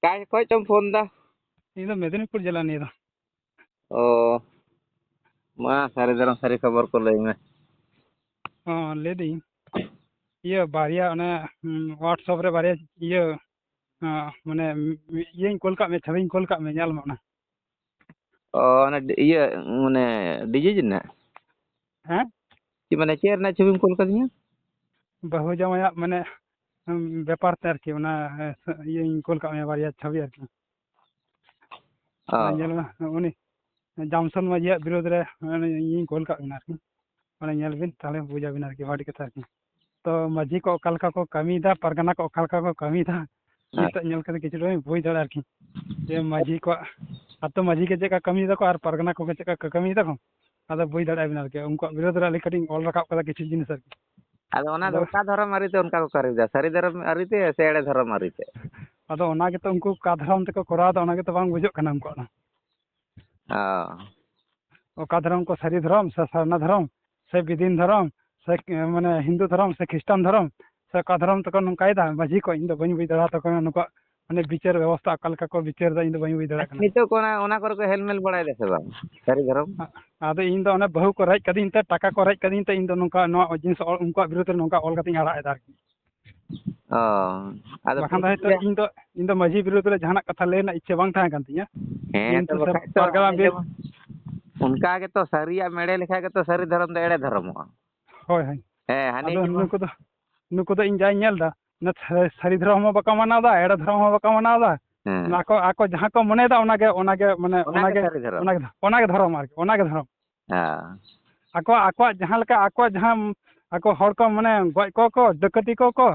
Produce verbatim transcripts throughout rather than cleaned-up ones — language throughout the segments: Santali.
ᱚᱠᱟ ᱠᱷᱚᱡ ᱪᱚᱢ ᱯᱷᱳᱱ ᱫᱟ? ᱤᱧ ᱫᱚ ᱢᱮᱫᱤᱱᱤᱯᱩᱨ ᱡᱮᱞᱟ ᱱᱤᱭᱟᱹ ᱫᱚ᱾ ᱚ, ᱢᱟ ᱥᱟᱹᱨᱤ ᱫᱷᱚᱨᱚᱢ ᱥᱟᱹᱨᱤ ᱠᱷᱚᱵᱚᱨ ᱠᱚ ᱞᱟᱹᱭ ᱢᱮ᱾ ᱚ, ᱞᱟᱹᱭᱫᱟᱹᱧ, ᱤᱭᱟᱹ ᱵᱟᱨᱭᱟ ᱚᱱᱮ, ᱦᱩᱸ, WhatsApp ᱨᱮ ᱵᱟᱨᱭᱟ ᱤᱭᱟᱹ, ᱦᱮᱸ, ᱢᱟᱱᱮ, ᱢᱤ-, ᱤᱭᱟᱹᱧ ᱠᱳᱞ ᱠᱟᱜ ᱢᱮ, ᱪᱷᱚᱵᱤᱧ ᱠᱳᱞ ᱠᱟᱜ ᱢᱮ, ᱧᱮᱞ ᱢᱮ ᱚᱱᱟ᱾ ᱚ, ᱚᱱᱟ ᱰᱤ-, ᱤᱭᱟᱹ, ᱢᱟᱱᱮ, ᱰᱤᱡᱤᱡᱽ ᱨᱮᱱᱟᱜ? ᱦᱮᱸ? ᱪᱮᱫ ᱢᱟᱱᱮ, ᱪᱮᱫ ᱨᱮᱱᱟᱜ ᱪᱷᱚᱵᱤᱢ ᱠᱳᱞ ᱠᱟᱫᱤᱧᱟ? ᱵᱟᱹᱦᱩ ᱡᱟᱶᱟᱭᱟᱜ, ᱢᱟᱱᱮ, ᱩᱸ, ᱵᱮᱯᱟᱨ ᱛᱮ ᱟᱨᱠᱤ, ᱚᱱᱟ, ᱮ, ᱤᱭᱟᱹᱧ ᱠᱳᱞ ᱠᱟᱜ ᱢᱮᱭᱟ, ᱵᱟᱨᱭᱟ ᱪᱷᱚᱵᱤ ᱟᱨᱠᱤ᱾ ᱚ᱾ ᱚᱱᱟ ᱧᱮᱞ ᱢᱮ, ᱩᱱᱤ ᱡᱟᱢᱥᱚᱱ ᱢᱟᱹᱡᱷᱤᱭᱟᱜ ᱵᱤᱨᱳᱫᱷ ᱨᱮ, ᱚᱱᱮ ᱤᱧᱤᱧ ᱠᱳᱞ ᱠᱟᱜ ᱵᱮᱱᱟ ᱟᱨᱠᱤ᱾ ᱚᱱᱟ ᱧᱮᱞ ᱵᱤᱱ, ᱛᱟᱦᱞᱮ ᱵᱩᱡᱟᱵᱤᱱ ᱟᱨᱠᱤ, ᱟᱹᱰᱤ ᱠᱟᱛᱷᱟ ᱟᱨᱠᱤ᱾ ᱛᱚ ᱢᱟᱹᱡᱷᱤ ᱠᱚ ᱚᱠᱟ ᱞᱮᱠᱟ ᱠᱚ ᱠᱟᱹᱢᱤᱭᱮᱫᱟ, ᱯᱟᱨᱜᱟᱱᱟ ᱠᱚ ᱚᱠᱟ ᱞᱮᱠᱟ ᱠᱚ ᱠᱟᱹᱢᱤᱭᱮᱫᱟ, ᱦᱮᱸ᱾ ᱱᱤᱛᱚᱜ ᱧᱮᱞ ᱠᱟᱛᱮ ᱠᱤᱪᱷᱩ ᱫᱚᱧ ᱵᱩᱡᱽ ᱫᱟᱲᱮᱭᱟᱜᱼᱟ ᱟᱨᱠᱤ, ᱡᱮ ᱢᱟᱹᱡᱷᱤ ᱠᱚᱣᱟᱜ, ᱟᱛᱳ ᱢᱟᱹᱡᱷᱤ ᱠᱚ ᱪᱮᱫ ᱞᱮᱠᱟ ᱠᱟᱹᱢᱤᱭᱮᱫᱟ ᱠᱚ ᱟᱨ ᱯᱟᱨᱜᱟᱱᱟ ᱠᱚᱜᱮ ᱪᱮᱫ ᱞᱮᱠᱟ ᱠᱚ ᱠᱟᱹᱢᱤᱭᱮᱫᱟ ᱠᱚ, ᱟᱫᱚ ᱵᱩᱡᱽ ᱫᱟᱲᱮᱭᱟᱜᱼᱟ ᱵᱤᱱ ᱟᱨᱠᱤ᱾ ᱩᱱᱠᱩᱣᱟᱜ ᱵᱤᱨᱳᱫᱷ ᱨᱮ ᱟᱹᱞᱤᱧ ᱠᱟᱹᱴᱤᱡ ᱤᱧ ᱚᱞ ᱨᱟᱠᱟᱵ ᱠᱟᱫᱟ ᱠᱤᱪᱷᱩ ᱡᱤᱱᱤᱥ ᱟᱨᱠᱤ᱾ ᱟᱫᱚ ᱚᱱᱟ ᱫᱚ ᱟᱫᱚ ᱚᱠᱟ ᱫᱷᱚᱨᱚᱢ ᱟᱹᱨᱤᱛᱮ ᱚᱱᱠᱟ ᱠᱚ ᱠᱟᱹᱢᱤᱭᱮᱫᱟ? ᱥᱟᱹᱨᱤ ᱫᱷᱚᱨᱚᱢ ᱟᱹᱨᱤᱛᱮ ᱥᱮ ᱮᱲᱮ ᱫᱷᱚᱨᱚᱢ ᱟᱹᱨᱤᱛᱮ? ᱟᱫᱚ ᱚᱱᱟ ᱜᱮᱛᱚ ᱩᱱᱠᱩ ᱚᱠᱟ ᱫᱷᱚᱨᱚᱢ ᱛᱮᱠᱚ ᱠᱚᱨᱟᱣ ᱮᱫᱟ, ᱚᱱᱟ ᱜᱮᱛᱚ ᱵᱟᱝ ᱵᱩᱡᱷᱟᱹᱜ ᱠᱟᱱᱟ ᱩᱱᱠᱩᱣᱟᱜ ᱫᱚ᱾ ᱚ᱾ ᱚᱠᱟ ᱫᱷᱚᱨᱚᱢ ᱠᱚ, ᱥᱟᱹᱨᱤ ᱫᱷᱚᱨᱚᱢ ᱥᱮ ᱥᱟᱨᱱᱟ ᱫᱷᱚᱨᱚᱢ ᱥᱮ ᱵᱤᱫᱤᱱ ᱫᱷᱚᱨᱚᱢ ᱥᱮ, ᱢᱟᱱᱮ, ᱦᱤᱱᱫᱩ ᱫᱷᱚᱨᱚᱢ ᱥᱮ ᱠᱷᱨᱤᱥᱴᱟᱱ ᱫᱷᱚᱨᱚᱢ ᱥᱮ ᱚᱠᱟ ᱫᱷᱚᱨᱚᱢ ᱛᱮᱠᱚ ᱱᱚᱝᱠᱟᱭᱮᱫᱟ ᱢᱟᱹᱡᱷᱤ ᱠᱚ, ᱤᱧ ᱫᱚ ᱵᱟᱹᱧ ᱵᱩᱡᱽ ᱫᱟᱲᱮᱭᱟᱛᱟ ᱠᱚ ᱠᱟᱱᱟ ᱱᱩᱠᱩᱣᱟᱜ, ᱢᱟᱱᱮ, ᱵᱤᱪᱟᱹᱨ ᱵᱮᱵᱚᱥᱛᱷᱟ ᱚᱠᱟ ᱞᱮᱠᱟ ᱠᱚ ᱵᱤᱪᱟᱹᱨ ᱮᱫᱟ, ᱤᱧ ᱫᱚ ᱵᱟᱹᱧ ᱵᱩᱡᱽ ᱫᱟᱲᱮᱭᱟᱜ ᱠᱟᱱᱟ᱾ ᱱᱤᱛᱚᱜ ᱠᱚ ᱚᱱᱟ, ᱚᱱᱟ ᱠᱚᱨᱮ ᱠᱚ ᱦᱮᱞᱢᱮᱞ ᱵᱟᱲᱟᱭᱮᱫᱟ ᱥᱮ ᱵᱟᱝ ᱥᱟᱹᱨᱤ ᱫᱷᱚᱨᱚᱢ? ᱟ-, ᱟᱫᱚ ᱤᱧ ᱫᱚ ᱚᱱᱮ ᱵᱟᱹᱦᱩ ᱠᱚ ᱨᱮᱡ ᱠᱟᱹᱫᱤᱧ ᱛᱮ, ᱴᱟᱠᱟ ᱠᱚ ᱨᱮᱡ ᱠᱟᱹᱫᱤᱧ ᱛᱮ, ᱤᱧ ᱫᱚ ᱱᱚᱝᱠᱟ ᱱᱚᱣᱟ ᱡᱤᱱᱤᱥ ᱚᱞ, ᱩᱱᱠᱩᱣᱟᱜ ᱵᱤᱨᱩᱫᱽ ᱨᱮ ᱱᱚᱝᱠᱟ ᱚᱞ ᱠᱟᱛᱮᱧ ᱟᱲᱟᱜ ᱮᱫᱟ ᱟᱨᱠᱤ᱾ ᱚ, ᱟᱫᱚ ᱵᱟᱠᱷᱟᱱ ᱫᱚ ᱯᱩᱞᱤᱥ ᱦᱚᱭᱛᱳ ᱨᱮ ᱤᱧ ᱫᱚ, ᱤᱧ ᱫᱚ ᱢᱟᱹᱡᱷᱤ ᱵᱤᱨᱩᱫᱽ ᱨᱮ ᱡᱟᱦᱟᱱᱟᱜ ᱠᱟᱛᱷᱟ ᱞᱟᱹᱭ ᱨᱮᱱᱟᱜ ᱤᱪᱪᱷᱟᱹ ᱵᱟᱝ ᱛᱟᱦᱮᱸ ᱠᱟᱱ ᱛᱤᱧᱟᱹ᱾ ᱦᱮᱸ, ᱛᱚ ᱠᱤᱱᱛᱩ ᱥᱮ ᱵᱟᱠᱷᱟᱡ ᱛᱚ ᱯᱟᱨᱜᱟᱱᱟ ᱚᱱᱮ ᱵᱤᱨ ᱡᱮᱢᱚᱱ ᱚᱱᱠᱟ ᱜᱮᱛᱚ ᱥᱟᱹᱨᱤᱭᱟᱜ ᱮᱢ ᱮᱲᱮ ᱞᱮᱠᱷᱟᱡ ᱜᱮᱛᱚ ᱥᱟᱹᱨᱤ ᱫᱷᱚᱨᱚᱢ ᱫᱚ ᱮᱲᱮ ᱫᱷᱚᱨᱚᱢᱚᱜᱼᱟ᱾ ᱦᱳᱭ, ᱦᱳᱭ᱾ ᱦᱮᱸ, ᱦᱟᱹᱱᱤ ᱟᱫᱚ ᱡᱮᱢᱚᱱ ᱱᱩᱠᱩ ᱫᱚ, ᱱᱩᱠᱩ ᱫᱚ ᱤᱧ ᱡᱟᱧ ᱧᱮᱞ ᱮᱫᱟ, ᱚᱱᱟ ᱥᱟ-, ᱥᱟᱹᱨᱤ ᱫᱷᱚᱨᱚᱢ ᱦᱚᱸ ᱵᱟᱠᱚ ᱢᱟᱱᱟᱣ ᱮᱫᱟ, ᱮᱲᱮ ᱫᱷᱚᱨᱚᱢ ᱦᱚᱸ ᱵᱟᱠᱚ ᱢᱟᱱᱟᱣ ᱮᱫᱟ᱾ ᱦᱮᱸ᱾ ᱚᱱᱟ ᱠᱚ, ᱟᱠᱚ ᱡᱟᱦᱟᱸ ᱠᱚ ᱢᱚᱱᱮᱭᱮᱫᱟ, ᱚᱱᱟᱜᱮ, ᱚᱱᱟᱜᱮ, ᱚᱱᱟᱜᱮ ᱢᱟᱱᱮ, ᱥᱟᱹᱨᱤ ᱫᱷᱚᱨᱚᱢ᱾ ᱚᱱᱟᱜᱮ, ᱚᱱᱟᱜᱮ ᱫᱷᱚᱨᱚᱢ ᱟᱨᱠᱤ, ᱚᱱᱟᱜᱮ ᱫᱷᱚᱨᱚᱢ᱾ ᱦᱮᱸ᱾ ᱟᱠᱚᱣᱟᱜ, ᱟᱠᱚᱣᱟᱜ ᱡᱟᱦᱟᱸ ᱞᱮᱠᱟ, ᱟᱠᱚᱣᱟᱜ ᱡᱟᱦᱟᱸ, ᱟᱠᱚ ᱦᱚᱲ ᱠᱚ, ᱢᱟᱱᱮ, ᱜᱚᱡ ᱠᱚ ᱠᱚ, ᱰᱟᱹᱠᱟᱹᱛᱤ ᱠᱚ ᱠᱚ,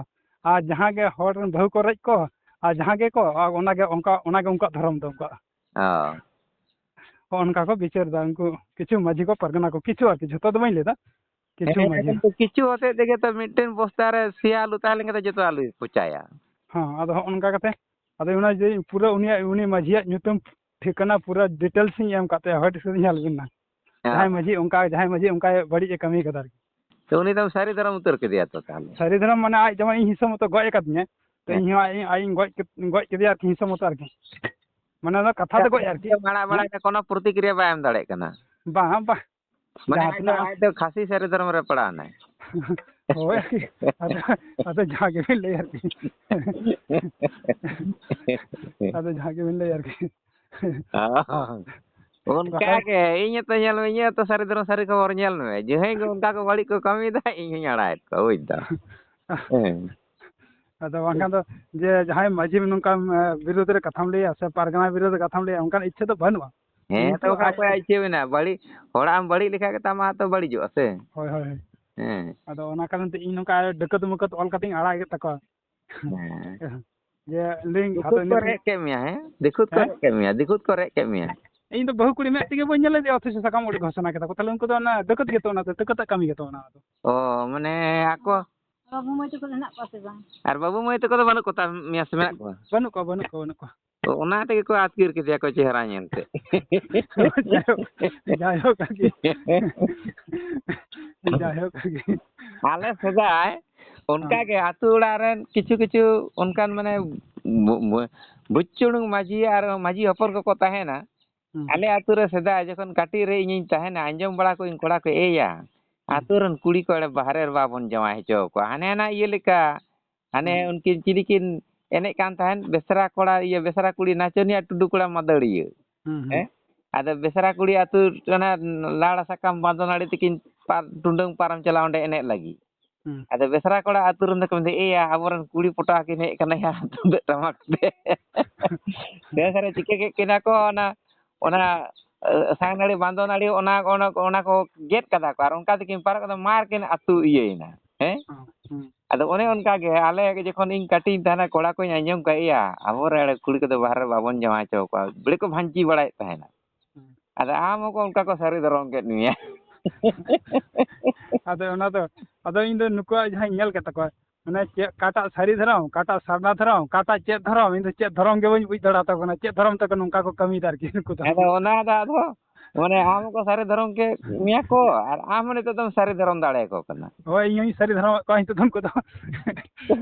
ᱟᱨ ᱡᱟᱦᱟᱸ ᱜᱮ ᱦᱚᱲ ᱨᱮᱱ ᱵᱟᱹᱦᱩ ᱠᱚ ᱨᱮᱡ ᱠᱚ, ᱟᱨ ᱡᱟᱦᱟᱸ ᱜᱮ ᱠᱚ, ᱟ-, ᱚᱱᱟᱜᱮ ᱚᱱᱠᱟ, ᱚᱱᱟᱜᱮ ᱩᱱᱠᱩᱣᱟᱜ ᱫᱷᱚᱨᱚᱢ ᱫᱚ, ᱩᱱᱠᱩᱣᱟᱜ᱾ ᱚ᱾ ᱦᱚᱸᱜᱼᱚ ᱱᱚᱝᱠᱟ ᱠᱚ ᱵᱤᱪᱟᱹᱨ ᱮᱫᱟ ᱩᱱᱠᱩ ᱠᱤᱪᱷᱩ ᱢᱟᱹᱡᱷᱤ ᱠᱚ, ᱯᱟᱨᱜᱟᱱᱟ ᱠᱚ, ᱠᱤᱪᱷᱩ ᱟᱨᱠᱤ, ᱡᱷᱚᱛᱚ ᱫᱚ ᱵᱟᱹᱧ ᱞᱟᱹᱭ ᱮᱫᱟ, ᱠᱤᱪᱷᱩ ᱦᱮᱸ, ᱢᱟᱹᱡᱷᱤ᱾ ᱠᱤᱱᱛᱩ ᱠᱤᱪᱷᱩ ᱦᱚᱛᱮᱡ ᱛᱮᱜᱮ ᱛᱚ ᱢᱤᱫᱴᱮᱱ ᱵᱚᱥᱛᱟ ᱨᱮ ᱥᱮᱭᱟ ᱟᱹᱞᱩ ᱛᱟᱦᱮᱸ ᱞᱮᱱᱠᱷᱟᱱ ᱫᱚ ᱡᱚᱛᱚ ᱟᱹᱞᱩᱭ ᱯᱚᱪᱟᱭᱟ᱾ ᱦᱚᱸ, ᱟᱫᱚ ᱦᱚᱸᱜᱼᱚ ᱱᱚᱝᱠᱟ ᱠᱟᱛᱮ, ᱟᱫᱚ ᱚᱱᱟ ᱡᱮ ᱯᱩᱨᱟᱹ ᱩᱱᱤᱭᱟᱜ, ᱩᱱᱤ ᱢᱟᱹᱡᱷᱤᱭᱟᱜ ᱧᱩᱛᱩᱢ ᱴᱷᱤᱠᱟᱹᱱᱟ ᱯᱩᱨᱟᱹ details ᱤᱧ ᱮᱢ ᱠᱟᱜ ᱛᱟᱭᱟ, ᱦᱳᱭ, ᱴᱷᱤᱠᱟᱹᱱᱟ ᱧᱮᱞ ᱵᱤᱱ ᱱᱟ᱾ ᱦᱮᱸ᱾ ᱡᱟᱦᱟᱸᱭ ᱢᱟᱹᱡᱷᱤ ᱚᱱᱠᱟ, ᱡᱟᱦᱟᱸᱭ ᱢᱟᱹᱡᱷᱤ ᱚᱱᱠᱟᱭ ᱵᱟᱹᱲᱤᱡ ᱮ ᱠᱟᱹᱢᱤ ᱠᱟᱫᱟ ᱟᱨᱠᱤ᱾ ᱛᱚ ᱩᱱᱤ ᱫᱚᱢ ᱥᱟᱹᱨᱤ ᱫᱷᱚᱨᱚᱢ ᱩᱛᱟᱹᱨ ᱠᱮᱫᱮᱭᱟ ᱛᱚ ᱛᱟᱦᱞᱮ? ᱥᱟᱹᱨᱤ ᱫᱷᱚᱨᱚᱢ ᱢᱟᱱᱮ ᱟᱡ ᱡᱮᱢᱚᱱ ᱤᱧ ᱦᱤᱥᱟᱹᱵ ᱢᱚᱛᱚ ᱜᱚᱡ ᱟᱠᱟᱫᱤᱧᱟᱭ, ᱛᱚ ᱦᱮᱸ᱾ ᱤᱧ ᱦᱚᱸ ᱟᱡ ᱟᱡ ᱤᱧ ᱜᱚᱡ ᱠᱮᱫ- ᱜᱚᱡ ᱠᱮᱫᱮᱭᱟ ᱟᱨᱠᱤ, ᱦᱤᱝᱥᱟᱹ ᱢᱚᱛᱚ ᱟᱨᱠᱤ᱾ ᱢᱟᱱᱮ ᱚᱱᱟ ᱠᱟᱛᱷᱟ ᱫᱚ ᱜᱚᱡ ᱟᱨᱠᱤ᱾ ᱢᱟᱲᱟᱝ ᱢᱟᱲᱟᱝ ᱨᱮ ᱠᱳᱱᱳ ᱯᱨᱚᱛᱤᱠᱨᱤᱭᱟ ᱵᱟᱭ ᱮᱢ ᱫᱟᱲᱮᱭᱟᱜ ᱠᱟᱱᱟ᱾ ᱵᱟᱝ, ᱵᱟᱝ᱾ ᱢᱟᱱᱮ ᱡᱟᱦᱟᱸ ᱟᱡ ᱫᱚ, ᱛᱤᱱᱟᱹᱜ ᱟᱡ ᱫᱚ ᱠᱷᱟᱹᱥᱤ ᱥᱟᱹᱨᱤ ᱫᱷᱚᱨᱚᱢ ᱨᱮ ᱯᱟᱲᱟᱣ ᱮᱱᱟᱭ᱾ ᱦᱳᱭ ᱟᱨᱠᱤ᱾ ᱟᱫᱚ, ᱟᱫᱚ ᱡᱟᱦᱟᱸ ᱜᱮᱵᱤᱱ ᱞᱟᱹᱭ ᱟᱨᱠᱤ᱾ ᱟᱫᱚ ᱡᱟᱦᱟᱸ ᱜᱮᱵᱤᱱ ᱞᱟᱹᱭ ᱟᱨᱠᱤ᱾ ᱚᱱᱠᱟ ᱵᱟᱠᱷᱟᱱ ᱜᱮ, ᱤᱧ ᱦᱚᱸᱛᱚ ᱧᱮᱞ ᱢᱮ, ᱤᱧᱟᱹᱜ ᱦᱚᱸᱛᱚ ᱥᱟᱹᱨᱤ ᱫᱷᱚᱨᱚᱢ ᱥᱟᱹᱨᱤ ᱠᱷᱚᱵᱚᱨ ᱧᱮᱞ ᱢᱮ᱾ ᱡᱟᱦᱟᱸᱭ ᱜᱮ ᱚᱱᱠᱟ ᱠᱚ ᱵᱟᱹᱲᱤᱡ ᱠᱚ ᱠᱟᱹᱢᱤᱭᱮᱫᱟ, ᱤᱧ ᱦᱚᱸᱧ ᱟᱲᱟᱜᱮᱫ ᱠᱚᱣᱟ, ᱵᱩᱡᱽ ᱫᱟᱢ᱾ ᱦᱮᱸ᱾ ᱟᱫᱚ ᱵᱟᱝᱠᱷᱟᱱ ᱫᱚ ᱡᱮ ᱡᱟᱦᱟᱸᱭ ᱢᱟᱹᱡᱷᱤ ᱱᱚᱝᱠᱟᱢ, ᱮ, ᱵᱤᱨᱩᱫᱽ ᱨᱮ ᱠᱟᱛᱷᱟᱢ ᱞᱟᱹᱭᱟ ᱥᱮ ᱯᱟᱨᱜᱟᱱᱟ ᱵᱤᱨᱩᱫᱽ ᱨᱮ ᱠᱟᱛᱷᱟᱢ ᱞᱟᱹᱭᱟ, ᱚᱱᱠᱟᱱ ᱤᱪᱪᱷᱟᱹ ᱫᱚ ᱵᱟᱹᱱᱩᱜᱼᱟ᱾ ᱦᱮᱸ, ᱛᱚ ᱠᱤᱱᱛᱩ ᱚᱠᱟ ᱟᱡ ᱚᱠᱚᱭᱟᱜ ᱤᱪᱪᱷᱟᱹ ᱢᱮᱱᱟᱜᱼᱟ? ᱵᱟᱹᱲᱤᱡ, ᱦᱚᱲᱟᱜ ᱮᱢ ᱵᱟᱹᱲᱤᱡ ᱞᱮᱠᱷᱟᱡ ᱜᱮ ᱛᱚ ᱟᱢᱟᱜ ᱦᱚᱸᱛᱚ ᱵᱟᱹᱲᱤᱡᱚᱜᱼᱟ ᱥᱮ᱾ ᱦᱳᱭ, ᱦᱳᱭ, ᱦᱳᱭ᱾ ᱦᱮᱸ᱾ ᱟᱫᱚ ᱚᱱᱟ ᱠᱟᱨᱚᱱ ᱛᱮ ᱤᱧ ᱱᱚᱝᱠᱟ ᱰᱟᱹᱠᱟᱹᱛ ᱢᱟᱹᱠᱟᱹᱛ ᱚᱞ ᱠᱟᱛᱮᱧ ᱟᱲᱟᱜ ᱮᱫ ᱛᱟᱠᱚᱣᱟ᱾ ᱦᱮᱸ᱾ ᱡᱮ ᱞᱤᱝᱠ ᱫᱤᱠᱩ ᱟᱫᱚ ᱠᱚ ᱱᱤᱛ ᱨᱮᱡ ᱠᱮᱫ ᱢᱮᱭᱟ, ᱦᱮᱸ? ᱫᱤᱠᱩ ᱠᱚ ᱦᱮᱸ? ᱨᱮᱡ ᱠᱮᱫ ᱢᱮᱭᱟ, ᱫᱤᱠᱩ ᱠᱚ ᱨᱮᱡ ᱠᱮᱫ ᱢᱮᱭᱟ᱾ ᱤᱧ ᱫᱚ ᱵᱟᱹᱦᱩ ᱠᱩᱲᱤ ᱢᱮᱫ ᱛᱮᱜᱮ ᱵᱟᱹᱧ ᱧᱮᱞ ᱞᱮᱫᱮᱭᱟ, ᱚᱛᱷᱚᱪᱚ ᱥᱟᱠᱟᱢ ᱚᱲᱮᱡ ᱜᱷᱳᱥᱚᱱᱟ ᱠᱮᱫᱟ ᱠᱚ᱾ ᱛᱟᱦᱞᱮ ᱩᱱᱠᱩ ᱫᱚ ᱚᱱᱟ ᱰᱟᱹᱠᱟᱹᱛ ᱜᱮᱛᱚ, ᱚᱱᱟ ᱫᱚ ᱰᱟᱹᱠᱟᱹᱛᱟᱜ ᱠᱟᱹᱢᱤ ᱜᱮᱛᱚ ᱚᱱᱟ ᱫᱚ᱾ ᱚ, ᱢᱟᱱᱮ ᱟᱠᱚ ᱵᱟᱹᱵᱩ ᱢᱟᱹᱭ ᱛᱟᱠᱚ ᱫᱚ ᱦᱮᱱᱟᱜ ᱠᱚᱣᱟ ᱥᱮ ᱵᱟᱝ? ᱟᱨ ᱵᱟᱹᱵᱩ ᱢᱟᱹᱭ ᱛᱟᱠᱚ ᱫᱚ ᱵᱟᱹᱱᱩᱜ ᱠᱚ ᱛᱟ-, ᱢᱮᱭᱟ ᱥᱮ ᱢᱮᱱᱟᱜ ᱠᱚᱣᱟ? ᱵᱟᱹᱱᱩᱜ ᱠᱚᱣᱟ, ᱵᱟᱹᱱᱩᱜ ᱠᱚᱣᱟ, ᱵᱟᱹᱱᱩᱜ ᱠᱚᱣᱟ᱾ ᱛᱚ ᱚᱱᱟ ᱛᱮᱜᱮ ᱠᱚ ᱟᱹᱛᱠᱤᱨ ᱠᱮᱫᱮᱭᱟ ᱠᱚ ᱪᱮᱦᱨᱟ ᱧᱮᱞᱛᱮ᱾ ᱡᱟᱭᱦᱳᱠ, ᱡᱟᱭᱦᱳᱠ ᱟᱨᱠᱤ᱾ ᱡᱟᱭᱦᱳᱠ ᱟᱨᱠᱤ᱾ ᱟᱞᱮ ᱥᱮᱫᱟᱭ ᱚᱱᱠᱟ ᱦᱮᱸ᱾ ᱜᱮ ᱟᱹᱛᱩ ᱚᱲᱟᱜ ᱨᱮᱱ ᱠᱤᱪᱷᱩ ᱠᱤᱪᱷᱩ ᱚᱱᱠᱟᱱ ᱢᱟᱱᱮ ᱵᱩ-, ᱵᱩ-, ᱵᱩᱪᱪᱩᱲᱩᱝ ᱢᱟᱹᱡᱷᱤ ᱟᱨ ᱢᱟᱹᱡᱷᱤ ᱦᱚᱯᱚᱱ ᱠᱚᱠᱚ ᱛᱟᱦᱮᱱᱟ᱾ ᱦᱩᱸ᱾ ᱟᱞᱮ ᱟᱹᱛᱩ ᱨᱮ ᱥᱮᱫᱟᱭ ᱡᱚᱠᱷᱚᱱ ᱠᱟᱹᱴᱤᱡ ᱨᱮ ᱤᱧᱤᱧ ᱛᱟᱦᱮᱱᱟ, ᱟᱸᱡᱚᱢ ᱵᱟᱲᱟ ᱠᱚᱧ ᱠᱚᱲᱟ ᱠᱚ, "ᱮᱭᱟ, ᱦᱩᱸ᱾ ᱟᱹᱛᱩ ᱨᱮᱱ ᱠᱩᱲᱤ ᱠᱚ ᱮᱲᱮ ᱵᱟᱦᱨᱮ ᱨᱮ ᱵᱟᱵᱚᱱ ᱡᱟᱶᱟᱭ ᱦᱚᱪᱚ ᱟᱠᱚᱣᱟ, ᱦᱟᱱᱮ ᱦᱟᱱᱟ ᱤᱭᱟᱹ ᱞᱮᱠᱟ, ᱦᱟᱱᱮ ᱦᱩᱸ᱾ ᱩᱱᱠᱤᱱ ᱪᱤᱞᱤ ᱠᱤᱱ ᱮᱱᱮᱡ ᱠᱟᱱ ᱛᱟᱦᱮᱸᱫ, ᱵᱮᱥᱨᱟ ᱠᱚᱲᱟ, ᱤᱭᱟᱹ, ᱵᱮᱥᱨᱟ ᱠᱩᱲᱤ ᱱᱟᱪᱚᱱᱤᱭᱟᱹ ᱟᱨ ᱴᱩᱰᱩ ᱠᱚᱲᱟ ᱢᱟᱹᱫᱟᱹᱲᱤᱭᱟᱹ᱾ ᱦᱩᱸ, ᱦᱩᱸ᱾ ᱦᱮᱸ? ᱟᱫᱚ ᱵᱮᱥᱨᱟ ᱠᱩᱲᱤ ᱟᱹᱛᱩ ᱚᱱᱟ ᱞᱟᱲ ᱥᱟᱠᱟᱢ ᱵᱟᱸᱫᱚᱱᱟᱲᱤ ᱛᱤᱠᱤᱱ ᱯᱟᱨ-, ᱴᱩᱰᱟᱹᱝ ᱯᱟᱨᱚᱢ ᱪᱟᱞᱟᱜᱼᱟ ᱚᱸᱰᱮ ᱮᱱᱮᱡ ᱞᱟᱹᱜᱤᱫ᱾ ᱦᱩᱸ᱾ ᱟᱫᱚ ᱵᱮᱥᱨᱟ ᱠᱚᱲᱟ ᱟᱹᱛᱩ ᱨᱮᱱ ᱫᱚᱠᱚ ᱢᱮᱱᱫᱟ, "ᱮᱭᱟ, ᱟᱵᱚᱨᱮᱱ ᱠᱩᱲᱤ ᱯᱚᱴᱟᱣ ᱠᱤᱱ ᱦᱮᱡ ᱟᱠᱟᱱᱟ ᱭᱟ, ᱛᱩᱢᱫᱟᱹᱜ ᱴᱟᱢᱟᱠ ᱛᱮ᱾" ᱵᱮᱥ ᱨᱮ ᱪᱤᱠᱟᱹ ᱠᱮᱫ ᱠᱤᱱᱟ ᱠᱚ, ᱚᱱᱟ, ᱚᱱᱟ, ᱮ, ᱥᱟᱝ ᱱᱟᱹᱲᱤ, ᱵᱟᱸᱫᱚ ᱱᱟᱹᱲᱤ, ᱚᱱᱟ, ᱚᱱᱟ, ᱚᱱᱟ ᱠᱚ ᱜᱮᱫ ᱠᱟᱫᱟ ᱠᱚ, ᱟᱨ ᱚᱱᱠᱟ ᱛᱮᱠᱤᱱ ᱯᱟᱨᱚᱢ ᱠᱟᱫᱟ, ᱢᱟᱨ ᱠᱤᱱ ᱟᱹᱛᱩ ᱤᱭᱟᱹᱭᱮᱱᱟ᱾ ᱦᱮᱸ? ᱦᱩᱸ, ᱦᱩᱸ᱾ ᱟᱫᱚ ᱚᱱᱮ ᱚᱱᱠᱟ ᱜᱮ, ᱟᱞᱮ ᱡᱚᱠᱷᱚᱱ ᱤᱧ ᱠᱟᱹᱴᱤᱡ ᱤᱧ ᱛᱟᱦᱮᱱᱟ, ᱠᱚᱲᱟ ᱠᱚᱧ ᱟᱸᱡᱚᱢ ᱠᱟᱜ, "ᱮᱭᱟ, ᱟᱵᱚᱨᱮᱱ ᱠᱩᱲᱤ ᱠᱚᱫᱚ ᱵᱟᱦᱨᱮ ᱨᱮ ᱵᱟᱵᱚᱱ ᱡᱟᱶᱟᱭ ᱦᱚᱪᱚ ᱠᱚᱣᱟ", ᱵᱮᱲᱮ ᱠᱚ ᱵᱷᱟᱹᱧᱪᱤ ᱵᱟᱲᱟᱭᱮᱫ ᱛᱟᱦᱮᱱᱟ᱾ ᱦᱩᱸ᱾ ᱟᱫᱚ ᱟᱢ ᱦᱚᱸᱠᱚ ᱚᱱᱠᱟ ᱠᱚ ᱥᱟᱹᱨᱤ ᱫᱷᱚᱨᱚᱢ ᱠᱮᱫ ᱢᱮᱭᱟ᱾ ᱟᱫᱚ ᱚᱱᱟ ᱫᱚ, ᱟᱫᱚ ᱤᱧ ᱫᱚ ᱱᱩᱠᱩᱣᱟᱜ ᱡᱟᱦᱟᱸᱧ ᱧᱮᱞ ᱠᱮᱫ ᱛᱟᱠᱚᱣᱟ, ᱢᱟᱱᱮ ᱪᱮᱫ, ᱚᱠᱟᱴᱟᱜ ᱥᱟᱹᱨᱤ ᱫᱷᱚᱨᱚᱢ, ᱚᱠᱟᱴᱟᱜ ᱥᱟᱨᱱᱟ ᱫᱷᱚᱨᱚᱢ, ᱚᱠᱟᱴᱟᱜ ᱪᱮᱫ ᱫᱷᱚᱨᱚᱢ, ᱤᱧ ᱫᱚ ᱪᱮᱫ ᱫᱷᱚᱨᱚᱢ ᱜᱮ ᱵᱟᱹᱧ ᱵᱩᱡᱽ ᱫᱟᱲᱮᱭᱟᱛᱟ ᱠᱚ ᱠᱟᱱᱟ, ᱪᱮᱫ ᱫᱷᱚᱨᱚᱢ ᱛᱮᱠᱚ ᱱᱚᱝᱠᱟ ᱠᱚ ᱠᱟᱹᱢᱤᱭᱮᱫᱟ ᱟᱨᱠᱤ ᱱᱩᱠᱩ ᱫᱚ᱾ ᱟᱫᱚ ᱚᱱᱟ ᱫᱚ ᱟᱫᱚ, ᱢᱟᱱᱮ ᱟᱢ ᱦᱚᱸᱠᱚ ᱥᱟᱹᱨᱤ ᱫᱷᱚᱨᱚᱢ ᱠᱮᱫ ᱢᱮᱭᱟ ᱠᱚ, ᱟᱨ ᱟᱢ ᱦᱚᱸ ᱱᱤᱛᱚᱜ ᱫᱚᱢ ᱥᱟᱹᱨᱤ ᱫᱷᱚᱨᱚᱢ ᱫᱟᱲᱮᱭᱟᱠᱚ ᱠᱟᱱᱟ᱾ ᱦᱳᱭ, ᱤᱧ ᱦᱚᱸᱧ ᱥᱟᱹᱨᱤ ᱫᱷᱚᱨᱚᱢᱟᱜ ᱠᱚᱣᱟ ᱱᱤᱛᱚᱜ ᱫᱚ ᱩᱱᱠᱩ ᱫᱚ᱾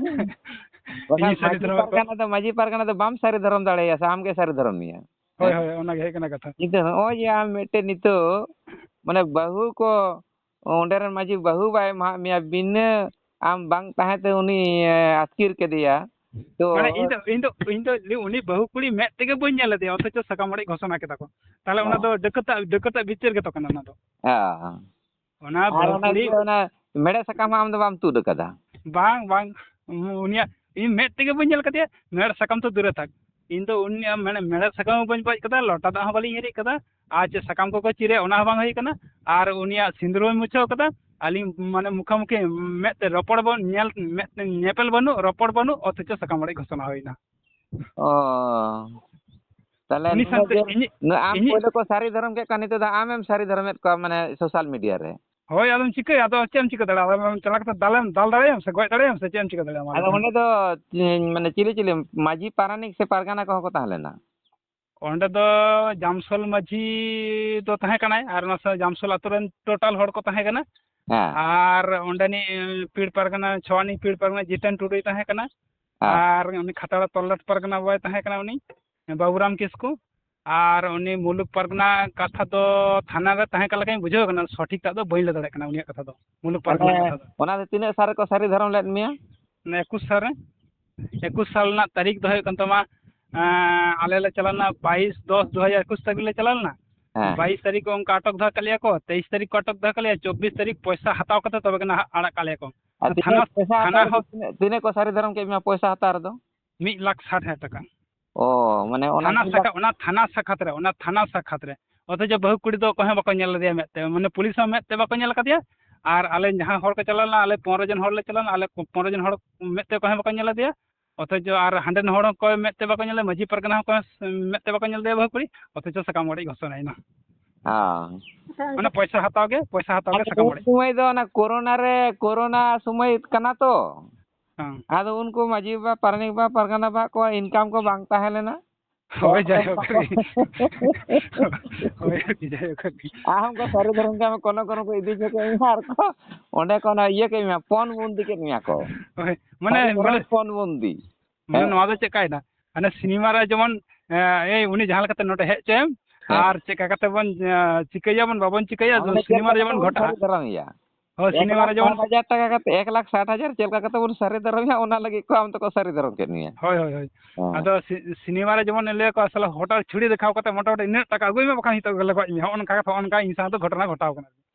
ᱵᱟᱠᱷᱟᱱ ᱤᱧ ᱥᱟᱹᱨᱤ ᱢᱟᱹᱡᱷᱤ ᱫᱷᱚᱨᱚᱢ ᱠᱚ ᱯᱟᱨᱜᱟᱱᱟ ᱫᱚ, ᱢᱟᱹᱡᱷᱤ ᱯᱟᱨᱜᱟᱱᱟ ᱫᱚ ᱵᱟᱢ ᱥᱟᱹᱨᱤ ᱫᱷᱚᱨᱚᱢ ᱫᱟᱲᱮᱭᱟᱭᱟ ᱥᱮ ᱟᱢᱜᱮ ᱥᱟᱹᱨᱤ ᱫᱷᱚᱨᱚᱢ ᱢᱮᱭᱟ᱾ ᱦᱳᱭ, ᱦᱳᱭ, ᱚᱱᱟᱜᱮ ᱦᱩᱭᱩᱜ ᱠᱟᱱᱟ ᱠᱟᱛᱷᱟ᱾ ᱠᱤᱱᱛᱩ ᱱᱚᱜᱼᱚᱭ ᱡᱮ ᱟᱢ ᱢᱤᱫᱴᱮᱱ ᱱᱤᱛᱚᱜ ᱢᱟᱱᱮ ᱵᱟᱹᱦᱩ ᱠᱚ ᱚᱸᱰᱮ ᱨᱮᱱ ᱢᱟᱹᱡᱷᱤ ᱵᱟᱹᱦᱩ ᱵᱟᱭ ᱮᱢᱟᱜ ᱢᱮᱭᱟ, ᱵᱤᱱᱟᱹ ᱟᱢ ᱵᱟᱝ ᱛᱟᱦᱮᱸ ᱛᱮ ᱩᱱᱤ, ᱮ, ᱟᱹᱛᱠᱤᱨ ᱠᱮᱫᱮᱭᱟ᱾ ᱛᱚ ᱢᱟᱱᱮ ᱤᱧ ᱫᱚ, ᱤᱧ ᱫᱚ, ᱤᱧ ᱫᱚ ᱩᱱᱤ ᱵᱟᱹᱦᱩ ᱠᱩᱲᱤ ᱢᱮᱫ ᱛᱮᱜᱮ ᱵᱟᱹᱧ ᱧᱮᱞ ᱞᱮᱫᱮᱭᱟ, ᱚᱛᱷᱚᱪᱚ ᱥᱟᱠᱟᱢ ᱚᱲᱮᱡ ᱜᱷᱳᱥᱚᱱᱟ ᱠᱮᱫᱟ ᱠᱚ᱾ ᱛᱟᱦᱞᱮ ᱚᱱᱟ ᱦᱮᱸ᱾ ᱫᱚ ᱰᱟᱹᱠᱟᱹᱛᱟᱜ, ᱰᱟᱹᱠᱟᱹᱛᱟᱜ ᱵᱤᱪᱟᱹᱨ ᱜᱮᱛᱚ ᱠᱟᱱᱟ ᱚᱱᱟ ᱫᱚ᱾ ᱦᱮᱸ᱾ ᱚᱱᱟ ᱟᱨ ᱵᱟᱹᱦᱩ ᱚᱱᱟ ᱠᱩᱲᱤ ᱤᱭᱟᱹ, ᱚᱱᱟ ᱢᱮᱲᱦᱮᱫ ᱥᱟᱠᱟᱢ ᱦᱚᱸ ᱟᱢ ᱫᱚ ᱵᱟᱢ ᱛᱩᱫ ᱟᱠᱟᱫᱟ? ᱵᱟᱝ, ᱵᱟᱝ, ᱩᱱᱤᱭᱟᱜ ᱤᱧ ᱢᱮᱫ ᱛᱮᱜᱮ ᱵᱟᱹᱧ ᱧᱮᱞ ᱠᱟᱫᱮᱭᱟ, ᱢᱮᱲᱦᱮᱫ ᱥᱟᱠᱟᱢ ᱛᱚ ᱫᱩᱨᱮ ᱛᱷᱟᱠ᱾ ᱤᱧ ᱫᱚ ᱩᱱᱤᱭᱟᱜ ᱢᱮᱲᱦᱮᱫ ᱥᱟᱠᱟᱢ ᱦᱚᱸ ᱵᱟᱹᱧ ᱵᱚᱡ ᱠᱟᱫᱟ, ᱞᱚᱴᱟ ᱫᱟᱜ ᱦᱚᱸ ᱵᱟᱹᱞᱤᱧ ᱦᱤᱨᱤᱡ ᱠᱟᱫᱟ, ᱟᱨ ᱪᱮᱫ ᱥᱟᱠᱟᱢ ᱠᱚᱠᱚ ᱪᱤᱨᱭᱟ ᱚᱱᱟ ᱦᱚᱸ ᱵᱟᱝ ᱦᱩᱭ ᱠᱟᱱᱟ, ᱟᱨ ᱩᱱᱤᱭᱟᱜ ᱥᱤᱸᱫᱩᱨ ᱦᱚᱸᱧ ᱢᱩᱪᱷᱟᱹᱣ ᱠᱟᱫᱟ᱾ ᱟᱹᱞᱤᱧ ᱢᱟᱱᱮ ᱢᱩᱠᱷᱟᱢᱩᱠᱷᱤ ᱢᱮᱫ ᱛᱮ ᱨᱚᱯᱚᱲ ᱵᱟᱹᱱᱩᱜ, ᱧᱮᱞ ᱢᱮᱫ ᱛᱮ ᱧᱮᱯᱮᱞ ᱵᱟᱹᱱᱩᱜ, ᱨᱚᱯᱚᱲ ᱵᱟᱹᱱᱩᱜ, ᱚᱛᱷᱚᱪᱚ ᱥᱟᱠᱟᱢ ᱚᱲᱮᱡ ᱜᱷᱳᱥᱚᱱᱟ ᱦᱩᱭᱱᱟ᱾ ᱚ, ᱛᱟᱦᱞᱮ ᱩᱱᱤ ᱱᱩᱱᱟᱹᱜ ᱥᱟᱶᱛᱮ ᱡᱮ, ᱤᱧᱤᱡ, ᱱᱩ-, ᱟᱢ ᱤᱧᱤᱡ ᱯᱳᱭᱞᱳ ᱠᱚ ᱥᱟᱹᱨᱤ ᱫᱷᱚᱨᱚᱢ ᱠᱮᱫ ᱠᱚᱣᱟ, ᱱᱤᱛᱚᱜ ᱫᱚ ᱟᱢᱮᱢ ᱥᱟᱹᱨᱤ ᱫᱷᱚᱨᱚᱢᱮᱫ ᱠᱚᱣᱟ, ᱢᱟᱱᱮ social media ᱨᱮ᱾ ᱦᱳᱭ, ᱟᱫᱚᱢ ᱪᱤᱠᱟᱹᱭᱟ? ᱟᱫᱚ ᱪᱮᱫ ᱮᱢ ᱪᱤᱠᱟᱹ ᱫᱟᱲᱮᱭᱟᱜᱼᱟ? ᱟᱫᱚ ᱪᱟᱞᱟᱣ ᱠᱟᱛᱮ ᱫᱟᱞᱮᱢ, ᱫᱟᱞ ᱫᱟᱲᱮᱭᱟᱢ ᱥᱮ ᱜᱚᱡ ᱫᱟᱲᱮᱭᱟᱢ ᱥᱮ ᱪᱮᱫ ᱮᱢ ᱪᱤᱠᱟᱹ ᱫᱟᱲᱮᱭᱟᱜᱼᱟ, ᱢᱟ ᱞᱟᱹᱭ ᱟᱫᱚ ᱢᱮ? ᱚᱸᱰᱮ ᱫᱚ, ᱪᱮ-, ᱢᱟᱱᱮ ᱪᱤᱞᱤ ᱪᱤᱞᱤ ᱢᱟᱹᱡᱷᱤ, ᱯᱟᱨᱟᱱᱤᱠ ᱥᱮ ᱯᱟᱨᱜᱟᱱᱟ ᱠᱚᱦᱚᱸ ᱠᱚ ᱛᱟᱦᱮᱸ ᱞᱮᱱᱟ? ᱚᱸᱰᱮ ᱫᱚ ᱡᱟᱢᱥᱚᱞ ᱢᱟᱹᱡᱷᱤ ᱫᱚ ᱛᱟᱦᱮᱸ ᱠᱟᱱᱟᱭ, ᱟᱨ ᱚᱱᱟ ᱥᱟᱶ ᱡᱟᱢᱥᱚᱞ ᱟᱛᱳ ᱨᱮᱱ total ᱦᱚᱲ ᱠᱚ ᱛᱟᱦᱮᱸ ᱠᱟᱱᱟ᱾ ᱦᱮᱸ᱾ ᱟᱨ ᱚᱸᱰᱮᱱᱤᱡ ᱯᱤᱲ ᱯᱟᱨᱜᱟᱱᱟ, ᱪᱷᱚᱣᱟᱱᱤᱡ ᱯᱤᱲ ᱯᱟᱨᱜᱟᱱᱟ ᱡᱤᱛᱮᱱ ᱴᱩᱰᱩᱭ ᱛᱟᱦᱮᱸ ᱠᱟᱱᱟ᱾ ᱦᱮᱸ᱾ ᱟᱨ ᱩᱱᱤ ᱠᱷᱟᱛᱲᱟ ᱛᱚᱞᱞᱟᱴ ᱯᱟᱨᱜᱟᱱᱟ ᱵᱟᱵᱟᱭ ᱛᱟᱦᱮᱸ ᱠᱟᱱᱟ, ᱩᱱᱤ ᱵᱟᱵᱩᱨᱟᱢ ᱠᱤᱥᱠᱩ᱾ ᱟᱨ ᱩᱱᱤ ᱢᱩᱞᱩᱠ ᱯᱟᱨᱜᱟᱱᱟ ᱠᱟᱛᱷᱟ ᱫᱚ ᱛᱷᱟᱱᱟ ᱨᱮ ᱛᱟᱦᱮᱸ ᱠᱟᱱ ᱞᱮᱠᱟᱧ ᱵᱩᱡᱷᱟᱹᱣ ᱠᱟᱱᱟ, ᱥᱚᱴᱷᱤᱠ ᱴᱟᱜ ᱫᱚ ᱵᱟᱹᱧ ᱞᱟᱹᱭ ᱫᱟᱲᱮᱭᱟᱜ ᱠᱟᱱᱟ ᱩᱱᱤᱭᱟᱜ ᱠᱟᱛᱷᱟ ᱫᱚ, ᱢᱩᱞᱩᱠ ᱯᱟᱨᱜᱟᱱᱟ ᱛᱟᱦᱞᱮ ᱠᱟᱛᱷᱟ ᱫᱚ᱾ ᱚᱱᱟ ᱫᱚ ᱛᱤᱱᱟᱹᱜ ᱥᱟᱞ ᱨᱮᱠᱚ ᱥᱟᱹᱨᱤ ᱫᱷᱚᱨᱚᱢ ᱞᱮᱫ ᱢᱮᱭᱟ? ᱚᱱᱟ ᱮᱠᱩᱥ ᱥᱟᱞ ᱨᱮ, ᱮᱠᱩᱥ ᱥᱟᱞ ᱨᱮᱱᱟᱜ ᱛᱟᱹᱨᱤᱠᱷ ᱫᱚ ᱦᱩᱭᱩᱜ ᱠᱟᱱ ᱛᱟᱢᱟ, ᱮᱸ, ᱟᱞᱮ ᱞᱮ ᱪᱟᱞᱟᱣ ᱞᱮᱱᱟ ᱵᱟᱭᱤᱥ ᱫᱚᱥ ᱫᱩ ᱦᱟᱡᱟᱨ ᱮᱠᱩᱥ ᱛᱟᱹᱨᱤᱠᱷ ᱞᱮ ᱪᱟᱞᱟᱣ ᱞᱮᱱᱟ᱾ ᱦᱮᱸ᱾ ᱵᱟᱭᱤᱥ ᱛᱟᱹᱨᱤᱠᱷ ᱠᱚ ᱚᱱᱠᱟ ᱟᱴᱚᱠ ᱫᱚᱦᱚ ᱠᱟᱜ ᱞᱮᱭᱟ ᱠᱚ, ᱛᱮᱭᱤᱥ ᱛᱟᱹᱨᱤᱠᱷ ᱠᱚ ᱟᱴᱚᱠ ᱫᱚᱦᱚ ᱠᱟᱜ ᱞᱮᱭᱟ, ᱪᱚᱵᱵᱤᱥ ᱛᱟᱹᱨᱤᱠᱷ ᱯᱚᱭᱥᱟ ᱦᱟᱛᱟᱣ ᱠᱟᱛᱮ ᱛᱚᱵᱮ ᱠᱟᱱᱟ ᱟᱲᱟᱜ ᱠᱟᱜ ᱞᱮᱭᱟ ᱠᱚ᱾ ᱟᱨ ᱟᱨ ᱛᱤᱱᱟᱹᱜ ᱛᱷᱟᱱᱟ, ᱯᱚᱭᱥᱟ ᱛᱷᱟᱱᱟ ᱦᱟᱛᱟᱣ ᱨᱮᱫᱚ, ᱦᱚᱸ ᱛᱤᱱᱟᱹᱜ, ᱛᱤᱱᱟᱹᱜ ᱠᱚ ᱥᱟᱹᱨᱤ ᱫᱷᱚᱨᱚᱢ ᱠᱮᱫ ᱢᱮᱭᱟ ᱯᱚᱭᱥᱟ ᱦᱟᱛᱟᱣ ᱨᱮᱫᱚ? ᱢᱤᱫ ᱞᱟᱠᱷ ᱥᱟᱴ ᱦᱟᱡᱟᱨ ᱴᱟᱠᱟ᱾ ᱚ, ᱢᱟᱱᱮ ᱚᱱᱟ ᱛᱷᱟᱱᱟ ᱢᱤᱫ ᱞᱟᱠᱷ ᱥᱟᱠᱷᱟ, ᱚᱱᱟ ᱛᱷᱟᱱᱟ ᱥᱟᱠᱷᱟᱛ ᱨᱮ, ᱚᱱᱟ ᱛᱷᱟᱱᱟ ᱥᱟᱠᱷᱟᱛ ᱨᱮ᱾ ᱚᱛᱷᱚᱪᱚ ᱵᱟᱹᱦᱩ ᱠᱩᱲᱤ ᱫᱚ ᱚᱠᱚᱭ ᱦᱚᱸ ᱵᱟᱠᱚ ᱧᱮᱞ ᱞᱮᱫᱮᱭᱟ ᱢᱮᱫ ᱛᱮ, ᱢᱟᱱᱮ ᱯᱩᱞᱤᱥ ᱦᱚᱸ ᱢᱮᱫ ᱛᱮ ᱵᱟᱠᱚ ᱧᱮᱞ ᱟᱠᱟᱫᱮᱭᱟ᱾ ᱟᱨ ᱟᱞᱮ ᱡᱟᱦᱟᱸ ᱦᱚᱲ ᱠᱚ ᱪᱟᱞᱟᱣ ᱞᱮᱱᱟ, ᱟᱞᱮ ᱯᱚᱱᱨᱚ ᱡᱚᱱ ᱦᱚᱲ ᱞᱮ ᱪᱟᱞᱟᱣ ᱞᱮᱱᱟ, ᱟᱞᱮ ᱠᱚ ᱯᱚᱱᱨᱚ ᱡᱚᱱ ᱦᱚᱲ ᱢᱮᱫ ᱛᱮ ᱚᱠᱚᱭ ᱦᱚᱸ ᱵᱟᱠᱚ ᱧᱮᱞ ᱞᱮᱫᱮᱭᱟ᱾ ᱚᱛᱷᱚᱪᱚ ᱟᱨ ᱦᱟᱸᱰᱮᱱ ᱦᱚᱲ ᱦᱚᱸ ᱚᱠᱚᱭ ᱢᱮᱫ ᱛᱮ ᱵᱟᱠᱚ ᱧᱮᱞ ᱞᱮᱫᱮᱭᱟ, ᱢᱟᱹᱡᱷᱤ ᱯᱟᱨᱜᱟᱱᱟ ᱦᱚᱸ ᱚᱠᱚᱭ ᱢᱮᱫ ᱛᱮ ᱵᱟᱠᱚ ᱧᱮᱞ ᱞᱮᱫᱮᱭᱟ ᱵᱟᱹᱦᱩ ᱠᱩᱲᱤ, ᱚᱛᱷᱚᱪᱚ ᱥᱟᱠᱟᱢ ᱚᱲᱮᱡ ᱜᱷᱳᱥᱚᱱᱟᱭᱮᱱᱟ᱾ ᱦᱮᱸ᱾ ᱚᱱᱟ ᱯᱚᱭᱥᱟ ᱦᱟᱛᱟᱣ ᱜᱮ, ᱯᱚᱭᱥᱟ ᱦᱟᱛᱟᱣ ᱜᱮ ᱟᱫᱚ ᱥᱟᱠᱟᱢ ᱩᱱ ᱚᱲᱮᱡ᱾ ᱥᱚᱢᱚᱭ ᱫᱚ ᱚᱱᱟ ᱠᱳᱨᱳᱱᱟ ᱨᱮ, ᱠᱳᱨᱳᱱᱟ ᱥᱚᱢᱚᱭ ᱠᱟᱱᱟ ᱛᱚ᱾ ᱦᱮᱸ᱾ ᱟᱫᱚ ᱩᱱᱠᱩ ᱢᱟᱹᱡᱷᱤ ᱵᱟᱵᱟ, ᱯᱟᱨᱟᱱᱤᱠ ᱵᱟᱵᱟ, ᱯᱟᱨᱜᱟᱱᱟ ᱵᱟᱵᱟ ᱠᱚᱣᱟᱜ income ᱠᱚ ᱵᱟᱝ ᱛᱟᱦᱮᱸ ᱞᱮᱱᱟ᱾ ᱦᱳᱭ, ᱡᱟᱭᱦᱳᱠ ᱟᱨᱠᱤ᱾ ᱦᱳᱭ, ᱟᱨᱠᱤ, ᱡᱟᱭᱦᱳᱠ ᱟᱨᱠᱤ᱾ ᱟᱢ ᱠᱚ ᱥᱟᱹᱨᱤ ᱫᱷᱚᱨᱚᱢ ᱜᱮ ᱟᱢ ᱠᱚᱱᱚ ᱠᱚᱱᱚ ᱠᱚ ᱤᱫᱤ ᱦᱚᱪᱚ ᱠᱮᱫ ᱢᱮᱭᱟ ᱟᱨ ᱠᱚ ᱚᱸᱰᱮ ᱠᱷᱚᱱ ᱤᱭᱟᱹ ᱠᱮᱫ ᱢᱮᱭᱟ, ᱯᱚᱱ ᱵᱚᱱᱫᱤ ᱠᱮᱫ ᱢᱮᱭᱟ ᱠᱚ᱾ ᱦᱳᱭ, ᱢᱟᱱᱮ, ᱥᱟᱹᱨᱤ ᱫᱷᱚᱨᱚᱢ ᱢᱟᱱᱮ, ᱯᱚᱱ ᱵᱚᱱᱫᱤ᱾ ᱢᱟᱱᱮ, ᱦᱮᱸ᱾ ᱱᱚᱣᱟ ᱫᱚ ᱪᱮᱫ ᱠᱟᱭᱫᱟ? ᱦᱟᱱᱮ ᱥᱤᱱᱮᱢᱟ ᱨᱮ ᱡᱮᱢᱚᱱ, ᱮ, ᱮᱭ, ᱩᱱᱤ ᱡᱟᱦᱟᱸ ᱞᱮᱠᱟᱛᱮ ᱱᱚᱰᱮ ᱦᱮᱡ ᱦᱚᱪᱚᱭᱮᱢ, ᱦᱮᱸ᱾ ᱟᱨ ᱪᱮᱫ ᱞᱮᱠᱟ ᱠᱟᱛᱮ ᱵᱚᱱ, ᱮ, ᱪᱤᱠᱟᱹᱭᱟᱵᱚᱱ, ᱵᱟᱵᱚᱱ ᱪᱤᱠᱟᱹᱭᱟ, ᱟᱨ ᱚᱸᱰᱮ ᱪᱮᱫ ᱥᱤᱱᱮᱢᱟ ᱞᱮᱠᱟ ᱨᱮ ᱠᱟᱛᱮ ᱡᱮᱢᱚᱱ ᱵᱚᱱ ᱜᱷᱚᱴᱟᱜᱼᱟ᱾ ᱥᱟᱹᱨᱤ ᱫᱷᱚᱨᱚᱢᱮᱭᱟ? ᱦᱳᱭ, ᱮᱠ ᱥᱤᱱᱮᱢᱟ ᱨᱮ ᱞᱟᱠᱷ ᱡᱮᱢᱚᱱ ᱥᱟᱴ ᱦᱟᱡᱟᱨ ᱴᱟᱠᱟ ᱠᱟᱛᱮ, ᱮᱠ ᱞᱟᱠᱷ ᱥᱟᱴ ᱦᱟᱡᱟᱨ ᱪᱮᱫ ᱞᱮᱠᱟ ᱠᱟᱛᱮ ᱵᱚᱱ ᱥᱟᱹᱨᱤ ᱫᱷᱚᱨᱚᱢᱮᱭᱟ, ᱚᱱᱟ ᱞᱟᱹᱜᱤᱫ ᱠᱚ ᱟᱢ ᱫᱚᱠᱚ ᱥᱟᱹᱨᱤ ᱫᱷᱚᱨᱚᱢ ᱠᱮᱫ ᱢᱮᱭᱟ᱾ ᱦᱳᱭ, ᱦᱳᱭ, ᱦᱳᱭ᱾ ᱦᱮᱸ᱾ ᱟᱫᱚ ᱥᱤ-, ᱥᱤᱱᱮᱢᱟ ᱨᱮ ᱡᱮᱢᱚᱱ ᱞᱟᱹᱭ ᱟᱠᱚ, "ᱥᱟᱞᱟ ᱦᱚᱴᱟᱜ ᱪᱷᱩᱲᱤ ᱫᱮᱠᱷᱟᱣ ᱠᱟᱛᱮ ᱢᱚᱴᱟᱢᱩᱴᱤ ᱤᱱᱟᱹᱜ ᱴᱟᱠᱟ ᱟᱹᱜᱩᱭ ᱢᱮ, ᱵᱟᱠᱷᱟᱱ ᱱᱤᱛᱚᱜ ᱜᱮᱞᱮ ᱜᱚᱡ ᱢᱮᱭᱟ", ᱦᱚᱸᱜᱼᱚ ᱱᱚᱝᱠᱟ ᱠᱟᱛᱷᱟ, ᱦᱚᱸᱜᱼᱚ ᱱᱚᱝᱠᱟ ᱤᱧ ᱥᱟᱶ ᱫᱚ ᱜᱷᱚᱴᱚᱱᱟ ᱜᱷᱚᱴᱟᱣ ᱠᱟᱱᱟ᱾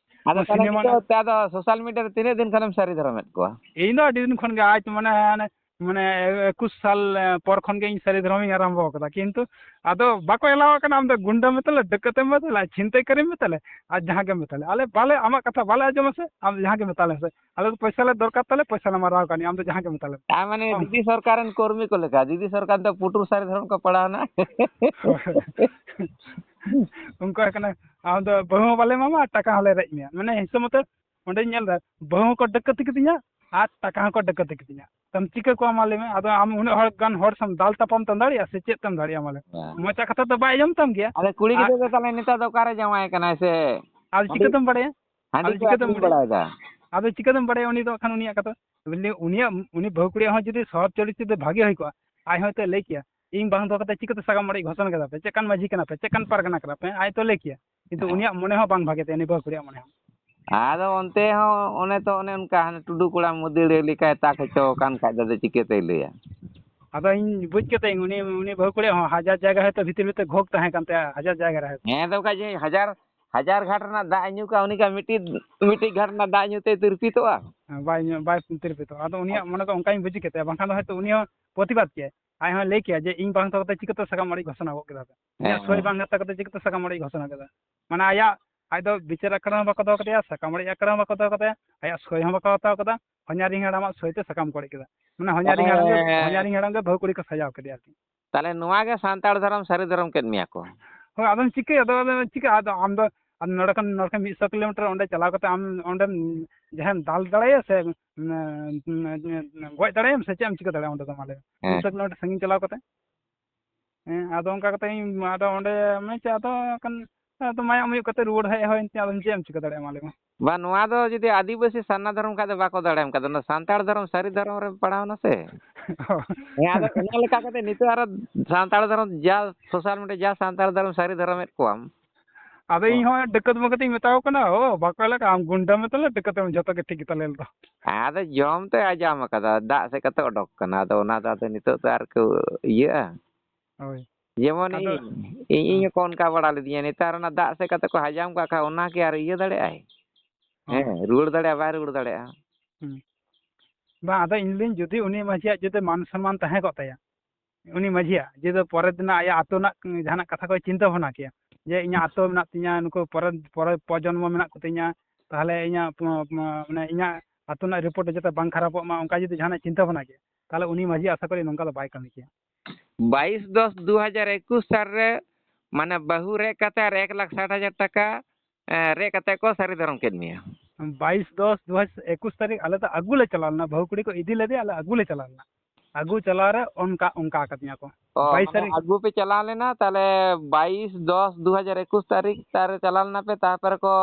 ᱟᱫᱚ ᱛᱟᱦᱚᱞᱮ ᱥᱤᱱᱮᱢᱟ ᱱᱤᱛᱚᱜ ᱟᱯᱮ ᱟᱫᱚ ᱥᱳᱥᱟᱞ ᱢᱤᱰᱤᱭᱟ ᱨᱮ ᱛᱤᱱᱟᱹᱜ ᱫᱤᱱ ᱠᱷᱚᱱᱮᱢ ᱥᱟᱹᱨᱤ ᱫᱷᱚᱨᱚᱢᱮᱫ ᱠᱚᱣᱟ? ᱤᱧ ᱫᱚ ᱟᱹᱰᱤ ᱫᱤᱱ ᱠᱷᱚᱱ ᱜᱮ, ᱟᱡ ᱢᱟᱱᱮ, ᱦᱟᱱᱮ, ᱢᱟᱱᱮ, ᱮᱠᱩᱥ ᱥᱟᱞ, ᱮ, ᱯᱚᱨ ᱠᱷᱚᱱ ᱜᱮ ᱤᱧ ᱥᱟᱹᱨᱤ ᱫᱷᱚᱨᱚᱢᱤᱧ ᱟᱨᱟᱢᱵᱚ ᱟᱠᱟᱫᱟ, ᱠᱤᱱᱛᱩ ᱟᱫᱚ ᱵᱟᱠᱚ ᱮᱞᱟᱣ ᱠᱟᱱᱟ, ᱟᱢ ᱫᱚ ᱜᱩᱱᱰᱟᱹ ᱢᱮᱛᱟᱞᱮ, ᱰᱟᱹᱠᱟᱹᱛᱮᱢ ᱢᱮᱛᱟᱞᱮ, ᱪᱷᱤᱱᱛᱟᱹᱭᱠᱟᱹᱨᱤᱢ ᱢᱮᱛᱟᱞᱮ, ᱟᱨ ᱡᱟᱦᱟᱸ ᱜᱮᱢ ᱢᱮᱛᱟᱞᱮ, ᱟᱞᱮ ᱵᱟᱞᱮ, ᱟᱢᱟᱜ ᱠᱟᱛᱷᱟ ᱵᱟᱞᱮ ᱟᱸᱡᱚᱢᱟ ᱥᱮ, ᱟᱢ ᱡᱟᱦᱟᱸ ᱜᱮ ᱢᱮᱛᱟᱞᱮ ᱢᱮᱥᱮ, ᱟᱞᱮ ᱫᱚ ᱯᱚᱭᱥᱟ ᱞᱮ ᱫᱚᱨᱠᱟᱨ ᱛᱟᱞᱮ, ᱯᱚᱭᱥᱟ ᱞᱮ ᱢᱟᱨᱟᱣ ᱠᱟᱱ, ᱟᱢ ᱫᱚ ᱡᱟᱦᱟᱸ ᱜᱮ ᱢᱮᱛᱟᱞᱮ ᱢᱮ᱾ ᱟᱨ ᱢᱟᱱᱮ ᱟᱢ ᱫᱤᱫᱤ ᱥᱚᱨᱠᱟᱨ ᱨᱮᱱ ᱠᱚᱨᱢᱤ ᱠᱚ ᱞᱮᱠᱟ, ᱫᱤᱫᱤ ᱥᱚᱨᱠᱟᱨ ᱫᱚ ᱯᱩᱴᱩᱨ ᱥᱟᱹᱨᱤ ᱫᱷᱚᱨᱚᱢ ᱠᱚ ᱯᱟᱲᱟᱣᱱᱟ᱾ ᱩᱱᱠᱩ ᱦᱩᱭᱩᱜ ᱠᱟᱱᱟ, ᱟᱢ ᱫᱚ ᱵᱟᱹᱦᱩ ᱦᱚᱸ ᱵᱟᱞᱮ ᱮᱢᱟᱢᱟ ᱟᱨ ᱴᱟᱠᱟ ᱦᱚᱸᱞᱮ ᱨᱮᱡ ᱢᱮᱭᱟ, ᱢᱟᱱᱮ ᱦᱤᱥᱟᱹᱵ ᱢᱚᱛᱚ ᱚᱸᱰᱮᱧ ᱧᱮᱞ ᱮᱫᱟ, ᱵᱟᱹᱦᱩ ᱦᱚᱸᱠᱚ ᱰᱟᱹᱠᱟᱹᱛᱤ ᱠᱤᱫᱤᱧᱟ ᱟᱨ ᱴᱟᱠᱟ ᱦᱚᱸᱠᱚ ᱰᱟᱹᱠᱟᱹᱛᱤ ᱠᱤᱫᱤᱧᱟ᱾ ᱛᱚᱢ ᱪᱤᱠᱟᱹ ᱠᱚᱣᱟ ᱢᱟ ᱞᱟᱹᱭ ᱢᱮ? ᱟᱫᱚ ᱟᱢ ᱩᱱᱟᱹᱜ ᱦᱚᱲ ᱜᱟᱱ ᱦᱚᱲ ᱥᱟᱶ ᱫᱟᱞ ᱛᱟᱯᱟᱢ ᱛᱚᱢ ᱫᱟᱲᱮᱭᱟᱜᱼᱟ ᱥᱮ ᱪᱮᱫ ᱛᱮᱢ ᱫᱟᱲᱮᱭᱟᱜᱼᱟ ᱢᱟ ᱞᱟᱹᱭ ᱢᱮ? ᱦᱮᱸ᱾ ᱢᱚᱪᱟ ᱠᱟᱛᱷᱟ ᱫᱚ ᱵᱟᱭ ᱟᱸᱡᱚᱢ ᱛᱟᱢ ᱜᱮᱭᱟ᱾ ᱟᱫᱚ ᱠᱩᱲᱤ ᱟᱨ ᱜᱤᱫᱽᱨᱟᱹ ᱫᱚ ᱛᱟᱦᱚᱞᱮ ᱱᱮᱛᱟᱨ ᱫᱚ ᱚᱠᱟᱨᱮ ᱡᱟᱶᱟᱭ ᱠᱟᱱᱟᱭ ᱥᱮ? ᱟᱫᱚ ᱦᱟᱺᱰᱤ ᱠᱚ ᱪᱤᱠᱟᱹᱛᱮᱢ ᱟᱹᱠᱷᱨᱤᱧ ᱵᱟᱲᱟᱭᱟ? ᱦᱟᱺᱰᱤ ᱟᱫᱚ ᱠᱚ ᱪᱤᱠᱟᱹᱛᱮᱢ ᱟᱹᱠᱷᱨᱤᱧ ᱵᱟᱲᱟᱭᱟ? ᱵᱟᱲᱟᱭᱮᱫᱟ᱾ ᱟᱫᱚ ᱪᱤᱠᱟᱹᱛᱮᱢ ᱵᱟᱲᱟᱭᱟ ᱩᱱᱤ ᱫᱚ ᱠᱷᱟᱱ ᱩᱱᱤᱭᱟᱜ ᱠᱟᱛᱷᱟ? ᱩᱱᱤ, ᱩᱱᱤᱭᱟᱜ, ᱩᱱᱤ ᱵᱟᱹᱦᱩ ᱠᱩᱲᱤᱭᱟᱜ ᱦᱚᱸ ᱡᱩᱫᱤ ᱥᱚᱛ ᱪᱚᱨᱤᱛ ᱡᱩᱫᱤ ᱵᱷᱟᱜᱮ ᱦᱩᱭ ᱠᱚᱜᱼᱟ, ᱟᱡ ᱦᱚᱸ ᱦᱚᱭᱛᱳ ᱞᱟᱹᱭ ᱠᱮᱭᱟ, "ᱤᱧ ᱵᱟᱝ ᱫᱚᱦᱚ ᱠᱟᱛᱮ ᱪᱤᱠᱟᱹᱛᱮ ᱥᱟᱠᱟᱢ ᱚᱲᱮᱡ ᱜᱷᱳᱥᱚᱱᱟ ᱠᱮᱫᱟ ᱯᱮ? ᱪᱮᱫ ᱠᱟᱱ ᱢᱟᱹᱡᱷᱤ ᱠᱟᱱᱟ ᱯᱮ? ᱪᱮᱫ ᱠᱟᱱ ᱯᱟᱨᱜᱟᱱᱟ ᱠᱟᱱᱟ ᱯᱮ?" ᱟᱡ ᱛᱚ ᱞᱟᱹᱭ ᱠᱮᱭᱟ᱾ ᱠᱤᱱᱛᱩ ᱦᱮᱸ᱾ ᱩᱱᱤᱭᱟᱜ ᱢᱚᱱᱮ ᱦᱚᱸ ᱵᱟᱝ ᱵᱷᱟᱜᱮ ᱛᱟᱭᱟ, ᱩᱱᱤ ᱵᱟᱹᱦᱩ ᱠᱩᱲᱤᱭᱟᱜ ᱢᱚᱱᱮ ᱦᱚᱸ᱾ ᱟᱫᱚ ᱚᱱᱛᱮ ᱦᱚᱸ ᱚᱱᱮ ᱛᱚ ᱚᱱᱮ ᱚᱱᱠᱟ ᱦᱟᱱᱮ ᱴᱩᱰᱩ ᱠᱚᱲᱟ ᱢᱟᱹᱫᱟᱹᱲᱤᱭᱟᱹ ᱞᱮᱠᱟᱭ ᱛᱟᱠ ᱦᱚᱪᱚ ᱟᱠᱟᱱ ᱠᱷᱟᱡ ᱫᱚ, ᱟᱫᱚ ᱪᱤᱠᱟᱹᱛᱮᱭ ᱞᱟᱹᱭᱟ? ᱟᱫᱚ ᱤᱧ ᱵᱩᱡᱽ ᱠᱮᱫᱟᱹᱧ, ᱩᱱᱤ, ᱩᱱᱤ ᱵᱟᱹᱦᱩ ᱠᱩᱲᱤᱭᱟᱜ ᱦᱚᱸ ᱦᱟᱡᱟᱨ ᱡᱟᱭᱜᱟ ᱦᱚᱭᱛᱳ ᱵᱷᱤᱛᱤᱨ ᱵᱷᱤᱛᱤᱨ ᱜᱷᱳᱠ ᱛᱟᱦᱮᱸ ᱠᱟᱱ ᱛᱟᱭᱟ, ᱦᱟᱡᱟᱨ ᱡᱟᱭᱜᱟ ᱨᱮ ᱦᱚᱭᱛᱳ᱾ ᱦᱮᱸ, ᱫᱚ ᱚᱱᱠᱟ ᱡᱮ ᱦᱟᱡᱟᱨ, ᱦᱟᱡᱟᱨ ᱜᱷᱟᱴ ᱨᱮᱱᱟᱜ ᱫᱟᱜ ᱧᱩ ᱠᱟᱜ, ᱩᱱᱤ ᱠᱟ ᱢᱤᱫᱴᱤᱡ, ᱢᱤᱫᱴᱤᱡ ᱜᱷᱟᱴ ᱨᱮᱱᱟᱜ ᱫᱟᱜ ᱧᱩ ᱛᱮᱭ ᱛᱤᱨᱯᱤᱛᱚᱜᱼᱟ? ᱦᱮᱸ, ᱵᱟᱭ ᱧᱩ-, ᱵᱟᱭ ᱛᱤᱨᱯᱤᱛᱚᱜᱼᱟ᱾ ᱟᱫᱚ ᱩᱱᱤᱭᱟᱜ ᱢᱚᱱᱮ ᱫᱚ ᱚᱱᱠᱟᱧ ᱵᱩᱡᱽ ᱠᱮᱫ ᱛᱟᱭᱟ, ᱵᱟᱝᱠᱷᱟᱱ ᱫᱚ ᱦᱚᱭᱛᱳ ᱩᱱᱤ ᱦᱚᱸ ᱯᱨᱚᱛᱤᱵᱟᱫᱽ ᱠᱮᱭᱟᱭ᱾ ᱟᱡ ᱦᱚᱸ ᱞᱟᱹᱭ ᱠᱮᱭᱟ ᱡᱮ, "ᱤᱧ ᱵᱟᱝ ᱛᱟᱦᱮᱸ ᱠᱟᱛᱮ ᱪᱤᱠᱟᱹᱛᱮ ᱥᱟᱠᱟᱢ ᱚᱲᱮᱡ ᱜᱷᱳᱥᱚᱱᱟ ᱜᱚᱫ ᱠᱮᱫᱟ ᱯᱮ? ᱤᱧᱟᱹᱜ ᱦᱮᱸ, ᱥᱳᱭ ᱦᱮᱸ᱾ ᱵᱟᱝ ᱦᱟᱛᱟᱣ ᱠᱟᱛᱮ ᱪᱤᱠᱟᱹᱛᱮ ᱥᱟᱠᱟᱢ ᱚᱲᱮᱡ ᱜᱷᱳᱥᱚᱱᱟ ᱠᱮᱫᱟ?" ᱢᱟᱱᱮ ᱟᱭᱟᱜ, ᱟᱡ ᱫᱚ ᱵᱤᱪᱟᱹᱨ ᱟᱠᱷᱲᱟ ᱦᱚᱸ ᱵᱟᱠᱚ ᱫᱚᱦᱚ ᱠᱟᱫᱮᱭᱟ, ᱥᱟᱠᱟᱢ ᱚᱲᱮᱡ ᱟᱠᱷᱲᱟ ᱦᱚᱸ ᱵᱟᱠᱚ ᱫᱚᱦᱚ ᱠᱟᱫᱮᱭᱟ, ᱟᱭᱟᱜ ᱥᱳᱭ ᱦᱚᱸ ᱵᱟᱠᱚ ᱦᱟᱛᱟᱣ ᱠᱟᱫᱟ, ᱦᱚᱧᱦᱟᱨᱤᱧ ᱦᱟᱲᱟᱢᱟᱜ ᱥᱳᱭ ᱛᱮ ᱥᱟᱠᱟᱢ ᱠᱚ ᱚᱲᱮᱡ ᱠᱮᱫᱟ᱾ ᱢᱟᱱᱮ ᱦᱚᱧᱦᱟᱨᱤᱧ ᱦᱟᱲᱟᱢ ᱜᱮ, ᱛᱟᱦᱞᱮ, ᱦᱚᱧᱦᱟᱨᱤᱧ ᱦᱟᱲᱟᱢ ᱜᱮ ᱵᱟᱹᱦᱩ ᱠᱩᱲᱤ ᱠᱚ ᱥᱟᱡᱟᱣ ᱠᱮᱫᱮᱭᱟ ᱟᱨᱠᱤ᱾ ᱛᱟᱦᱞᱮ ᱱᱚᱣᱟ ᱜᱮ ᱥᱟᱱᱛᱟᱲ ᱫᱷᱚᱨᱚᱢ ᱥᱟᱹᱨᱤ ᱫᱷᱚᱨᱚᱢ ᱠᱮᱫ ᱢᱮᱭᱟ ᱠᱚ? ᱦᱳᱭ, ᱟᱫᱚᱢ ᱪᱤᱠᱟᱹᱭᱟ? ᱟᱫᱚ, ᱟᱫᱚ ᱪᱤᱠᱟᱹ, ᱟᱫᱚ ᱟᱢ ᱫᱚ, ᱟᱢ ᱱᱚᱰᱮ ᱠᱷᱚᱱ, ᱱᱚᱰᱮ ᱠᱷᱚᱱ ᱢᱤᱫᱥᱚ ᱠᱤᱞᱳᱢᱤᱴᱟᱨ ᱚᱸᱰᱮ ᱪᱟᱞᱟᱣ ᱠᱟᱛᱮ ᱟᱢ ᱚᱸᱰᱮᱢ ᱡᱟᱦᱟᱸᱭᱮᱢ ᱫᱟᱞ ᱫᱟᱲᱮᱭᱟᱭᱟ ᱥᱮ, ᱩᱸ, ᱩᱸ, ᱜᱚᱡ ᱫᱟᱲᱮᱭᱟᱭᱟᱢ ᱥᱮ ᱪᱮᱫ ᱮᱢ ᱪᱤᱠᱟᱹ ᱫᱟᱲᱮᱭᱟᱜᱼᱟ ᱚᱸᱰᱮ ᱫᱚ, ᱢᱟ ᱞᱟᱹᱭ ᱢᱮ? ᱦᱮᱸ᱾ ᱢᱤᱫᱥᱚ ᱠᱤᱞᱳᱢᱤᱴᱟᱨ ᱥᱟᱺᱜᱤᱧ ᱪᱟᱞᱟᱣ ᱠᱟᱛᱮ? ᱦᱮᱸ, ᱟᱫᱚ ᱚᱱᱠᱟ ᱠᱟᱛᱮ ᱤᱧ, ᱟᱫᱚ ᱚᱸᱰᱮ ᱢᱟᱱᱮ ᱪᱮᱫ, ᱟᱫᱚ ᱠᱷᱟᱱ ᱟᱫᱚ ᱢᱟᱭᱟᱢ ᱦᱩᱭᱩᱜ ᱠᱟᱛᱮ ᱨᱩᱣᱟᱹᱲ ᱦᱮᱡ ᱦᱩᱭᱮᱱ ᱛᱤᱧᱟ, ᱟᱫᱚ ᱪᱮᱫ ᱮᱢ ᱪᱤᱠᱟᱹ ᱫᱟᱲᱮᱭᱟᱜᱼᱟ, ᱢᱟ ᱞᱟᱹᱭ ᱢᱮ? ᱵᱟᱝ, ᱱᱚᱣᱟ ᱫᱚ ᱡᱩᱫᱤ ᱟᱹᱫᱤᱵᱟᱹᱥᱤ ᱥᱟᱨᱱᱟ ᱫᱷᱚᱨᱚᱢ ᱠᱷᱟᱡ ᱫᱚ ᱵᱟᱠᱚ ᱫᱟᱲᱮᱭᱟᱢ ᱠᱷᱟᱡ ᱫᱚ, ᱚᱱᱟ ᱥᱟᱱᱛᱟᱲ ᱫᱷᱚᱨᱚᱢ ᱥᱟᱹᱨᱤ ᱫᱷᱚᱨᱚᱢ ᱨᱮᱢ ᱯᱟᱲᱟᱣᱱᱟ ᱥᱮ᱾ ᱦᱮᱸ, ᱟᱫᱚ ᱚᱱᱟ ᱞᱮᱠᱟ ᱠᱟᱛᱮ ᱱᱤᱛᱚᱜ ᱟᱨᱚ ᱥᱟᱱᱛᱟᱲ ᱫᱷᱚᱨᱚᱢ ᱡᱟ social media ᱡᱟ ᱥᱟᱱᱛᱟᱲ ᱫᱷᱚᱨᱚᱢ ᱥᱟᱹᱨᱤ ᱫᱷᱚᱨᱚᱢᱮᱫ ᱠᱚᱣᱟᱢ᱾ ᱟᱫᱚ ᱤᱧ ᱦᱚᱸ ᱰᱟᱹᱠᱟᱹᱛ ᱢᱟᱹᱠᱟᱹᱛ ᱤᱧ ᱢᱮᱛᱟᱣ ᱠᱟᱱᱟ, ᱚ, ᱵᱟᱠᱚ ᱮᱞᱟᱜᱟ, ᱟᱢ ᱜᱩᱱᱰᱟᱹ ᱢᱮ ᱛᱟᱦᱞᱮ, ᱰᱟᱹᱠᱟᱹᱛ ᱮᱢ, ᱡᱷᱚᱛᱚ ᱜᱮ ᱴᱷᱤᱠ ᱜᱮᱛᱟ ᱞᱮ ᱫᱚ᱾ ᱟᱫᱚ ᱡᱚᱢ ᱛᱮ ᱟᱡᱟᱢ ᱟᱠᱟᱫᱟ, ᱫᱟᱜ ᱥᱮᱫ ᱠᱟᱛᱮ ᱚᱰᱚᱠ ᱠᱟᱱᱟ, ᱟᱫᱚ ᱚᱱᱟ ᱫᱚ ᱟᱫᱚ ᱱᱤᱛᱚᱜ ᱫᱚ ᱟᱨ ᱠᱚ ᱤᱭᱟᱹᱜᱼᱟ? ᱦᱳᱭ᱾ ᱡᱮᱢᱚᱱ ᱟᱫᱚ ᱤᱧ, ᱤᱧ, ᱤᱧ ᱦᱚᱸᱠᱚ ᱚᱱᱠᱟ ᱵᱟᱲᱟ ᱞᱤᱫᱤᱧᱟ, ᱱᱮᱛᱟᱨ ᱚᱱᱟ ᱫᱟᱜ ᱥᱮᱫ ᱠᱟᱛᱮ ᱠᱚ ᱦᱟᱡᱟᱢ ᱠᱟᱜ ᱠᱷᱟᱡ, ᱚᱱᱟ ᱠᱤ ᱟᱨ ᱤᱭᱟᱹ ᱫᱟᱲᱮᱭᱟᱜᱼᱟᱭ? ᱦᱳᱭ᱾ ᱦᱮᱸ, ᱨᱩᱣᱟᱹᱲ ᱫᱟᱲᱮᱭᱟᱜᱼᱟ, ᱵᱟᱭ ᱨᱩᱣᱟᱹᱲ ᱫᱟᱲᱮᱭᱟᱜᱼᱟ᱾ ᱦᱩᱸ᱾ ᱵᱟᱝ, ᱟᱫᱚ ᱤᱧ ᱞᱟᱹᱭᱟᱹᱧ, ᱡᱩᱫᱤ ᱩᱱᱤ ᱢᱟᱹᱡᱷᱤᱭᱟᱜ ᱡᱩᱫᱤ ᱢᱟᱱ ᱥᱚᱱᱢᱟᱱ ᱛᱟᱦᱮᱸ ᱠᱚᱜ ᱛᱟᱭᱟ, ᱩᱱᱤ ᱢᱟᱹᱡᱷᱤᱭᱟᱜ ᱡᱩᱫᱤ ᱯᱚᱨᱮ ᱫᱤᱱᱟᱜ ᱟᱭᱟᱜ ᱟᱹᱛᱩ ᱨᱮᱱᱟᱜ ᱡᱟᱦᱟᱱᱟᱜ ᱠᱟᱛᱷᱟ ᱠᱚᱭ ᱪᱤᱱᱛᱟᱹ ᱵᱷᱟᱵᱽᱱᱟ ᱠᱮᱭᱟ, ᱡᱮ ᱤᱧᱟᱹᱜ ᱟᱹᱛᱩ ᱢᱮᱱᱟᱜ ᱛᱤᱧᱟ, ᱱᱩᱠᱩ ᱯᱚᱨᱮ, ᱯᱚᱨᱮ ᱯᱨᱚᱡᱚᱱᱢᱚ ᱢᱮᱱᱟᱜ ᱠᱚᱛᱤᱧᱟ, ᱛᱟᱦᱚᱞᱮ ᱤᱧᱟᱹᱜ ᱯᱚ-, ᱢᱟ-, ᱢᱟᱱᱮ ᱤᱧᱟᱹᱜ ᱟᱹᱛᱩ ᱨᱮᱱᱟᱜ report ᱡᱟᱛᱮ ᱵᱟᱝ ᱠᱷᱟᱨᱟᱯᱚᱜ ᱢᱟ, ᱚᱱᱠᱟ ᱡᱩᱫᱤ ᱡᱟᱦᱟᱱᱟᱜ ᱪᱤᱱᱛᱟᱹ ᱵᱷᱟᱵᱽᱱᱟ ᱠᱮᱭᱟ, ᱛᱟᱦᱚᱞᱮ ᱩᱱᱤ ᱢᱟᱹᱡᱷᱤ ᱟᱥᱟ ᱠᱚᱨᱮ ᱱᱚᱝᱠᱟ ᱫᱚ ᱵᱟᱭ ᱠᱟᱹᱢᱤ ᱠᱮᱭᱟ᱾ ᱵᱟᱭᱤᱥ ᱫᱚᱥ ᱫᱩ ᱦᱟᱡᱟᱨ ᱮᱠᱩᱥ ᱥᱟᱞ ᱨᱮ, ᱢᱟᱱᱮ, ᱵᱟᱹᱦᱩ ᱨᱮᱡ ᱠᱟᱛᱮ ᱟᱨ ᱮᱠ ᱞᱟᱠᱷ ᱥᱟᱴ ᱦᱟᱡᱟᱨ ᱴᱟᱠᱟ, ᱮ, ᱨᱮᱡ ᱠᱟᱛᱮ ᱠᱚ ᱥᱟᱹᱨᱤ ᱫᱷᱚᱨᱚᱢ ᱠᱮᱫ ᱢᱮᱭᱟ᱾ ᱵᱟᱭᱤᱥ ᱫᱚᱥ ᱫᱩ ᱦᱟᱡᱟᱨ ᱮᱠᱩᱥ ᱛᱟᱹᱨᱤᱠᱷ ᱟᱞᱮ ᱫᱚ ᱟᱹᱜᱩ ᱞᱮ ᱪᱟᱞᱟᱣ ᱞᱮᱱᱟ, ᱵᱟᱹᱦᱩ ᱠᱩᱲᱤ ᱠᱚ ᱤᱫᱤ ᱞᱮᱫᱮᱭᱟ, ᱟᱞᱮ ᱟᱹᱜᱩ ᱞᱮ ᱪᱟᱞᱟᱣ ᱞᱮᱱᱟ᱾ ᱟᱹᱜᱩ ᱪᱟᱞᱟᱣ ᱨᱮ ᱚᱱᱠᱟ, ᱚᱱᱠᱟ ᱟᱠᱟᱫᱤᱧᱟ ᱠᱚ᱾ ᱚ, ᱵᱟᱭᱤᱥ ᱢᱟᱱᱮ ᱛᱟᱹᱨᱤᱠᱷ᱾ ᱟᱹᱜᱩ ᱯᱮ ᱪᱟᱞᱟᱣ ᱞᱮᱱᱟ, ᱛᱟᱦᱞᱮ ᱵᱟᱭᱤᱥ ᱫᱚᱥ ᱫᱩ ᱦᱟᱡᱟᱨ ᱮᱠᱩᱥ ᱛᱟᱹᱨᱤᱠᱷ ᱛᱟᱨ ᱪᱟᱞᱟᱣ ᱞᱮᱱᱟ ᱯᱮ, ᱛᱟᱨᱯᱚᱨᱮ ᱠᱚ,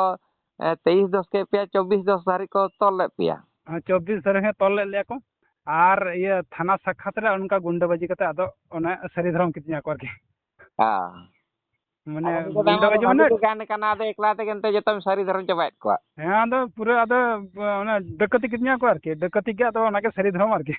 ᱮ, ᱛᱮᱭᱤᱥ ᱫᱚᱥ ᱠᱮᱫ ᱯᱮᱭᱟ, ᱪᱚᱵᱵᱤᱥ ᱫᱚᱥ ᱫᱷᱟᱹᱨᱤᱡ ᱠᱚ ᱛᱚᱞ ᱞᱮᱫ ᱯᱮᱭᱟ᱾ ᱦᱮᱸ, ᱪᱚᱵᱵᱤᱥ ᱫᱷᱟᱹᱨᱤᱡ ᱦᱮᱸ ᱛᱚᱞ ᱞᱮᱫ ᱞᱮᱭᱟ ᱠᱚ᱾ ᱟᱨ ᱤᱭᱟᱹ ᱛᱷᱟᱱᱟ ᱥᱟᱠᱠᱷᱟᱛ ᱨᱮ ᱚᱱᱠᱟ ᱜᱩᱱᱰᱟᱹᱵᱟᱡᱤ ᱠᱟᱛᱮ ᱟᱫᱚ ᱚᱱᱮ ᱥᱟᱹᱨᱤ ᱫᱷᱚᱨᱚᱢ ᱠᱤᱫᱤᱧᱟ ᱠᱚ ᱟᱨᱠᱤ᱾ ᱦᱮᱸ᱾ ᱢᱟᱱᱮ ᱟᱫᱚ ᱩᱱᱤ ᱫᱚ ᱜᱩᱱᱰᱟᱹ ᱵᱟᱝ ᱵᱟᱡᱮ ᱵᱟᱹᱦᱩ ᱢᱟᱱᱮ ᱫᱚ ᱜᱟᱱ ᱠᱟᱱᱟ, ᱟᱫᱚ ᱮᱠᱞᱟ ᱛᱮᱜᱮ ᱮᱱᱛᱮ ᱡᱚᱛᱚᱢ ᱥᱟᱹᱨᱤ ᱫᱷᱚᱨᱚᱢ ᱪᱟᱵᱟᱭᱮᱫ ᱠᱚᱣᱟ᱾ ᱦᱮᱸ, ᱟᱫᱚ ᱯᱩᱨᱟᱹ ᱟᱫᱚ ᱚᱱᱟ ᱰᱟᱹᱠᱟᱹᱛᱤ ᱠᱤᱫᱤᱧᱟ ᱠᱚ ᱟᱨᱠᱤ, ᱰᱟᱹᱠᱟᱹᱛᱤ ᱜᱮ ᱟᱫᱚ ᱚᱱᱟᱜᱮ ᱥᱟᱹᱨᱤ ᱫᱷᱚᱨᱚᱢ ᱟᱨᱠᱤ᱾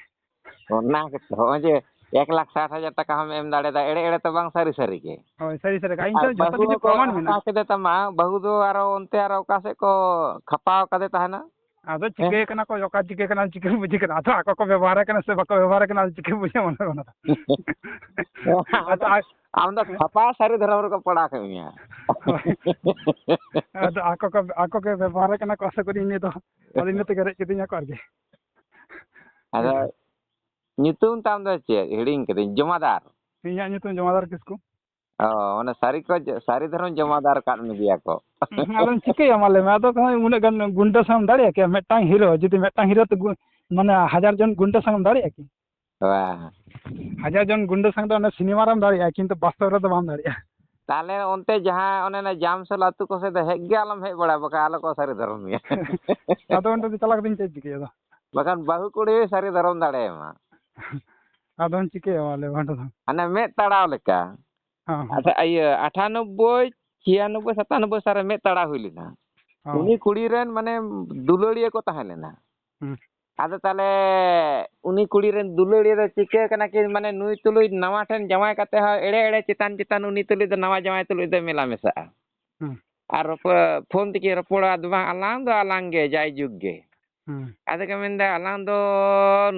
ᱚᱱᱟ ᱜᱮᱛᱚ, ᱦᱚᱸᱜᱼᱚᱭ ᱡᱮ ᱮᱠ ᱞᱟᱠᱷ ᱥᱟᱴ ᱦᱟᱡᱟᱨ ᱴᱟᱠᱟ ᱦᱚᱸᱢ ᱮᱢ ᱫᱟᱲᱮᱭᱟᱫᱟ, ᱮᱲᱮ ᱮᱲᱮ ᱛᱚ ᱵᱟᱝ ᱥᱟᱹᱨᱤ ᱥᱟᱹᱨᱤ ᱜᱮ᱾ ᱦᱳᱭ, ᱥᱟᱹᱨᱤ ᱥᱟᱹᱨᱤ ᱜᱮ᱾ ᱤᱧ ᱟᱨ ᱴᱷᱮᱱ ᱡᱷᱚᱛᱚ ᱵᱟᱹᱦᱩ ᱠᱤᱪᱷᱩ ᱦᱚᱸᱠᱚ ᱯᱨᱚᱢᱟᱱ ᱦᱟᱛᱟᱣ ᱢᱮᱱᱟᱜᱼᱟ᱾ ᱠᱮᱫᱮ ᱛᱟᱢᱟ, ᱵᱟᱹᱦᱩ ᱫᱚ ᱟᱨᱚ ᱚᱱᱛᱮ ᱟᱨᱚ ᱚᱠᱟ ᱥᱮᱫ ᱠᱚ ᱠᱷᱟᱯᱟᱣ ᱠᱟᱫᱮ ᱛᱟᱦᱮᱱᱟ᱾ ᱟᱫᱚ ᱦᱮᱸ? ᱪᱤᱠᱟᱹ ᱠᱟᱱᱟ ᱠᱚ, ᱚᱠᱟ ᱪᱤᱠᱟᱹ ᱠᱟᱱᱟ, ᱪᱤᱠᱟᱹ ᱵᱩᱡᱷᱟᱹᱜ ᱠᱟᱱᱟ? ᱟᱫᱚ ᱟᱠᱚ ᱠᱚ ᱵᱮᱵᱚᱦᱟᱨᱮ ᱠᱟᱱᱟ ᱥᱮ ᱵᱟᱠᱚ ᱵᱮᱵᱚᱦᱟᱨᱮ ᱠᱟᱱᱟ, ᱟᱫᱚ ᱪᱤᱠᱟᱹ ᱵᱩᱡᱷᱟᱹᱜ ᱚᱱᱟ ᱫᱚ? ᱟᱫᱚ ᱟᱢ ᱫᱚ ᱠᱷᱟᱯᱟ ᱥᱟᱹᱨᱤ ᱫᱷᱚᱨᱚᱢ ᱨᱮᱠᱚ ᱯᱟᱲᱟᱣ ᱠᱮᱫ ᱢᱮᱭᱟ᱾ ᱦᱳᱭ᱾ ᱟᱫᱚ ᱟᱠᱚ ᱠᱚ, ᱟᱠᱚ ᱜᱮ ᱵᱮᱵᱚᱦᱟᱨᱮ ᱠᱟᱱᱟ ᱠᱚ, ᱟᱥᱟ ᱠᱚᱨᱮ ᱤᱱᱟᱹ ᱫᱚ, ᱟᱫᱚ ᱤᱱᱟᱹ ᱛᱮᱜᱮ ᱨᱮᱡ ᱠᱤᱫᱤᱧᱟ ᱠᱚ ᱟᱨᱠᱤ᱾ ᱟᱫᱚ ᱦᱮᱸ᱾ ᱧᱩᱛᱩᱢ ᱛᱟᱢ ᱫᱚ ᱪᱮᱫ? ᱦᱤᱲᱤᱧ ᱠᱤᱫᱟᱹᱧ᱾ ᱡᱚᱢᱟᱫᱟᱨ? ᱤᱧᱟᱹᱜ ᱧᱩᱛᱩᱢ ᱡᱚᱢᱟᱫᱟᱨ ᱠᱤᱥᱠᱩ᱾ ᱚ, ᱚᱱᱟ ᱥᱟᱹᱨᱤ ᱠᱚ, ᱥᱟᱹᱨᱤ ᱫᱷᱚᱨᱚᱢ ᱡᱚᱢᱟᱫᱟᱨ ᱟᱠᱟᱫ ᱢᱮᱜᱮᱭᱟ ᱠᱚ᱾ ᱦᱩᱸ, ᱟᱫᱚᱢ ᱪᱤᱠᱟᱹᱭᱟ ᱢᱟ ᱞᱟᱹᱭ ᱢᱮ? ᱟᱫᱚ ᱛᱟᱦᱞᱮ ᱩᱱᱟᱹᱜ ᱜᱟᱱ ᱜᱩᱱᱰᱟᱹ ᱥᱟᱶ ᱮᱢ ᱫᱟᱲᱮᱭᱟᱜ ᱠᱮᱭᱟ? ᱢᱤᱫᱴᱟᱝ ᱦᱤᱨᱳ ᱡᱩᱫᱤ ᱢᱤᱫᱴᱟᱝ ᱦᱤᱨᱳ ᱛᱮ ᱜᱩ-, ᱢᱟᱱᱮ ᱦᱟᱡᱟᱨ ᱡᱚᱱ ᱜᱩᱱᱰᱟᱹ ᱥᱟᱶ ᱮᱢ ᱫᱟᱲᱮᱭᱟᱜᱼᱟ ᱠᱤ? ᱵᱟᱝ᱾ ᱦᱟᱡᱟᱨ ᱡᱚᱱ ᱜᱩᱱᱰᱟᱹ ᱥᱟᱝ ᱫᱚ ᱚᱱᱟ ᱥᱤᱱᱮᱢᱟ ᱨᱮᱢ ᱫᱟᱲᱮᱭᱟᱜᱼᱟ, ᱠᱤᱱᱛᱩ ᱵᱟᱥᱛᱚᱵ ᱨᱮᱫᱚ ᱵᱟᱢ ᱫᱟᱲᱮᱭᱟᱜᱼᱟ᱾ ᱛᱟᱦᱞᱮ ᱚᱱᱛᱮ ᱡᱟᱦᱟᱸ ᱚᱱᱮ ᱚᱱᱟ ᱡᱟᱢᱥᱚᱞ ᱟᱹᱛᱩ ᱠᱚ ᱥᱮᱫ ᱫᱚ ᱦᱮᱡ ᱜᱮ ᱟᱞᱚᱢ ᱦᱮᱡ ᱵᱟᱲᱟᱜᱼᱟ, ᱵᱟᱠᱷᱟᱱ ᱟᱞᱚ ᱠᱚ ᱥᱟᱹᱨᱤ ᱫᱷᱚᱨᱚᱢ ᱢᱮᱭᱟ᱾ ᱟᱫᱚ ᱚᱸᱰᱮ ᱫᱚ ᱪᱟᱞᱟᱣ ᱠᱟᱛᱮᱧ ᱪᱮᱫ ᱪᱤᱠᱟᱹᱭᱟ ᱟᱫᱚ? ᱵᱟᱠᱷᱟᱱ ᱵᱟᱹᱦᱩ ᱠᱩᱲᱤ ᱥᱟᱹᱨᱤ ᱫᱷᱚᱨᱚᱢ ᱫᱟᱲᱮᱭᱟᱢᱟ᱾ ᱟᱫᱚᱢ ᱪᱤᱠᱟᱹᱭᱟ ᱢᱟ ᱞᱟᱹᱭ ᱢᱮ ᱚᱸᱰᱮ ᱫᱚ? ᱦᱟᱱᱮ ᱢᱮᱫ ᱛᱟᱲᱟᱣ ᱞᱮᱠᱟ᱾ ᱦᱮᱸ, ᱦᱮᱸ᱾ ᱟᱪᱪᱷᱟ, ᱤᱭᱟᱹ, ᱟᱴᱷᱟᱱᱚᱵᱵᱳᱭ, ᱪᱷᱤᱭᱟᱱᱚᱵᱵᱳᱭ, ᱥᱟᱛᱟᱱᱚᱵᱵᱳᱭ ᱥᱟᱞ ᱨᱮ ᱢᱮᱫ ᱛᱟᱲᱟᱣ ᱦᱩᱭ ᱞᱮᱱᱟ᱾ ᱦᱮᱸ᱾ ᱩᱱᱤ ᱠᱩᱲᱤ ᱨᱮᱱ, ᱢᱟᱱᱮ, ᱫᱩᱞᱟᱹᱲᱤᱭᱟᱹ ᱠᱚ ᱛᱟᱦᱮᱸ ᱞᱮᱱᱟ᱾ ᱦᱩᱸ᱾ ᱟᱫᱚ ᱛᱟᱦᱞᱮ ᱩᱱᱤ ᱠᱩᱲᱤ ᱨᱮᱱ ᱫᱩᱞᱟᱹᱲᱤᱭᱟᱹ ᱫᱚ ᱪᱤᱠᱟᱹ ᱠᱟᱱᱟ ᱠᱤ, ᱢᱟᱱᱮ, ᱱᱩᱭ ᱛᱩᱞᱩᱡ ᱱᱟᱣᱟ ᱴᱷᱮᱱ ᱡᱟᱶᱟᱭ ᱠᱟᱛᱮ ᱦᱚᱸ ᱮᱲᱮ ᱮᱲᱮ ᱪᱮᱛᱟᱱ ᱪᱮᱛᱟᱱ ᱩᱱᱤ ᱛᱩᱞᱩᱡ ᱫᱚ, ᱱᱟᱣᱟ ᱡᱟᱶᱟᱭ ᱛᱩᱞᱩᱡ ᱫᱚ ᱢᱮᱞᱟ ᱢᱮᱥᱟᱜᱼᱟ᱾ ᱦᱩᱸ᱾ ᱟᱨ ᱨᱚᱯᱚ-, ᱯᱷᱳᱱ ᱛᱮᱠᱤᱱ ᱨᱚᱯᱚᱲᱟ, "ᱟᱫᱚ ᱵᱟᱝ, ᱟᱞᱟᱝ ᱫᱚ ᱟᱞᱟᱝ ᱜᱮ, ᱡᱟᱭᱡᱩᱜᱽ ᱜᱮ᱾" ᱦᱩᱸ᱾ ᱟᱫᱚ ᱠᱚ ᱢᱮᱱᱫᱟ, "ᱟᱞᱟᱝ ᱫᱚ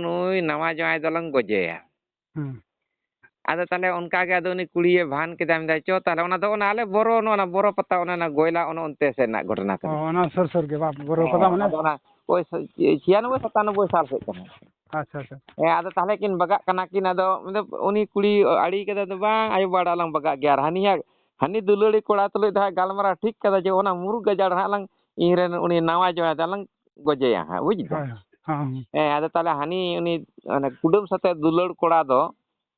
ᱱᱩᱭ ᱱᱟᱣᱟ ᱡᱟᱶᱟᱭ ᱫᱚᱞᱟᱝ ᱜᱚᱡᱮᱭᱟ᱾" ᱦᱩᱸ᱾ ᱟᱫᱚ ᱛᱟᱦᱞᱮ ᱚᱱᱠᱟ ᱜᱮ ᱟᱫᱚ ᱩᱱᱤ ᱠᱩᱲᱤᱭᱮ ᱵᱷᱟᱱ ᱠᱮᱫᱟ, ᱢᱮᱱᱫᱟᱭ, "ᱪᱚ ᱛᱟᱦᱞᱮ ᱚᱱᱟ ᱫᱚ ᱚᱱᱟ ᱟᱞᱮ ᱵᱚᱨᱚ, ᱱᱚᱜᱼᱚ ᱱᱟ ᱵᱚᱨᱚ ᱯᱟᱛᱟ, ᱚᱱᱮ ᱚᱱᱟ ᱜᱚᱭᱞᱟ, ᱚᱱᱮ ᱚᱱᱛᱮ ᱥᱮᱫ ᱨᱮᱱᱟᱜ ᱜᱷᱚᱴᱚᱱᱟ ᱚ, ᱠᱟᱱᱟ᱾" ᱚᱱᱟ ᱥᱩᱨ ᱥᱩᱨ ᱜᱮ ᱵᱟᱝ, ᱵᱚᱨᱚ ᱦᱮᱸ, ᱯᱟᱛᱟ ᱢᱟᱱᱮ? ᱟᱫᱚ ᱚᱱᱟ ᱳᱭ ᱥᱚ-, ᱪᱷᱤᱭᱟᱱᱚᱵᱵᱳᱭ ᱥᱟᱛᱟᱱᱚᱵᱵᱳᱭ ᱥᱟᱞ ᱥᱮᱫ ᱠᱟᱱᱟ᱾ ᱟᱪᱪᱷᱟ, ᱟᱪᱪᱷᱟ᱾ ᱦᱮᱸ, ᱟᱫᱚ ᱛᱟᱦᱞᱮ ᱠᱤᱱ ᱵᱟᱜᱟᱜ ᱠᱟᱱᱟ ᱠᱤᱱ, ᱟᱫᱚ ᱩᱱᱤ ᱠᱩᱲᱤ ᱟᱲᱮ ᱠᱟᱫᱟ, ᱫᱚ ᱵᱟᱝ, ᱟᱭᱳ ᱵᱟᱵᱟ ᱟᱲᱟᱜ ᱞᱟᱝ ᱵᱟᱜᱟᱜ ᱜᱮᱭᱟ᱾ ᱟᱨ ᱦᱟᱹᱱᱤᱭᱟᱜ, ᱦᱟᱹᱱᱤ ᱫᱩᱞᱟᱹᱲᱤ ᱠᱚᱲᱟ ᱛᱩᱞᱩᱡ ᱫᱚ ᱦᱟᱸᱜ ᱜᱟᱞᱢᱟᱨᱟᱣ ᱴᱷᱤᱠ ᱠᱟᱫᱟ ᱡᱮ ᱚᱱᱟ ᱢᱩᱨᱩᱠ ᱜᱟᱡᱟᱲ ᱦᱟᱸᱜ ᱞᱟᱝ, ᱤᱧ ᱨᱮᱱ ᱩᱱᱤ ᱱᱟᱣᱟ ᱡᱟᱶᱟᱭ ᱫᱚ ᱞᱟᱝ ᱜᱚᱡᱮᱭᱟ ᱦᱟᱸᱜ, ᱵᱩᱡᱽ ᱫᱟᱢ? ᱦᱳᱭ, ᱦᱳᱭ᱾ ᱦᱮᱸ, ᱦᱮᱸ᱾ ᱦᱮᱸ, ᱟᱫᱚ ᱛᱟᱦᱞᱮ ᱦᱟᱹᱱᱤ ᱩᱱᱤ, ᱚᱱᱮ ᱠᱩᱰᱟᱹᱢ ᱥᱟᱛᱮ ᱫᱩᱞᱟᱹᱲ ᱠᱚᱲᱟ ᱫᱚ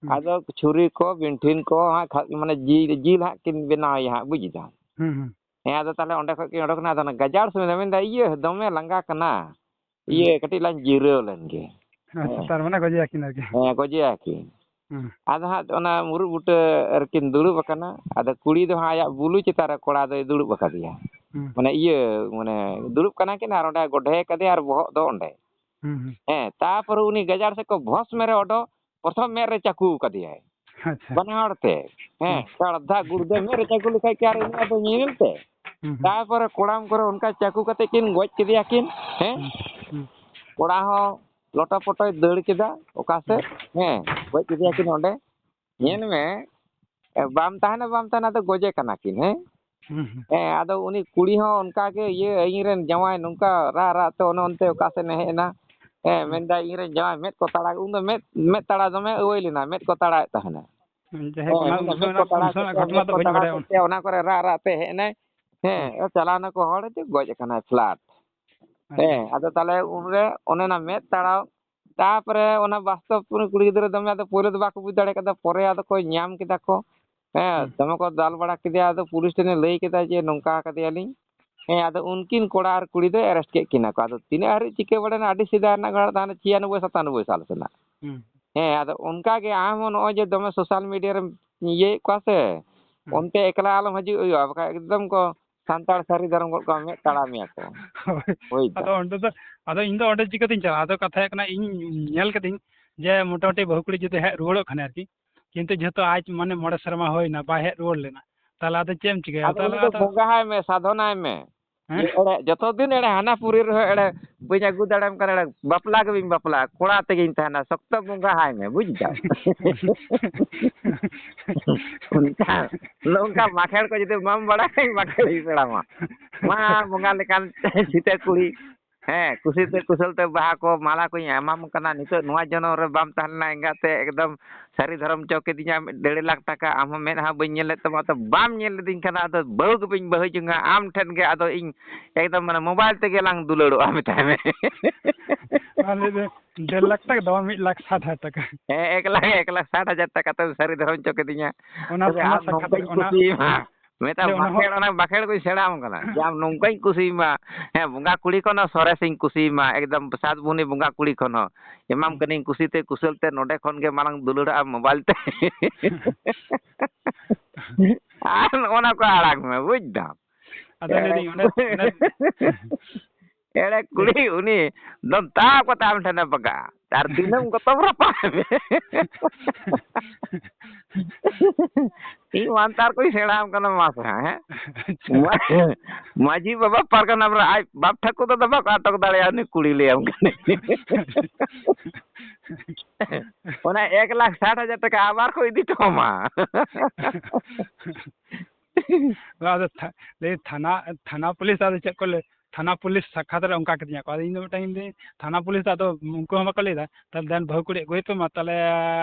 ᱦᱩᱸ᱾ ᱟᱫᱚ ᱪᱷᱩᱨᱤ ᱠᱚ, ᱵᱤᱱᱴᱷᱤᱱ ᱠᱚ ᱦᱟᱸᱜ ᱠᱷᱟ-, ᱢᱟᱱᱮ ᱡᱤᱞ, ᱡᱤᱞ ᱦᱟᱸᱜ ᱠᱤᱱ ᱵᱮᱱᱟᱣᱮᱭᱟ ᱦᱟᱸᱜ, ᱵᱩᱡᱽ ᱫᱟᱢ? ᱦᱩᱸ, ᱦᱩᱸ᱾ ᱦᱮᱸ, ᱟᱫᱚ ᱛᱟᱦᱞᱮ ᱚᱸᱰᱮ ᱠᱷᱚᱡ ᱠᱤᱱ ᱚᱰᱚᱠ ᱮᱱᱟ, ᱟᱫᱚ ᱚᱱᱟ ᱜᱟᱡᱟᱲ ᱥᱚᱢᱚᱭ ᱫᱚ ᱢᱮᱱᱫᱟ, "ᱤᱭᱟᱹ, ᱫᱚᱢᱮ ᱞᱟᱸᱜᱟ ᱠᱟᱱᱟ, ᱦᱩᱸ᱾ ᱤᱭᱟᱹ, ᱠᱟᱹᱴᱤᱡ ᱞᱟᱝ ᱡᱤᱨᱟᱹᱣ ᱞᱮᱱ ᱜᱮ᱾" ᱟᱪᱪᱷᱟ, ᱦᱮᱸ᱾ ᱛᱟᱨ ᱢᱟᱱᱮ ᱜᱚᱡᱮᱭᱟᱠᱤᱱ ᱟᱨᱠᱤ᱾ ᱦᱮᱸ, ᱜᱚᱡᱮᱭᱟᱠᱤᱱ᱾ ᱦᱩᱸ᱾ ᱟᱫᱚ ᱦᱟᱸᱜ ᱚᱱᱟ ᱢᱩᱨᱩᱫ ᱵᱩᱴᱟᱹ ᱨᱮᱠᱤᱱ ᱫᱩᱲᱩᱵ ᱟᱠᱟᱱᱟ᱾ ᱟᱫᱚ ᱠᱩᱲᱤ ᱫᱚ ᱦᱟᱸᱜ ᱟᱭᱟᱜ ᱵᱩᱞᱩ ᱪᱮᱛᱟᱱ ᱨᱮ ᱠᱚᱲᱟ ᱫᱚᱭ ᱫᱩᱲᱩᱵ ᱟᱠᱟᱫᱮᱭᱟ᱾ ᱦᱩᱸ᱾ ᱢᱟᱱᱮ ᱤᱭᱟᱹ, ᱢᱟᱱᱮ ᱫᱩᱲᱩᱵ ᱠᱟᱱᱟ ᱠᱤᱱ ᱟᱨ ᱚᱸᱰᱮ ᱜᱚᱰᱮ ᱠᱟᱫᱮᱭᱟ ᱟᱨ ᱵᱚᱦᱚᱜ ᱫᱚ ᱚᱸᱰᱮ᱾ ᱦᱩᱸ, ᱦᱩᱸ᱾ ᱦᱮᱸ, ᱛᱟᱯᱚᱨᱮ ᱩᱱᱤ ᱜᱟᱡᱟᱲ ᱥᱮᱫ ᱠᱚ ᱵᱷᱚᱥ ᱢᱮᱨᱮ ᱚᱰᱚᱠ, ᱯᱨᱚᱛᱷᱚᱢ ᱢᱮᱫ ᱨᱮ ᱪᱟᱹᱠᱩ ᱠᱟᱫᱮᱭᱟᱭ᱾ ᱟᱪᱪᱷᱟ᱾ ᱵᱟᱱᱟ ᱦᱚᱲ ᱛᱮ᱾ ᱦᱮᱸ, ᱦᱮᱸ᱾ ᱥᱟᱲᱫᱷᱟ ᱜᱩᱲᱫᱟᱹ ᱢᱮᱫ ᱨᱮ ᱪᱟᱹᱠᱩ ᱞᱮᱠᱷᱟᱡ ᱠᱤ ᱟᱨ ᱩᱱᱤ ᱟᱫᱚ ᱧᱮᱞ ᱛᱮ? ᱦᱩᱸ, ᱦᱩᱸ᱾ ᱛᱟᱯᱚᱨᱮ ᱠᱚᱲᱟᱢ ᱠᱚᱨᱮ ᱚᱱᱠᱟ ᱪᱟᱹᱠᱩ ᱠᱟᱛᱮ ᱠᱤᱱ ᱜᱚᱡ ᱠᱮᱫᱮᱭᱟ ᱠᱤᱱ᱾ ᱦᱮᱸ? ᱦᱩᱸ, ᱦᱩᱸ᱾ ᱠᱚᱲᱟ ᱦᱚᱸ ᱞᱚᱴᱚ ᱯᱚᱴᱚᱭ ᱫᱟᱹᱲ ᱠᱮᱫᱟ ᱚᱠᱟ ᱥᱮᱫ? ᱦᱩᱸ᱾ ᱦᱮᱸ, ᱜᱚᱡ ᱠᱮᱫᱮᱭᱟ ᱦᱩᱸ᱾ ᱠᱤᱱ ᱚᱸᱰᱮ᱾ ᱦᱩᱸ᱾ ᱧᱮᱞ ᱢᱮ, ᱮ, ᱵᱟᱢ ᱛᱟᱦᱮᱱᱟ, ᱵᱟᱢ ᱛᱟᱦᱮᱱᱟ, ᱟᱫᱚ ᱜᱚᱡᱮ ᱠᱟᱱᱟ ᱠᱤᱱ, ᱦᱮᱸ? ᱦᱩᱸ, ᱦᱩᱸ᱾ ᱦᱮᱸ, ᱟᱫᱚ ᱩᱱᱤ ᱠᱩᱲᱤ ᱦᱚᱸ ᱚᱱᱠᱟ ᱜᱮ, ᱤᱭᱟᱹ, ᱤᱧ ᱨᱮᱱ ᱡᱟᱶᱟᱭ ᱱᱚᱝᱠᱟ ᱨᱟᱜ ᱨᱟᱜ ᱛᱮ ᱚᱱᱮ ᱚᱱᱛᱮ ᱚᱠᱟ ᱥᱮᱫ ᱮ ᱦᱮᱡ ᱮᱱᱟ, ᱦᱮᱸ, ᱦᱩᱸ᱾ ᱢᱮᱱᱫᱟᱭ, "ᱤᱧ ᱨᱮᱱ ᱡᱟᱶᱟᱭ ᱢᱮᱫ ᱠᱚ ᱛᱟᱲᱟᱜ", ᱩᱱ ᱫᱚ ᱢᱮᱫ, ᱢᱮᱫ ᱛᱟᱲᱟᱜ ᱫᱚᱢᱮ ᱟᱹᱣᱟᱹᱭ ᱞᱮᱱᱟ, ᱢᱮᱫ ᱠᱚ ᱛᱟᱲᱟᱜ ᱮᱫ ᱛᱟᱦᱮᱱᱟ᱾ ᱡᱟᱭᱦᱳᱠ, ᱦᱮᱸ, ᱚᱱᱟ ᱢᱮᱱᱫᱟ, ᱩᱱ ᱢᱮᱫ ᱠᱚ ᱥᱚᱢᱚᱭ, ᱩᱱ ᱛᱟᱲᱟᱜ ᱥᱚᱢᱚᱭ ᱠᱮᱫ ᱨᱮᱱᱟᱜ ᱛᱮ, ᱜᱷᱚᱴᱚᱱᱟ ᱢᱮᱫ ᱫᱚ ᱠᱚ ᱵᱟᱹᱧ ᱛᱟᱲᱟᱜ ᱵᱟᱲᱟᱭᱟ ᱠᱮᱫ ᱩᱱᱟᱹᱜ᱾ ᱛᱮ, ᱚᱱᱟ ᱠᱚᱨᱮ ᱨᱟᱜ ᱨᱟᱜ ᱛᱮ ᱦᱮᱡ ᱮᱱᱟᱭ᱾ ᱦᱮᱸ, ᱦᱩᱸ᱾ ᱪᱟᱞᱟᱣ ᱱᱟᱠᱚ ᱦᱚᱲ, ᱡᱮ ᱜᱚᱡ ᱟᱠᱟᱱᱟᱭ flat᱾ ᱟᱪᱪᱷᱟ᱾ ᱦᱮᱸ, ᱟᱫᱚ ᱛᱟᱦᱞᱮ ᱩᱱᱨᱮ ᱚᱱᱮ ᱚᱱᱟ ᱢᱮᱫ ᱛᱟᱲᱟᱣ ᱛᱟᱯᱚᱨᱮ ᱚᱱᱟ ᱵᱟᱥᱛᱚᱵ ᱠᱩᱲᱤ ᱜᱤᱫᱽᱨᱟᱹ ᱫᱚᱢᱮ ᱟᱫᱚ ᱯᱳᱭᱞᱳ ᱫᱚ ᱵᱟᱠᱚ ᱵᱩᱡᱽ ᱫᱟᱲᱮ ᱠᱟᱫᱟ, ᱯᱚᱨᱮ ᱟᱫᱚ ᱠᱚ ᱧᱟᱢ ᱠᱮᱫᱟ ᱠᱚ᱾ ᱦᱮᱸ, ᱦᱩᱸ᱾ ᱫᱚᱢᱮ ᱠᱚ ᱫᱟᱞ ᱵᱟᱲᱟ ᱠᱮᱫᱮᱭᱟ, ᱟᱫᱚ ᱯᱩᱞᱤᱥ ᱴᱷᱮᱱᱮ ᱞᱟᱹᱭ ᱠᱮᱫᱟ ᱡᱮ ᱱᱚᱝᱠᱟ ᱠᱟᱫᱮᱭᱟᱞᱤᱧ᱾ ᱦᱮᱸ, ᱟᱫᱚ ᱩᱱᱠᱤᱱ ᱠᱚᱲᱟ ᱟᱨ ᱠᱩᱲᱤ ᱫᱚ arrest ᱠᱮᱫ ᱠᱤᱱᱟ ᱠᱚ᱾ ᱟᱫᱚ ᱛᱤᱱᱟᱹᱜ ᱦᱟᱹᱨᱤᱡ ᱪᱤᱠᱟᱹ ᱵᱟᱲᱟᱭᱮᱱᱟ, ᱟᱹᱰᱤ ᱥᱮᱫᱟᱭ ᱨᱮᱱᱟᱜ ᱜᱷᱚᱴᱚᱱᱟ, ᱛᱟᱦᱮᱱᱟ ᱪᱷᱤᱭᱟᱱᱚᱵᱵᱳᱭ ᱥᱟᱛᱟᱱᱚᱵᱵᱳᱭ ᱥᱟᱞ ᱥᱮᱱᱟᱜ᱾ ᱦᱩᱸ᱾ ᱦᱮᱸ, ᱟᱫᱚ ᱚᱱᱠᱟ ᱜᱮ ᱟᱢ ᱦᱚᱸ ᱱᱚᱜᱼᱚᱭ ᱡᱮ ᱫᱚᱢᱮ social media ᱨᱮᱢ ᱤᱭᱟᱹᱭᱮᱫ ᱠᱚᱣᱟ ᱥᱮ, ᱦᱩᱸ᱾ ᱚᱱᱛᱮ ᱮᱠᱞᱟ ᱟᱞᱚᱢ ᱦᱤᱡᱩᱜ ᱦᱩᱭᱩᱜᱼᱟ, ᱵᱟᱠᱷᱟᱡ ᱮᱠᱫᱚᱢ ᱠᱚ ᱥᱟᱱᱛᱟᱲ ᱥᱟᱹᱨᱤ ᱫᱷᱚᱨᱚᱢ ᱜᱚᱫ ᱠᱚᱣᱟ, ᱢᱮᱫ ᱛᱟᱲᱟᱢᱮᱭᱟ ᱠᱚ᱾ ᱦᱳᱭ᱾ ᱵᱩᱡᱽ ᱫᱟᱢ? ᱟᱫᱚ ᱚᱸᱰᱮ ᱫᱚ, ᱟᱫᱚ ᱤᱧ ᱫᱚ ᱚᱸᱰᱮ ᱪᱤᱠᱟᱹᱛᱤᱧ ᱪᱟᱞᱟᱜᱼᱟ? ᱟᱫᱚ ᱠᱟᱛᱷᱟ ᱦᱩᱭᱩᱜ ᱠᱟᱱᱟ, ᱤᱧ ᱧᱮᱞ ᱠᱟᱹᱫᱟᱹᱧ ᱡᱮ ᱢᱚᱴᱟᱢᱩᱴᱤ ᱵᱟᱹᱦᱩ ᱠᱩᱲᱤ ᱡᱩᱫᱤ ᱦᱮᱡ ᱨᱩᱣᱟᱹᱲᱚᱜ ᱠᱷᱟᱱᱮ ᱟᱨᱠᱤ, ᱠᱤᱱᱛᱩ ᱡᱮᱦᱮᱛᱩ ᱟᱡ ᱢᱟᱱᱮ ᱢᱚᱬᱮ ᱥᱮᱨᱢᱟ ᱦᱩᱭᱱᱟ, ᱵᱟᱭ ᱦᱮᱡ ᱨᱩᱣᱟᱹᱲ ᱞᱮᱱᱟ, ᱛᱟᱦᱚᱞᱮ ᱟᱫᱚ ᱪᱮᱫ ᱮᱢ ᱪᱤᱠᱟᱹᱭᱟ? ᱟᱫᱚ ᱛᱟᱦᱚᱞᱮ ᱩᱱᱤ ᱫᱚ ᱟᱫᱚ ᱵᱚᱸᱜᱟᱭ ᱢᱮ, ᱥᱟᱫᱷᱚᱱᱟᱭ ᱢᱮ᱾ ᱦᱮᱸ? ᱡᱮ ᱮᱲᱮ, ᱡᱚᱛᱚ ᱫᱤᱱ ᱮᱲᱮ ᱦᱟᱱᱟ ᱯᱩᱨᱤ ᱨᱮᱦᱚᱸ ᱮᱲᱮ ᱵᱟᱹᱧ ᱟᱹᱜᱩ ᱫᱟᱲᱮᱭᱟᱢ ᱠᱟᱱᱟ, ᱮᱲᱮ ᱵᱟᱯᱞᱟ ᱜᱮ ᱵᱟᱹᱧ ᱵᱟᱯᱞᱟᱜᱼᱟ, ᱠᱚᱲᱟ ᱛᱮᱜᱮᱧ ᱛᱟᱦᱮᱱᱟ, ᱥᱚᱠᱛᱚ ᱵᱚᱸᱜᱟ ᱦᱟᱭ ᱢᱮ, ᱵᱩᱡᱽ ᱫᱟᱢ? ᱚᱱᱠᱟ, ᱱᱚᱝᱠᱟ ᱵᱟᱸᱠᱷᱮᱲ ᱠᱚ ᱡᱩᱫᱤ ᱵᱟᱢ ᱵᱟᱲᱟᱭᱟ, ᱵᱟᱸᱠᱷᱮᱲ ᱤᱧ ᱥᱮᱬᱟᱢᱟ᱾ ᱢᱟ ᱵᱚᱸᱜᱟ ᱞᱮᱠᱟᱱ ᱪᱷᱤᱛᱟᱹ ᱠᱩᱲᱤ, ᱦᱮᱸ, ᱠᱩᱥᱤ ᱛᱮ ᱠᱩᱥᱟᱹᱞ ᱛᱮ ᱵᱟᱦᱟ ᱠᱚ, ᱢᱟᱞᱟ ᱠᱚᱧ ᱮᱢᱟᱢ ᱠᱟᱱᱟ, ᱱᱤᱛᱚᱜ ᱱᱚᱣᱟ ᱡᱚᱱᱚᱢ ᱨᱮ ᱵᱟᱢ ᱛᱟᱦᱮᱸ ᱞᱮᱱᱟ ᱮᱸᱜᱟᱛ ᱛᱮ, ᱮᱠᱫᱚᱢ ᱥᱟᱹᱨᱤ ᱫᱷᱚᱨᱚᱢ ᱪᱚ ᱠᱤᱫᱤᱧᱟ, ᱰᱮᱲ ᱞᱟᱠᱷ ᱴᱟᱠᱟ, ᱟᱢ ᱦᱚᱸ ᱢᱮᱫ ᱦᱚᱸ ᱵᱟᱹᱧ ᱧᱮᱞ ᱞᱮᱫ ᱛᱟᱢᱟ, ᱛᱚ ᱵᱟᱢ ᱧᱮᱞ ᱞᱤᱫᱤᱧ ᱠᱷᱟᱱ ᱟᱫᱚ ᱵᱟᱹᱦᱩ ᱜᱮ ᱵᱟᱹᱧ ᱵᱟᱹᱦᱩ ᱡᱚᱝᱟ ᱟᱢ ᱴᱷᱮᱱ ᱜᱮ, ᱟᱫᱚ ᱤᱧ ᱮᱠᱫᱚᱢ ᱢᱟᱱᱮ mobile ᱛᱮᱜᱮ ᱞᱟᱝ ᱫᱩᱞᱟᱹᱲᱚᱜᱼᱟ ᱢᱮᱛᱟᱭ ᱢᱮ᱾ ᱟᱨ ᱞᱟᱹᱭ ᱫᱟᱹᱧ, ᱰᱮᱲ ᱞᱟᱠᱷ ᱴᱟᱠᱟ ᱫᱚ ᱵᱟᱝ, ᱢᱤᱫ ᱞᱟᱠᱷ ᱥᱟᱴ ᱦᱟᱡᱟᱨ ᱴᱟᱠᱟ᱾ ᱦᱮᱸ, ᱮᱠ ᱞᱟᱠᱷ, ᱮᱠ ᱞᱟᱠᱷ ᱥᱟᱴ ᱦᱟᱡᱟᱨ ᱴᱟᱠᱟ ᱛᱮᱢ ᱥᱟᱹᱨᱤ ᱫᱷᱚᱨᱚᱢ ᱪᱚ ᱠᱤᱫᱤᱧᱟ᱾ ᱚᱱᱟ, ᱛᱚᱵᱮ ᱚᱱᱟ ᱟᱢ ᱥᱟᱠᱷᱟ ᱛᱮ, ᱱᱚᱝᱠᱟᱧ ᱚᱱᱟ, ᱠᱩᱥᱤᱭᱟᱢᱟ᱾ ᱢᱮᱛᱟᱢ ᱦᱮᱸ, ᱚᱱᱟ ᱦᱚᱸ ᱵᱟᱸᱠᱷᱮᱲ, ᱚᱱᱟ ᱵᱟᱸᱠᱷᱮᱲ ᱠᱚᱧ ᱥᱮᱬᱟ ᱟᱢ ᱠᱟᱱᱟ᱾ ᱡᱮ ᱟᱢ ᱱᱚᱝᱠᱟᱧ ᱠᱩᱥᱤᱭᱟᱢᱟ᱾ ᱦᱮᱸ, ᱵᱚᱸᱜᱟ ᱠᱩᱲᱤ ᱠᱷᱚᱱ ᱦᱚᱸ ᱥᱚᱨᱮᱥᱤᱧ ᱠᱩᱥᱤᱭᱟᱢᱟ᱾ ᱮᱠᱫᱚᱢ ᱥᱟᱛ ᱵᱩᱦᱱᱤ ᱵᱚᱸᱜᱟ ᱠᱩᱲᱤ ᱠᱷᱚᱱ ᱦᱚᱸ᱾ ᱮᱢᱟᱢ ᱦᱩᱸ᱾ ᱠᱟᱹᱱᱟᱹᱧ ᱠᱩᱥᱤᱛᱮ ᱠᱩᱥᱟᱹᱞ ᱛᱮ, ᱱᱚᱰᱮ ᱠᱷᱚᱱ ᱜᱮ ᱢᱟᱲᱟᱝ ᱫᱩᱞᱟᱹᱲᱟᱜᱼᱟ mobile ᱛᱮ᱾ ᱟᱨ ᱱᱚᱜᱼᱚ ᱱᱟ ᱠᱚ ᱟᱲᱟᱝ ᱢᱮ, ᱵᱩᱡᱽ ᱫᱟᱢ? ᱟᱫᱚ ᱞᱟᱹᱭᱫᱟᱹᱧ ᱚᱸᱰᱮ, ᱚᱸᱰᱮ ᱮᱲᱮ ᱠᱩᱲᱤ ᱩᱱᱤ ᱫᱚᱢ ᱛᱟᱵ ᱠᱟᱛᱮ ᱟᱢ ᱴᱷᱮᱱᱮ ᱵᱟᱜᱟᱜᱼᱟ᱾ ᱟᱨ ᱫᱤᱱᱟᱹᱢ ᱜᱚᱛᱚᱢ ᱨᱟᱯᱟᱜ ᱢᱮ᱾ ᱤᱧ ᱢᱟᱱᱛᱟᱨ ᱠᱚᱧ ᱥᱮᱬᱟ ᱟᱢ ᱠᱟᱱᱟ, ᱢᱟ ᱥᱮ ᱦᱟᱸᱜ, ᱦᱮᱸ? ᱟᱪᱪᱷᱟ᱾ ᱢᱟ-, ᱢᱟᱹᱡᱷᱤ ᱵᱟᱵᱟ ᱯᱟᱨᱜᱟᱱᱟ ᱵᱚᱞᱮ ᱟᱡ ᱵᱟᱯ ᱴᱷᱟᱹᱠᱩᱨ ᱫᱚ ᱵᱟᱠᱚ ᱟᱴᱚᱠ ᱫᱟᱲᱮᱭᱟᱜᱼᱟ, ᱩᱱᱤ ᱠᱩᱲᱤ ᱞᱟᱹᱭᱟᱢ ᱠᱟᱹᱱᱟᱹᱧ᱾ ᱚᱱᱟ ᱮᱠ ᱞᱟᱠᱷ ᱥᱟᱴ ᱦᱟᱡᱟᱨ ᱴᱟᱠᱟ ᱟᱵᱟᱨ ᱠᱚ ᱤᱫᱤ ᱦᱚᱴᱚ ᱟᱢᱟ᱾ ᱟᱫᱚ ᱛᱷᱟ-, ᱞᱟᱹᱭ ᱛᱷᱟᱱᱟ, ᱛᱷᱟᱱᱟ ᱯᱩᱞᱤᱥ ᱟᱫᱚ ᱪᱮᱫ ᱠᱚ ᱞᱟᱹᱭ, ᱛᱷᱟᱱᱟ ᱯᱩᱞᱤᱥ ᱥᱟᱠᱷᱟᱛ ᱨᱮ ᱚᱱᱠᱟ ᱠᱤᱫᱤᱧᱟ ᱠᱚ᱾ ᱟᱫᱚ ᱤᱧ ᱫᱚ ᱢᱤᱫᱴᱟᱝ ᱤᱧ ᱞᱟᱹᱭ, ᱛᱷᱟᱱᱟ ᱯᱩᱞᱤᱥ ᱫᱚ ᱟᱫᱚ ᱩᱱᱠᱩ ᱦᱚᱸ ᱵᱟᱠᱚ ᱞᱟᱹᱭ ᱮᱫᱟ, "ᱛᱟᱦᱞᱮ ᱫᱮᱱ ᱵᱟᱹᱦᱩ ᱠᱩᱲᱤ ᱟᱹᱜᱩᱭ ᱯᱮ ᱢᱟ, ᱛᱟᱦᱞᱮ